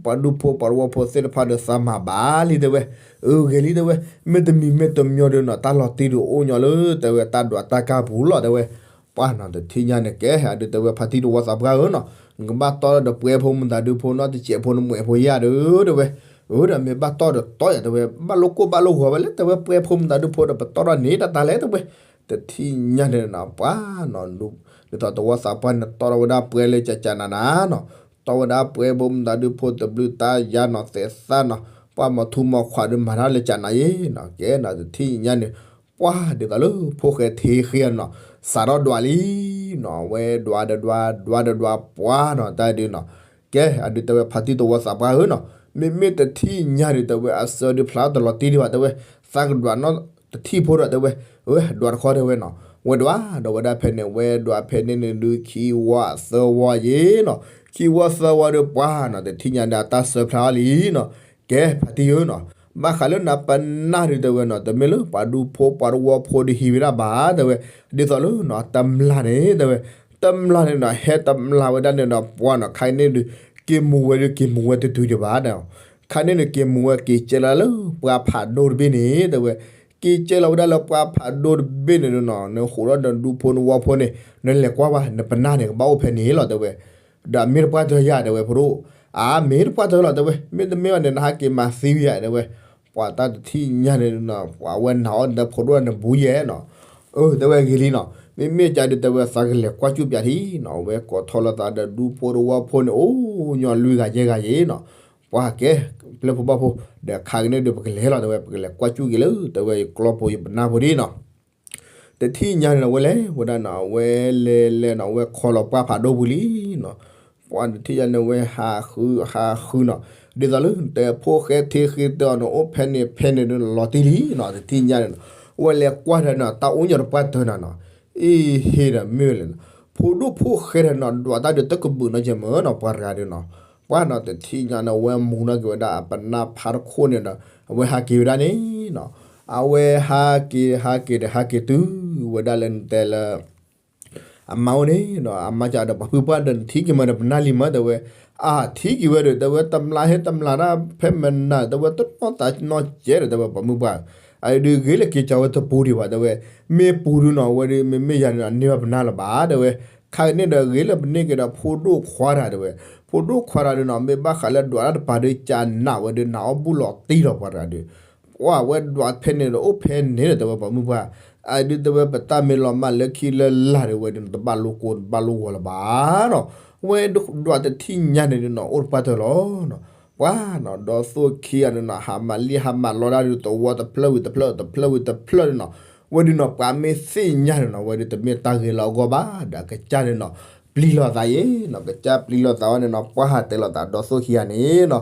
ပှၤဒူဖိပှၤတဝီဖိသ့ၣ်တဖၣ်ဒီးသးမၤဘၣ်လံ တဲဝဲ, အဂ့ၤလံ တဲဝဲ, မ့တမံၤမ့တမံၤဒုးနီၤ တၢ်လီၤတံၢ်ဒုးအိၣ်ညီလၢ တဲဝဲတၢ်ဒွးတၢ်ကၢ်ပူၤလီၤ တဲဝဲ, ပှၢ်နီၤတထံၣ်ညါန့ၣ်ကဲ အဒုးတဲဝဲဖါတံၢ်သဝီသးပှၢ်ဧၢနီၤ, နကဘၣ်တီဒီးပှဲၤဖိမတၤဒုဖိနီတစဲးဖိနမှဲးဖိယဲၢ်ဒီး တဲဝဲ, အၢ ဒီးမ့ၢ်ဘၣ်တီဒီးတီယၤ တဲဝဲ, ဘၣ်လိၣ်ကိၢ်ဘၣ်လိၣ်ဂီၤဝဲလၢ တဲဝဲ ပှဲၤဖိမတၤဒုဖိဒီးပတီဒီးန့ၣ်တၢ်တၢ်လဲၣ် တဲဝဲ, တထံၣ်ညါန့ၣ်နီၤ ပှၢ်နီၤ ဒ်သိးသဝီသးပှၢ်န့ၣ် တီထီၣ်ဝဲဒၣ်ပှဲၤလၢကကနၤနၤနီၤ, တီဝဲဒၣ်ပှဲၤဖိမတၤဒုဖိတဘျုးတၢ်ယါနီၤ သဲးသၣ်နီၤ, ပှၢ်မီၤထူမီၤခွးဒုးမၤတၢ်လၢကနၤယဲနီၤ, ကဲနီၤတထံၣ်ညါန့ၣ် ပှၢ်ဒ်သိးလၢဖိၣ်ဃဲထံဃ့နီၤ, စးထီၣ်ဒွးလံနီၤ, ဝဲဒွးဒီးဒွး ဒွးဒီးဒွး ပှၢ်နီၤတၢ်ဒုးနီၤ, ကဲ အဒုးတဲဝဲဖါတံၢ်သဝီသးပှၢ်ဧၢနီၤ, မ့မ့ၢ်တထံၣ်ညါဒုး တဲဝဲ အစၢဒုးဖျါတလီၤတံၢ်ဒံးဘၣ် တဲဝဲ, သးကဒွးနီတထံၣ်ဖိဒီး တဲဝဲ, အၢ ဒွးတခီတဲဝဲနီၤ, ဝဲဒွးဒီးဝဲဒၣ်ဖဲန့ၣ် ဝဲဒွးဖဲန့ၣ်န့ၣ်ဒုး ခံဝီသၢဝီယဲနီၤ, ခံဝီသၢဝီဒီးပှၢ်နီၤ တထံၣ်ညါဒီးအတၢ်စၢဖျါအီၤလံနီၤ, ကဲ ဖါတံၢ်ဧၢနီၤ, ဘၣ်ဃးလၢနၤပနၢ်ဒုး တဲဝဲနီၤ တမ့ၢ်လၢပှၤဒူဖိပှၤတဝီဖိဒုးဟံးဝဲဒၣ်ဘၣ် တဲဝဲ, ဒ်သိးလၢနီၤ တမျၢ်န့ၣ် တဲဝဲ, တမျၢ်န့ၣ်နီၤ ဟဲတမျၢ်ဝဲဒၣ်န့ၣ်ဒီး ပှၢ်နီၤ ခါအံၤန့ၣ်ဒုး က့ၤမူၤဝဲဒုး က့ၤမူၤဝဲတတုၤဒံးဘၣ်နီၤ, ခါန့ၣ်ဒုး က့ၤမူၤဝဲက့ၤကဲလီၤလၢပှၢ်ဖးဒိၣ်တဘ့ၣ်န့ၣ် တဲဝဲ, က့ၤကဲလီၤဝဲဒၣ်လၢပှၢ်ဖးဒိၣ်တဘ့ၣ်န့ၣ်နီၤ နဃိးထီၣ်ဒီးဒူဖိနဝီဖိန့ၣ် နလဲၤကွၢ်ဘၣ် နပနၢ်န့ၣ် ကဘၣ်အိၣ်ဖဲန့ၣ်လီၤ တဲဝဲ, ဒီးမ့ၢ်တပှၢ်တၢၢ်ယၤ တဲဝဲ ဖိဒိၣ်, အါ မ့ၢ်တပှၢ်တၢၢ်လီၤ တဲဝဲ, မ့တမ့ၢ်ဘၣ်န့ၣ် နဟးက့ၤမၤသံဝဲယၤ တဲဝဲ, ပှၤတၢ်တထံၣ်ညါန့ၣ်နီၤ ပှၤဝဲနာ်အီၣ်ဒီးဖိဒိၣ်နဘူးယဲနီၤ, အၢ တဲဝဲဂ့ၤလံနီၤ, မ့မ့ၢ်ကဒီး တဲဝဲ သးကလဲၤကွၢ်ကၠူၣ်ပၠးထံနီၤ, ဝဲကိးထီၣ်လိာ်သးဒီးဒူဖိတဝီဖိန့ၣ် အိၣ်ညီလွံၢ်ဂၤယဲၢ်ဂၤယဲနီၤ, ပှၤကဲ ပျဲၢ်ဖိဘီၣ်ဖိ ဒီးခါကန့ၣ်ဒုး ပကလဲၤလီၤ တဲဝဲ ပကလဲၤကွၢ်ကၠူၣ်က့ၤလၢ တဲဝဲ ယကျီၢ်ဖိယပနၢ်ဖိဒ်နီၤ တထံၣ်ညါန့ၣ်နီၤ ဝဲလဲၤဝဲဒၣ်နီၤ ဝဲလဲၤလဲၤနီၤ ဝဲခီလီၤပှၢ်ဖးဒိၣ်ပူၤလံနီၤ, ပှၤတထံၣ်ညါန့ၣ် ဝဲဟးဃုဟးဃုနီၤ, ဒ်သိးလၢ တဲဖိၣ်ဃဲထံဃ့တၢ်အီၤန့ၣ် အိၣ်ဖဲန့ၣ်ဖဲန့ၣ်ဒုး လီၤတံၢ်လံနီၤ, တထံၣ်ညါန့ၣ်နီၤ, ဝဲလဲၤကွၢ်ဒီးနီၤ တၢ်အိၣ်ညီတပှၢ်တၢၢ်နီၤနီၤ, အ့ဟ့ဒီးမ့ၢ်လဲၣ်နီၤ, ဖိဒိၣ်ဖိၣ်ဃဲဒီးနီၤ ဒွးတၢ်ဒုးတကဘုးနီၢ်ကဲမၢနီၤ ပှၤတဂၤဒုးနီၤ, ပှၤနီၤတထံၣ်ညါန့ၣ် ဝဲမူၤနီၢ်က့ၤဝဲဒၣ်အပနၢ်ဖါတခိၣ်န့ၣ်ဒီး အဝဲဟးက့ၤဝဲဒၣ်န့ၣ်နီၤ, အဝဲဟးက့ၤဟးက့ၤဒီးဟးက့ၤတုၤဝဲဒၣ်လၢနတဲလၢ အမါအိၣ်န့ၣ်နီၤ, အမါကဒီးပှၤဖုပှၢ်ဒီး နထံၣ်က့ၤမၢဒီးပနၢ်လံမၢ တဲဝဲ, အါ ထံၣ်က့ၤဝဲဒီး တဲဝဲ တမျၢ်ဟဲတမျၢ်တၢ်ဖဲမနၤ တဲဝဲ တနီၢ်သးနီၢ်ကဲဒီး တဲဝဲ ပှၤမုၣ်ပှၢ်, အဒုးဂ့ၤလၢက့ၤကၠီၤဝဲတပူၤဒံးဘၣ် တဲဝဲ, မ့ၢ်ပူၤဒုးနီၤ ဝဲဒုးမ့မ့ၢ်ယၤန့ၣ်နီၤ န့ၢ်ဘၣ်ပနၢ်လၢၤဘၣ် တဲဝဲ, ခါကန့ၣ်ဒီးဂ့ၤလၢပန့ၢ်က့ၤဒီးဖိဒိၣ်ခွါတဂၤ တဲဝဲ, ဖိဒိၣ်ခွါတဂၤဒုးနီၤ မ့ၢ်ဘၣ်ဃးလၢဒွးတၢ်တပၤဒုး ကနၣ်ဝဲဒုး နာ်အီၣ်ဘူးလီၤတံၢ်လီၤ ပှၤတဂၤဒုး ပှၤဝဲဒွးဖဲန့ၣ်ဒီး အိၣ်ဖဲန့ၣ်ဒီး တဲဝဲ ပှၤမုၣ်ပှၢ်, အဒုးတဲဝဲ ပတၢ်မ့ၢ်လီၤမၢ်လၢခံလၢလာ်ဒီး ဝဲဒုးတဘၣ်လိၣ်ကိၢ်တဘၣ်လိၣ်ဂီၤလၢၤဘၣ်နီၤ, ဝဲဒွးတထံၣ်ညါန့ၣ်ဒုးနီၤ အိၣ်တပှၢ်တၢၢ်လီၤနီၤ, ပှၤနီၤ ဒီးသိၣ်ခံဂၤန့ၣ်နီၤ ဟးမၤလံၣ်ဟးမၤလီတၢ်ဒုး သဝီတဖျၢၣ်ဝံၤတဖျၢၣ် တဖျၢၣ်ဝံၤတဖျၢၣ်န့ၣ်နီၤ, ဝဲဒုးနီၤ ပှၤမ့ၢ်သ့ၣ်ညါန့ၣ်နီၤ ဝဲဒုးတမ့ၢ်တၢ်ဂ့ၤလၢအဂီၢ်ဘၣ် ဒီးအကစၢ်န့ၣ်နီၤ ပျံၤလိာ်သးယဲနီၤ, ကစၢ်ပျံၤလိာ်သးဝဲန့ၣ်နီၤ ပှၤဟးတဲလိာ်သးဒီးသိၣ်ခံဂၤန့ၣ်နီၤ,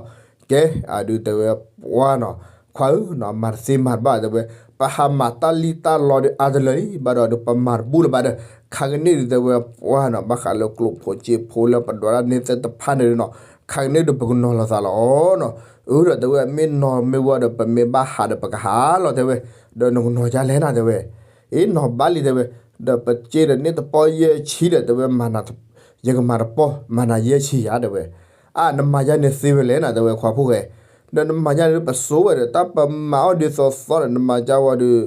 ကဲ အဒုးတဲဝဲပှၤနီၤ, ခွါဧၢနီၤ မၤတသ့မၤတဘၣ်တဲဝဲ, ပဟးမၤတၢ်လံၣ်တၢ်လီဒုးအါတလၢာ်လံ ဘၣ်ဒီးဒုးပမၤတဘူၣ်လၢၤဘၣ်ဒီး, ခါကန့ၣ်ဒုးတဲဝဲပှၤနီၤ ဘၣ်ဃးလၢကျိၣ်ဖိစ့ဖိလၢပဒွးတၢ်န့ၢ်သ့ၣ်တဖၣ်န့ၣ်ဒုးနီၤ, ခါကန့ၣ်ဒုးပကနီၤလိာ်သးလီၤနီၤ, အၢ ဒီးတဲဝဲမ့ၢ်နီၤမ့ၢ်ဝဲဒီး ပမ့ၢ်ဘၣ်ဟးဒီးပကဟးလီၤတဲဝဲ, ဒီးနကနီၤဒ်လဲၣ်နၤတဲဝဲ အ့ နီၤဘၣ်လံတဲဝဲ, ဒီးပစ့ဒီးန့ၢ်တပီၢ်ယဲၢ်ဆံဒီးတဲဝဲ မၤနၤ ယကမၤတပီၢ် မၤနၤယဲၢ်ဆံယၤတဲဝဲ, အါ နမၤယါန့ၣ်သ့ဝဲလဲၣ်နၤတဲဝဲခွါဖိၣ်ဃဲ, ဒီးနမၤယါန့ၣ်ပစိဝဲဒီး တၢ်ပမၤအီၣ်ဒ်သိးသိးဒီး နမၤယါဝံၤဒီး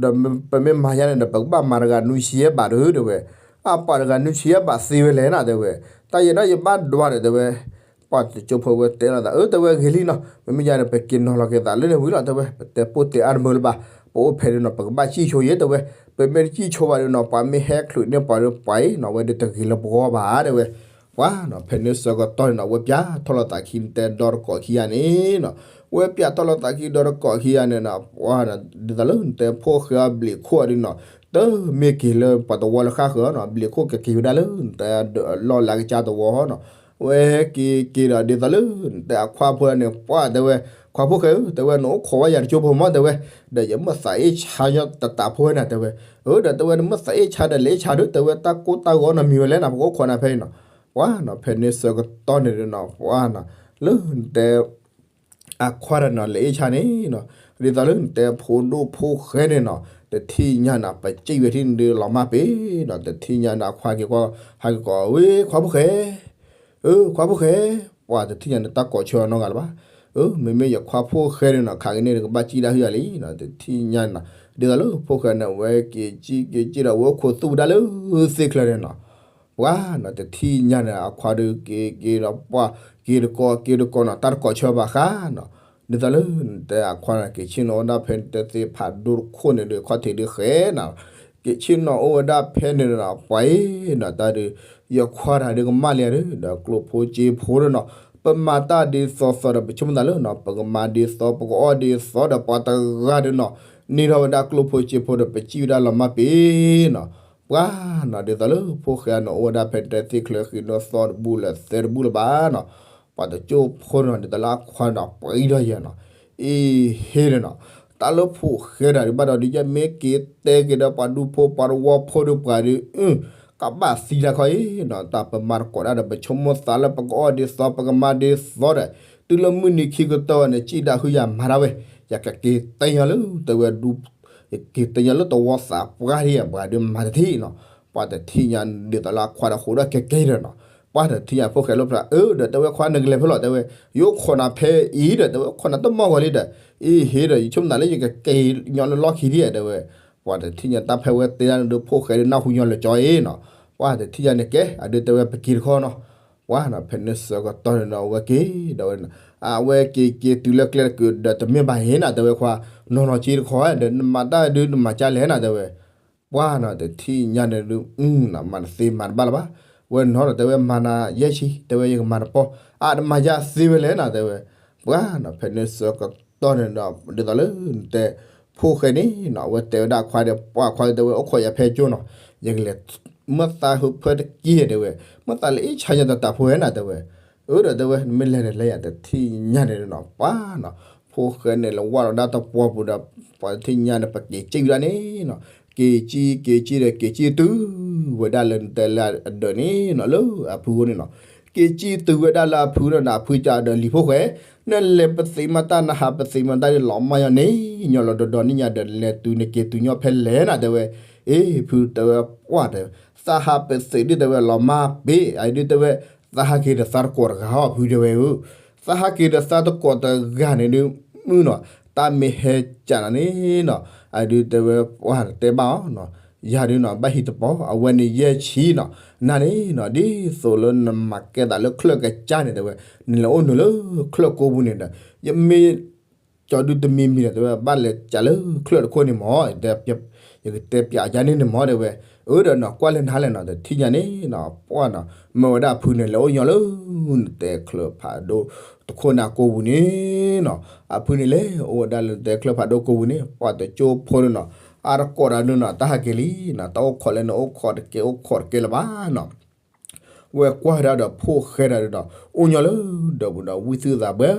ဒီးပမ့ၢ်မၤယါန့ၣ်ဒီး ပကဘၣ်မၤတဂၤနွံဆံယဲၢ်ဘးဒီးတဲဝဲ, အါ ပှၤတဂၤနွံဆံယဲၢ်ဘးသ့ဝဲလဲၣ်နၤတဲဝဲ, တၢ်ယဲဒီးယဘၣ်ဒွးဒီးတဲဝဲ ပှၤတကၠိဖိဝဲတဲလိာ်သး အၢ တဲဝဲဂ့ၤလံနီၤ, မ့မ့ၢ်ယါန့ၣ် ပက့ၤနီၤလီၤက့ၤသးလၢန့ၣ်ဝံၤလီၤတဲဝဲ, ပတဲပိၢ်တဲအါတမုာ်လၢၤဘၣ်, ပအိၣ်ဖဲဒုးနီၤ ပကဘၣ်စံၣ်ဆိယဲတဲဝဲ, ပမ့ၢ်တစံၣ်ဆိဘၣ်ဒုးနီၤ ပှၤမ့ၢ်ဟဲချုးန့ၢ်ပှၤဒီးပှၤအံၤနီၤ ဝဲဒုးတဂ့ၤလၢပဂီၢ်ဘၣ်တဲဝဲ, ပှၤနီၤ ဖဲန့ၣ်ဆၢကတီၢ်န့ၣ်နီၤ ဝဲပၠးထီၣ်လိာ်သးခံတဲဒီတကိးခံဂၤန့ၣ်နီၤ, ဝဲပၠးထီၣ်လိာ်သးခံဒီတကိးခံဂၤန့ၣ်နီၤ ပှၤနီၤ ဒ်သိးလၢနတဲဖိၣ်ဃဲအဘျံးခိၣ်အီၤဒုးနီၤ တမ့ၢ်က့ၤလၢပှၤသဝီလၢဃၣ်ဃၢၤနီၤ, ဘျံးခိၣ်ကက့ၤဝဲဒၣ်လၢ နတဲလီၢ်လၢကစၢ်သဝီနီၤ, ဝဲက့ၤက့ၤဒီးဒ်သိးလၢ နတဲအခွါဖိန့ၣ် ပှၢ်တဲဝဲ, ခွါဖိၣ်ဃဲဧၢ တဲဝဲ နအိၣ်ခိးဝဲယၤတကၠိဖိမး တဲဝဲ, ဒီးယမ့ၢ်သးအ့ၣ်ဆါညီတတးဖိဝဲနၤ တဲဝဲ, အၢ ဒီးတဲဝဲ နမ့ၢ်သးအ့ၣ်ဆါဒီးလဲၤအ့ၣ်ဆါဒီး တဲဝဲ တၢ်ကိၢ်တၢ်ဂီၤနီတမံၤဝဲလဲၣ်နၤ ပကအိၣ်ခိးနၤဖဲအံၤနီၤ, ပှၢ်နီၤ ဖဲန့ၣ်ဆၢကတီၢ်န့ၣ်နီၤ ပှၢ်နီၤ လၢနတဲ အခွါတနီၤ လဲၤအ့ၣ်ဆါန့ၣ်နီၤ, ဒ်သိးလၢနတဲဖိဒိၣ်ဖိၣ်ဃဲန့ၣ်နီၤ တထံၣ်ညါန့ၣ် ပစံၣ်ဝဲထံၣ်န့ၣ်ဒုးလီၤမၢ်ပ့ၤနီၤ, တထံၣ်ညါန့ၣ် အခွါက့ၤကွၢ် ဟဲက့ၤကိးဝဲ ခွါဖိၣ်ဃဲ, အၢ ခွါဖိၣ်ဃဲ, ပှၢ်တထံၣ်ညါန့ၣ် တၢ်ကိးဆၢအီၤနီတဂၤလၢၤဘၣ်, အၢ မ့မ့ၢ်ယခွါဖိၣ်ဃဲန့ၣ်နီၤ ခးက့ၤန့ၣ် ကဘၣ်စံၣ်ဒၣ်ဟုၣ်ယၤလံနီၤ, တထံၣ်ညါန့ၣ်နီၤ ဒ်သိးလၢဖိၣ်ဃဲန့ၣ် ဝဲက့ၤစံၣ်က့ၤစံၣ်ဒီး ဝဲအိၣ်ခိးသူၣ်ဝဲဒၣ်လၢသ့ၣ်ချၢန့ၣ်နီၤ ပှၢ်နီၤ တထံၣ်ညါန့ၣ် အခွါဒုးက့ၤက့ၤဒီးပှၢ် က့ၤတကိးက့ၤတကိးနီၤ တၢ်တကိးဆၢဘၣ်ဃးနီၤ, ဒ်သိးလၢနတဲအခွါန့ၣ် က့ၤဆ့ၣ်နီၤဝဲဒၣ်ဖဲနတဲသ့ၣ်ဖးဒိၣ်တခိၣ်န့ၣ်ဒီး ခီၣ်ထံးဒုးဃဲနီၤ, က့ၤဆ့ၣ်နီၤအိၣ်ဝဲဒၣ်ဖဲန့ၣ်ဒီးနီၤ ပှၢ်အံၤနီၤ တၢ်ဒုး ယခွါတၢ်ဒုးကမၣ်လံဧါဒုး ဒီးကျိၣ်ဖိစ့ဖိဒီးနီၤ ပမၤတၢ်ဒ်သိးသိးဒီး ပဆိကမိၣ်သးလၢနီၤ ပကမၤဒ်သိး ပကအီၣ်ဒ်သိးဒီး ပှၤတဂၤဒီးနီၤ န့ၢ်ထီၣ်ဝဲဒၣ်ကျိၣ်ဖိစ့ဖိဒီး ပစံၣ်ဝဲဒၣ်လီၤမၢ်ပ့ၤနီၤ ပှၢ်နီၤ ဒ်သိးလၢဖိၣ်ဃဲနီၤ အိၣ်ဝဲဒၣ်ဖဲတဲသ့ၣ်ချၢဃံၤနီၤ သီတဘူၣ်လၢသဲတဘူၣ်လၢၤဘၣ်နီၤ, ပှၤတကၠိဖိနီၤ ဒ်သိးလၢအခွါနီၤ ပှၢ်အံၤဒီးယဲနီၤ, အ့ဟ့ဒီးနီၤ, တၢ်လၢဖိၣ်ဃဲတၢ်ဒုးဘၣ်ဒီး ဒ်ယမ့ၢ်က့ၤတဲက့ၤဒီးပှၤဒူဖိပှၤတဝီဖိဒီးပှၤဒုး အု ကဘၣ်သံတၢ်ခီအံၤနီၤ, တၢ်ပမၤတကိးဒၣ်ဒီး ပဆိကမိၣ်သးလၢပကအီၣ်ဒ်သိး ပကမၤဒ်သိးဒီး တုၤလၢမုၢ်နံၤခံကတၢၢ်န့ၣ် စံၣ်ဒၣ်ဟုၣ်ယၤမၤဒၣ်ဝဲ, ယကက့ၤတဲညီလၢတဲဝဲဒူ ယက့ၤတဲညီလၢတဝီသးပှၢ်ဒ်ယဲ ပှၤဒုးမၤတထံၣ်နီၤ, ပှၢ်တထံၣ်ညါဒ်သိးလၢအခွါဒီးဃိးဒီးကဲကဲဒီးနီၤ, ပှၢ်တထံၣ်ညါဖိၣ်ဃဲလၢဖျါ အၢ ဒီးတဲဝဲခွါနကလဲၤဖဲလဲၣ်တဲဝဲ, ယအိၣ်ခိးနၤဖဲအံၤဒီးတဲဝဲ အိၣ်ခိးနၤတမီၢ်ဂီၤလံဒီး, အ့ဟ့ဒီး ယဆိကမိၣ်သးလၢယကက့ၤညီလၢလီၢ်ခံဒ်ယဲတဲဝဲ, ပှၢ်တထံၣ်ညါတၢ်ဖဲဝဲတဲဒၣ်န့ၣ်ဒုး ဖိၣ်ဃဲဒုးနၢ်ဟူညီလၢကၠီအံၤနီၤ, ပှၢ်တထံၣ်ညါန့ၣ်ကဲ အဒုးတဲဝဲပက့ၤတခီနီၤ, ပှၢ်နီၤ ဖဲန့ၣ်ဆၢကတီၢ်န့ၣ်ဒီး အဝဲက့ၤဒီးဝဲ, အဝဲက့ၤက့ၤတုၤလၢကျဲတကုာ်ဒီး တမ့ၢ်ဘၣ်အံၤနၤတဲဝဲခွါ, နီၤလီၤက့ၤတခီဒီး နမၤတၢ်ဒုးနမၤကၢ်လဲၣ်နၤတဲဝဲ, ပှၢ်နီၤ တထံၣ်ညါန့ၣ်ဒုး မၤတသ့မၤတဘၣ်လၢၤဘၣ်, ဝဲနီၤဒီးတဲဝဲ မၤနၤယဲၢ်ဆံ တဲဝဲ ယကမၤနပီၢ်, အါတမၤယၤသ့ဝဲလဲၣ်နၤတဲဝဲ, ပှၢ်နီၤ ဖဲန့ၣ်ဆၢကတီၢ်န့ၣ်ဒီး ဒ်သိးလၢနတဲ ဖိၣ်ဃဲန့ၣ်နီၤ အဝဲတဲဝဲဒၣ်ခွါဒီး ပှၢ်ခွါတဲဝဲ အိၣ်ခိးယၤဖဲကၠိနီၤ, ယကလဲၤ မ့ၢ်သးဟၢဖၢတက့ၢ်တဲဝဲ, မ့ၢ်သးလၢအ့ၣ်ဆါယၤတတးဖိဝဲနၤတဲဝဲ, အၢ ဒီးတဲဝဲ နမ့ၢ်လဲၤန့ၣ်လဲၤယၤ တထံၣ်ညါန့ၣ်နီၤ ပှၢ်နီၤ, ဖိၣ်ဃဲန့ၣ် လဲၤဝဲဒီးဒၣ်တပှီၤပူၤဒီး ပှၢ်တထံၣ်ညါန့ၣ် ပက့ၤစံၣ်ဝဲဒၣ်န့ၣ်နီၤ, က့ၤစံၣ်က့ၤစံၣ်ဒီး က့ၤစံၣ်တုၤဝဲဒၣ်လၢနတဲလၢအဒၢးန့ၣ်နီၤ လၢအဖုအိၣ်န့ၣ်နီၤ, က့ၤစံၣ်တုၤဝဲဒၣ်လၢအဖုဒီး နဖုကဒီးလံာ်ဖိၣ်ဃဲ, နလဲၤပသ့မၤတၢ် နဟးပသ့မၤတၢ်ဒ်လီၤမၢ်ညီန့ၣ် ညီလီၤဒီးဒီးန့ၣ်ညါဒီး လဲၤတုၤနက့ၤတုၤညီဖဲလဲၣ်နၤတဲဝဲ, အ့ ဖုတဲဝဲ ပှၢ်တဲ သးဟးပသ့ဒ်တဲဝဲ လီၤမၢ်ပ့ၤ အဒ်တဲဝဲ, သးဟးက့ၤဒီးသးတကိးတဂၤဟီ ဖုတဲဝဲဧၢ, သးဟးက့ၤဒီးသးတကိးတဂၤန့ၣ်ဒုး မုၢ်နီၤ, တၢ်မ့ၢ်ဟဲကၢ်နၤန့ၣ်နီၤ, အဒုးတဲဝဲ ပှၢ်တဲဘၣ်အီၤနီၤ, ယၤဒုးနီၤ ဘၣ်ဟံၣ်တပီၤ အဝဲန့ၣ်ယဲၢ်ဆံနီၤ, နၤန့ၣ်နီၤ ဒ်သိးလၢနမၤကဲသးလၢချၢၣ်ကစၢ်န့ၣ်တဲဝဲ, နလဲၤအိၣ်နုာ်လၢချၢၣ်ကိးပူၤန့ၣ်ဒီး ယမ့ၢ် ကၠီဒုတမံၤမံၤဒီးတဲဝဲ ဘၣ်လဲၤကးလၢချၢၣ်တခိၣ်န့ၣ်မး, ယကတဲပၠးအကါန့ၣ်န့ၣ်မးတဲဝဲ, အၢ ဒီးနီၤ ကွၢ်လၢနၤလဲၣ်နီၤ တထံၣ်ညါန့ၣ်နီၤ ပှၢ်နီၤ မၢဝဲဒၣ်အဖုန့ၣ် လဲၤအိၣ်ညီလၢ နတဲချၢၣ်ဖးဒိၣ်တခိၣ်န့ၣ်အကိးပူၤန့ၣ်နီၤ, အဖုန့ၣ်လဲၤအိၣ်ဝဲဒၣ်လၢနတဲချၢၣ်ဖးဒိၣ်ကိးပူၤန့ၣ် ပှၢ်တကၠိဖိန့ၣ်နီၤ, အါတကိးတၢ်ဒုးနီၤ တၢ်ဟးက့ၤလံနီၤ, တၢ်အိၣ်ခိးလဲၣ်န့ၣ် အိၣ်ခိးတကဲ အိၣ်ခိးတကဲလၢၤဘၣ်နီၤ ဝဲကွၢ်ဒၣ်ဒီးဖိၣ်ဃဲဒၣ်ဒီး အိၣ်ညီလၢဒၢးပူၤဒီး ဝံသုသးဘၢ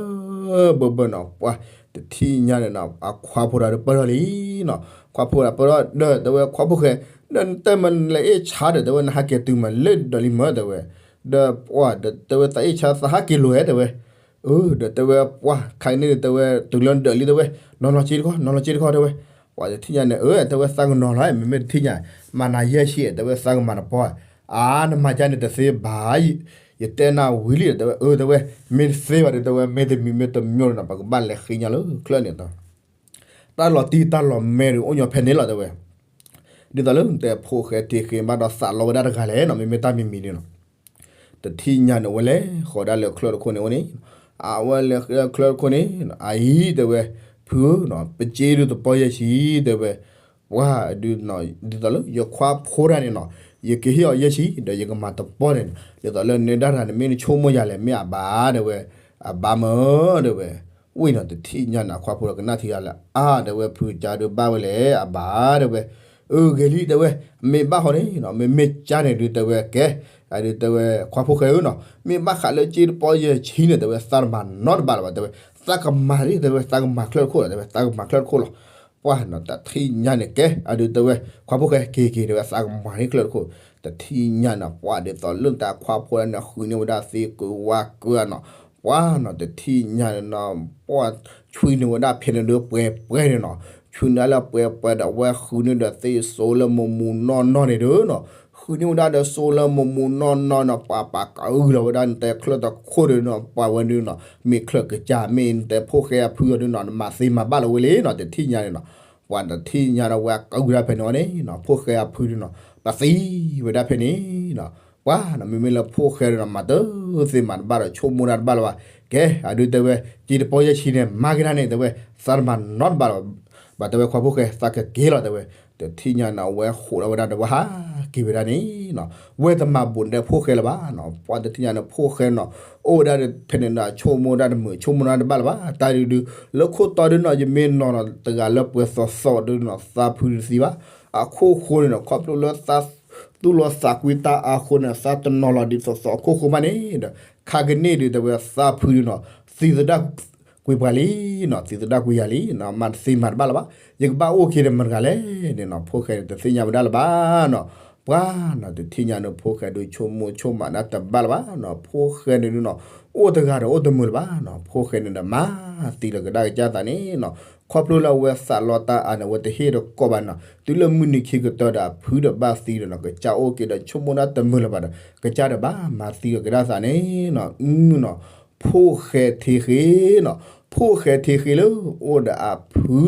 ဘၢဘၢနီၤ, ပှၢ်တထံၣ်ညါန့ၣ်နီၤ အခွါဖိတၢ်ဒုးပၢၢ်ထီၣ်လံနီၤ, ခွါဖိတၢ်ပၢၢ်ထီၣ်ဒီး တဲဝဲခွါဖိၣ်ဃဲ, ဒီးနတဲမ့ၢ်လဲၤအ့ၣ်ဆါဒီး တဲဝဲ နဟးက့ၤတုၤမးလၢဒီးလံမၢ်တဲဝဲ, ဒီးပှၢ်ဒီးတဲဝဲ သးအ့ၣ်ဆါသးဟးက့ၤလိာ်ဧဲတဲဝဲ, အၢ ဒီးတဲဝဲ ပှၢ်ခါအံၤန့ၣ် တဲဝဲ တုၤလၢဒၢးလံတဲဝဲ, နီၤလီၤက့ၤတခီ နီၤလီၤက့ၤတခီတဲဝဲ, ပှၢ်တထံၣ်ညါန့ၣ် အၢ တဲဝဲ သးကနီၤလီၤ မ့မ့ၢ်တထံၣ်ညါ မၤနၤယဲၢ်ဆံ တဲဝဲ သးကမၤနပီၢ်, အါ နမၤကါန့ၣ်တသ့ဘၣ်, ယတဲနၤဝံၤလံ တဲဝဲ, အၢ တဲဝဲ မ့ၢ်တသ့ဘၣ်ဒီး တဲဝဲ မ့ၢ်တမံၤမ့ၢ်တမံၤဒီးနီၤ ပကဘၣ်လဲၤဃ့ညီလၢချၢၣ်န့ၣ်ဒီး တၢ်လီၤတံၢ်တၢ်လီၤမဲဒီး အိၣ်ညီဖဲန့ၣ်လီၤ တဲဝဲ, ဒ်သိးလၢနတဲဖိၣ်ဃဲတ့ဃ့ဘၣ်ဒီးသးလီဝဲဒၣ်တဂၤလဲၣ်နီၤ မ့မ့ၢ်တၢ်မံၤမံၤန့ၣ်နီၤ, တထံၣ်ညါန့ၣ် အဝဲလဲၤဃီၤဒၣ်လၢချၢၣ်တခိၣ်န့ၣ်အိၣ်န့ၣ်, အဝဲလဲၤချၢၣ်တခိၣ်န့ၣ် အအံၤ တဲဝဲ, ဖုဧၢနီၤ ပစ့ဒုးတပီၢ်ယဲၢ်ဆံ တဲဝဲ, ပှၢ်ဒုးနီၤ ဒ်သိးလၢယခွါဖိတၢ်န့ၣ်နီၤ ယကဟ့ၣ်အီၤယဲၢ်ဆံ ဒီးယကမၤတပီၢ်န့ၣ်နီၤ ဒ်သိးလၢနဲဒၣ်တၢ်န့ၣ် မ့ၢ်နဆိကမိၣ်ယၤလဲၣ် မ့ၢ်အဘၣ် တဲဝဲ, အဘၣ်မၢ် တဲဝဲ, ဝံၤနီၤ တထံၣ်ညါန့ၣ် အခွါဖိဒီးကနၣ်ထံဂၤလၢ အါ တဲဝဲ ဖုကါဒုးဘၣ်ဝဲလဲၣ် အဘၣ် တဲဝဲ, အၢ ဂ့ၤလံ တဲဝဲ, မ့ၢ်ဘၣ်ဟီန့ၣ်နီၤ မ့မ့ၢ်ကါန့ၣ်ဒုး တဲဝဲ ကဲ, အဒုးတဲဝဲ ခွါဖိၣ်ဃဲဧၢနီၤ, မ့ၢ်ဘၣ်ဃးလၢကၠ့တပီယဲၢ်ဆံန့ၣ် တဲဝဲ သးတမၤနီတဘၣ်လၢၤဘၣ် တဲဝဲ, သးကမၤလံ တဲဝဲ သးကမၤချၢၣ်တခိၣ်လီၤ တဲဝဲ သးကမၤချၢၣ်တခိၣ်လီၤ. ပှၢ်နီၤ တထံၣ်ညါန့ၣ် ကဲ အဒုးတဲဝဲ ခွါဖိၣ်ဃဲ က့ၤက့ၤ တဲဝဲ သးကမၤန့ၢ်ချၢၣ်တခိၣ်, တထံၣ်ညါနီၤ ပှၢ်ဒ်သိးလၢတၢ်ခွါဖိန့ၣ် ဃုန့ၢ်ဝဲဒၣ်သ့ၣ်ကုၤဝါကုၤနီၤ, ပှၢ်နီၤ တထံၣ်ညါန့ၣ်နီၤ ပှၢ်ဆွံန့ၢ်ဝဲဒၣ်ဖဲန့ၣ်ဒုးပှဲၤပှဲၤန့ၣ်နီၤ, ဆွံန့ၢ်လၢပှဲၤပှဲၤဒီး အဝဲဃုန့ၢ်ဒီးသ့ၣ်စိလၢမူးမူးနီၢ်နီၢ်န့ၣ်ဒုးနီၤ, ဃုန့ၢ်ဝဲဒၣ်ဒီးစိလၢမူးမူးနီၢ်နီၢ်နီၤ ပှၤပာ်ကဂုာ်လီၤဝဲဒၣ်နတဲချၢၣ်တခိၣ်ဒုးနီၤ ပှၤဝဲဒုးနီၤ မ့ၢ်ချၢၣ်ကစၢ် မ့ၢ်နတဲဖိၣ်ဃဲအဖုအီၤဒုးနီၤ နမၤသ့မၤဘၣ်လၢၤဝဲလံနီၤ တထံၣ်ညါန့ၣ်နီၤ, ပှၤတထံၣ်ညါဒီးဝဲအကဂုာ်ဒၣ်ဖဲန့ၣ်အီၤန့ၣ်နီၤ ဖိၣ်ဃဲအဖုဒုးနီၤ ပသံဝဲဒၣ်ဖဲန့ၣ်နီၤ, ပှၢ်နီၤ မ့မ့ၢ်လၢဖိၣ်ဃဲဒုးနီၤ မၤတသ့မၤတဘၣ်ဒီး ဆိကမိၣ်တၢ်တဘၣ်လၢၤဘၣ်, ကဲ အဒုးတဲဝဲ ကၠ့တပီယဲၢ်ဆံန့ၣ် မၤက့ၤတၢ်န့ၣ် တဲဝဲ သးတမၤနီတဘၣ်လၢၤဘၣ် တဲဝဲ ခွါဖိၣ်ဃဲ သးကက့ၤလီၤ တဲဝဲ, တထံၣ်ညါန့ၣ် အဝဲဃိးလီၤဝဲဒၣ်ဒီး ဝဲဟးက့ၤဝဲဒၣ်န့ၣ်နီၤ, ဝဲတမၤဘူးနတဲဖိၣ်ဃဲလၢၤဘၣ်နီၤ, ပှၢ်တထံၣ်ညါန့ၣ် ဖိၣ်ဃဲနီၤ အိၣ်ဝဲဒၣ်ဖဲန့ၣ်ဒီး ဆိကမိၣ်ဒၣ်တမုာ် ဆိကမိၣ်ဒၣ်တဘၣ်လၢၤဘၣ်, တၢ်ဒုးဒုး လၢခိၣ်တီဒုးနီၤ ယမ့ၢ်နီၤနီၤ တဂၤလၢပှဲၤသိးသိးဒုးနီၤ သးဖုဒုးတသံဘၣ်, အခိၣ်ဃိန့ၣ်နီၤ ခီဖျိလၢ သူၣ်လီၤသးကွံတၢ်အါဃိန့ၣ် သးတနီၤလီၤဒ်သိးသိးအခိၣ်ဃိဘၣ်န့ၣ်ဒီး ခါကန့ၢ်ဒုး တဲဝဲ သးဖုဒုးနီၤ သံသဒၣ်ကွံာ်ပှၤလံနီၤ, သံသဒၣ်ကွံာ်ယၤလံနီၤ, မၤတသ့မၤတဘၣ်လၢၤဘၣ်, ယကဘၣ်အိၣ်က့ၤဒီးမတၤတဂၤလဲၣ်န့ၣ်နီၤ, ဖိၣ်ဃဲန့ၣ် တသ့ၣ်ညါဝဲဒၣ်လၢၤဘၣ်နီၤ, ပှၢ်နီၤ တထံၣ်ညါန့ၣ် ဖိၣ်ဃဲဒုး ဆိကမိၣ်ဆိကမးဒၣ်တဘၣ်လၢၤဘၣ်နီၤ, ဖိၣ်ဃဲန့ၣ်ဒုးနီၤ အိၣ်တဂၤဒီးအိၣ်တမုာ်လၢၤဘၣ်နီၤ, ဖိၣ်ဃဲန့ၣ်ဒီး မၤသံလီၤကဒါကစၢ်သးန့ၣ်နီၤ, ခီဖျိလၢအဝဲသးလီတၢ်အါန့ၣ် အဝဲတဟ့ၣ်တကိးဘၣ်နီၤ, တုၤလၢမုၢ်နံၤခံကတၢၢ်ဒီး အဖုဒီးဘၣ်သံဒီးနီၤ ကစၢ်အိၣ်က့ၤဒီး ဆိကမိၣ်ဒၣ်တမုာ်လၢၤဘၣ်ဒီး ကစၢ်ဒီးဘၣ်မၤသံလီၤကဒါသးန့ၣ်နီၤ, အုနီၤ ဖိၣ်ဃဲထံဃ့နီၤ, ဖိၣ်ဃဲထံဃ့လၢ အိၣ်ဒီးအဖု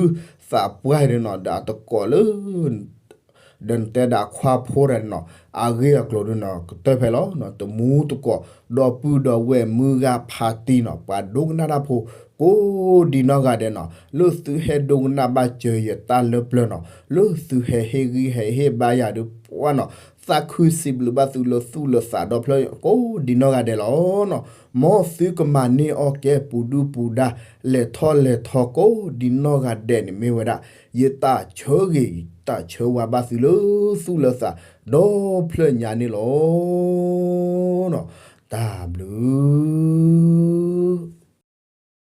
သးပှၢ်ဒုးနီၤ ဒီးအတကိးလၢ ဒီးနတဲဒၣ်ခွါဖိတဂၤန့ၣ်နီၤ အဂ့ၢ်အကျိၤဒုးနီၤ ကတၢၢ်ဖဲလီၤနီၤ, တမူတကိး ဒီပုၢ်ဒီဝဲၢ်မုၢ်ဂၤဖးတံၢ်နီၤ ပှၤဒိကနၣ်တၢ်ဖိ ကိးဒံနီၢ်ဂၤဒဲးနီၤ, လၢသုဟဲဒိကနၣ်ဘၣ်စၢၤယတၢ်လၢပျၢၤနီၤ, လၢသုဟဲဟ့ၣ်ဂံၢ်ဟဲဟ့ၣ်ဘါယၤဒုးပှၢ်နီၤ, သးခုစံးဘျုးဘၣ်သုလၢသူၣ်လၢသးဒီဖျၢၣ် ကိးဒံနီၢ်ဂၤဒဲးလီၤနီၤ, မ်သုကမၤန့ၢ်အီၣ်ကဲပူၤဒုၣ်ပူၤဒါ လဲၤထီၣ်လဲၤထီကိးဒံနီၢ်ဂၤဒဲးန့ၣ် မ့ၢ်ဝဲဒၣ် ယတၢ်ဆၢဂ့ၤ တၢ်ဆၢဝါဘၣ်သုလၢသူၣ်လၢသး ဒီဖျၢၣ်ညါန့ၣ်လီၤ. တၢ်ဘျုး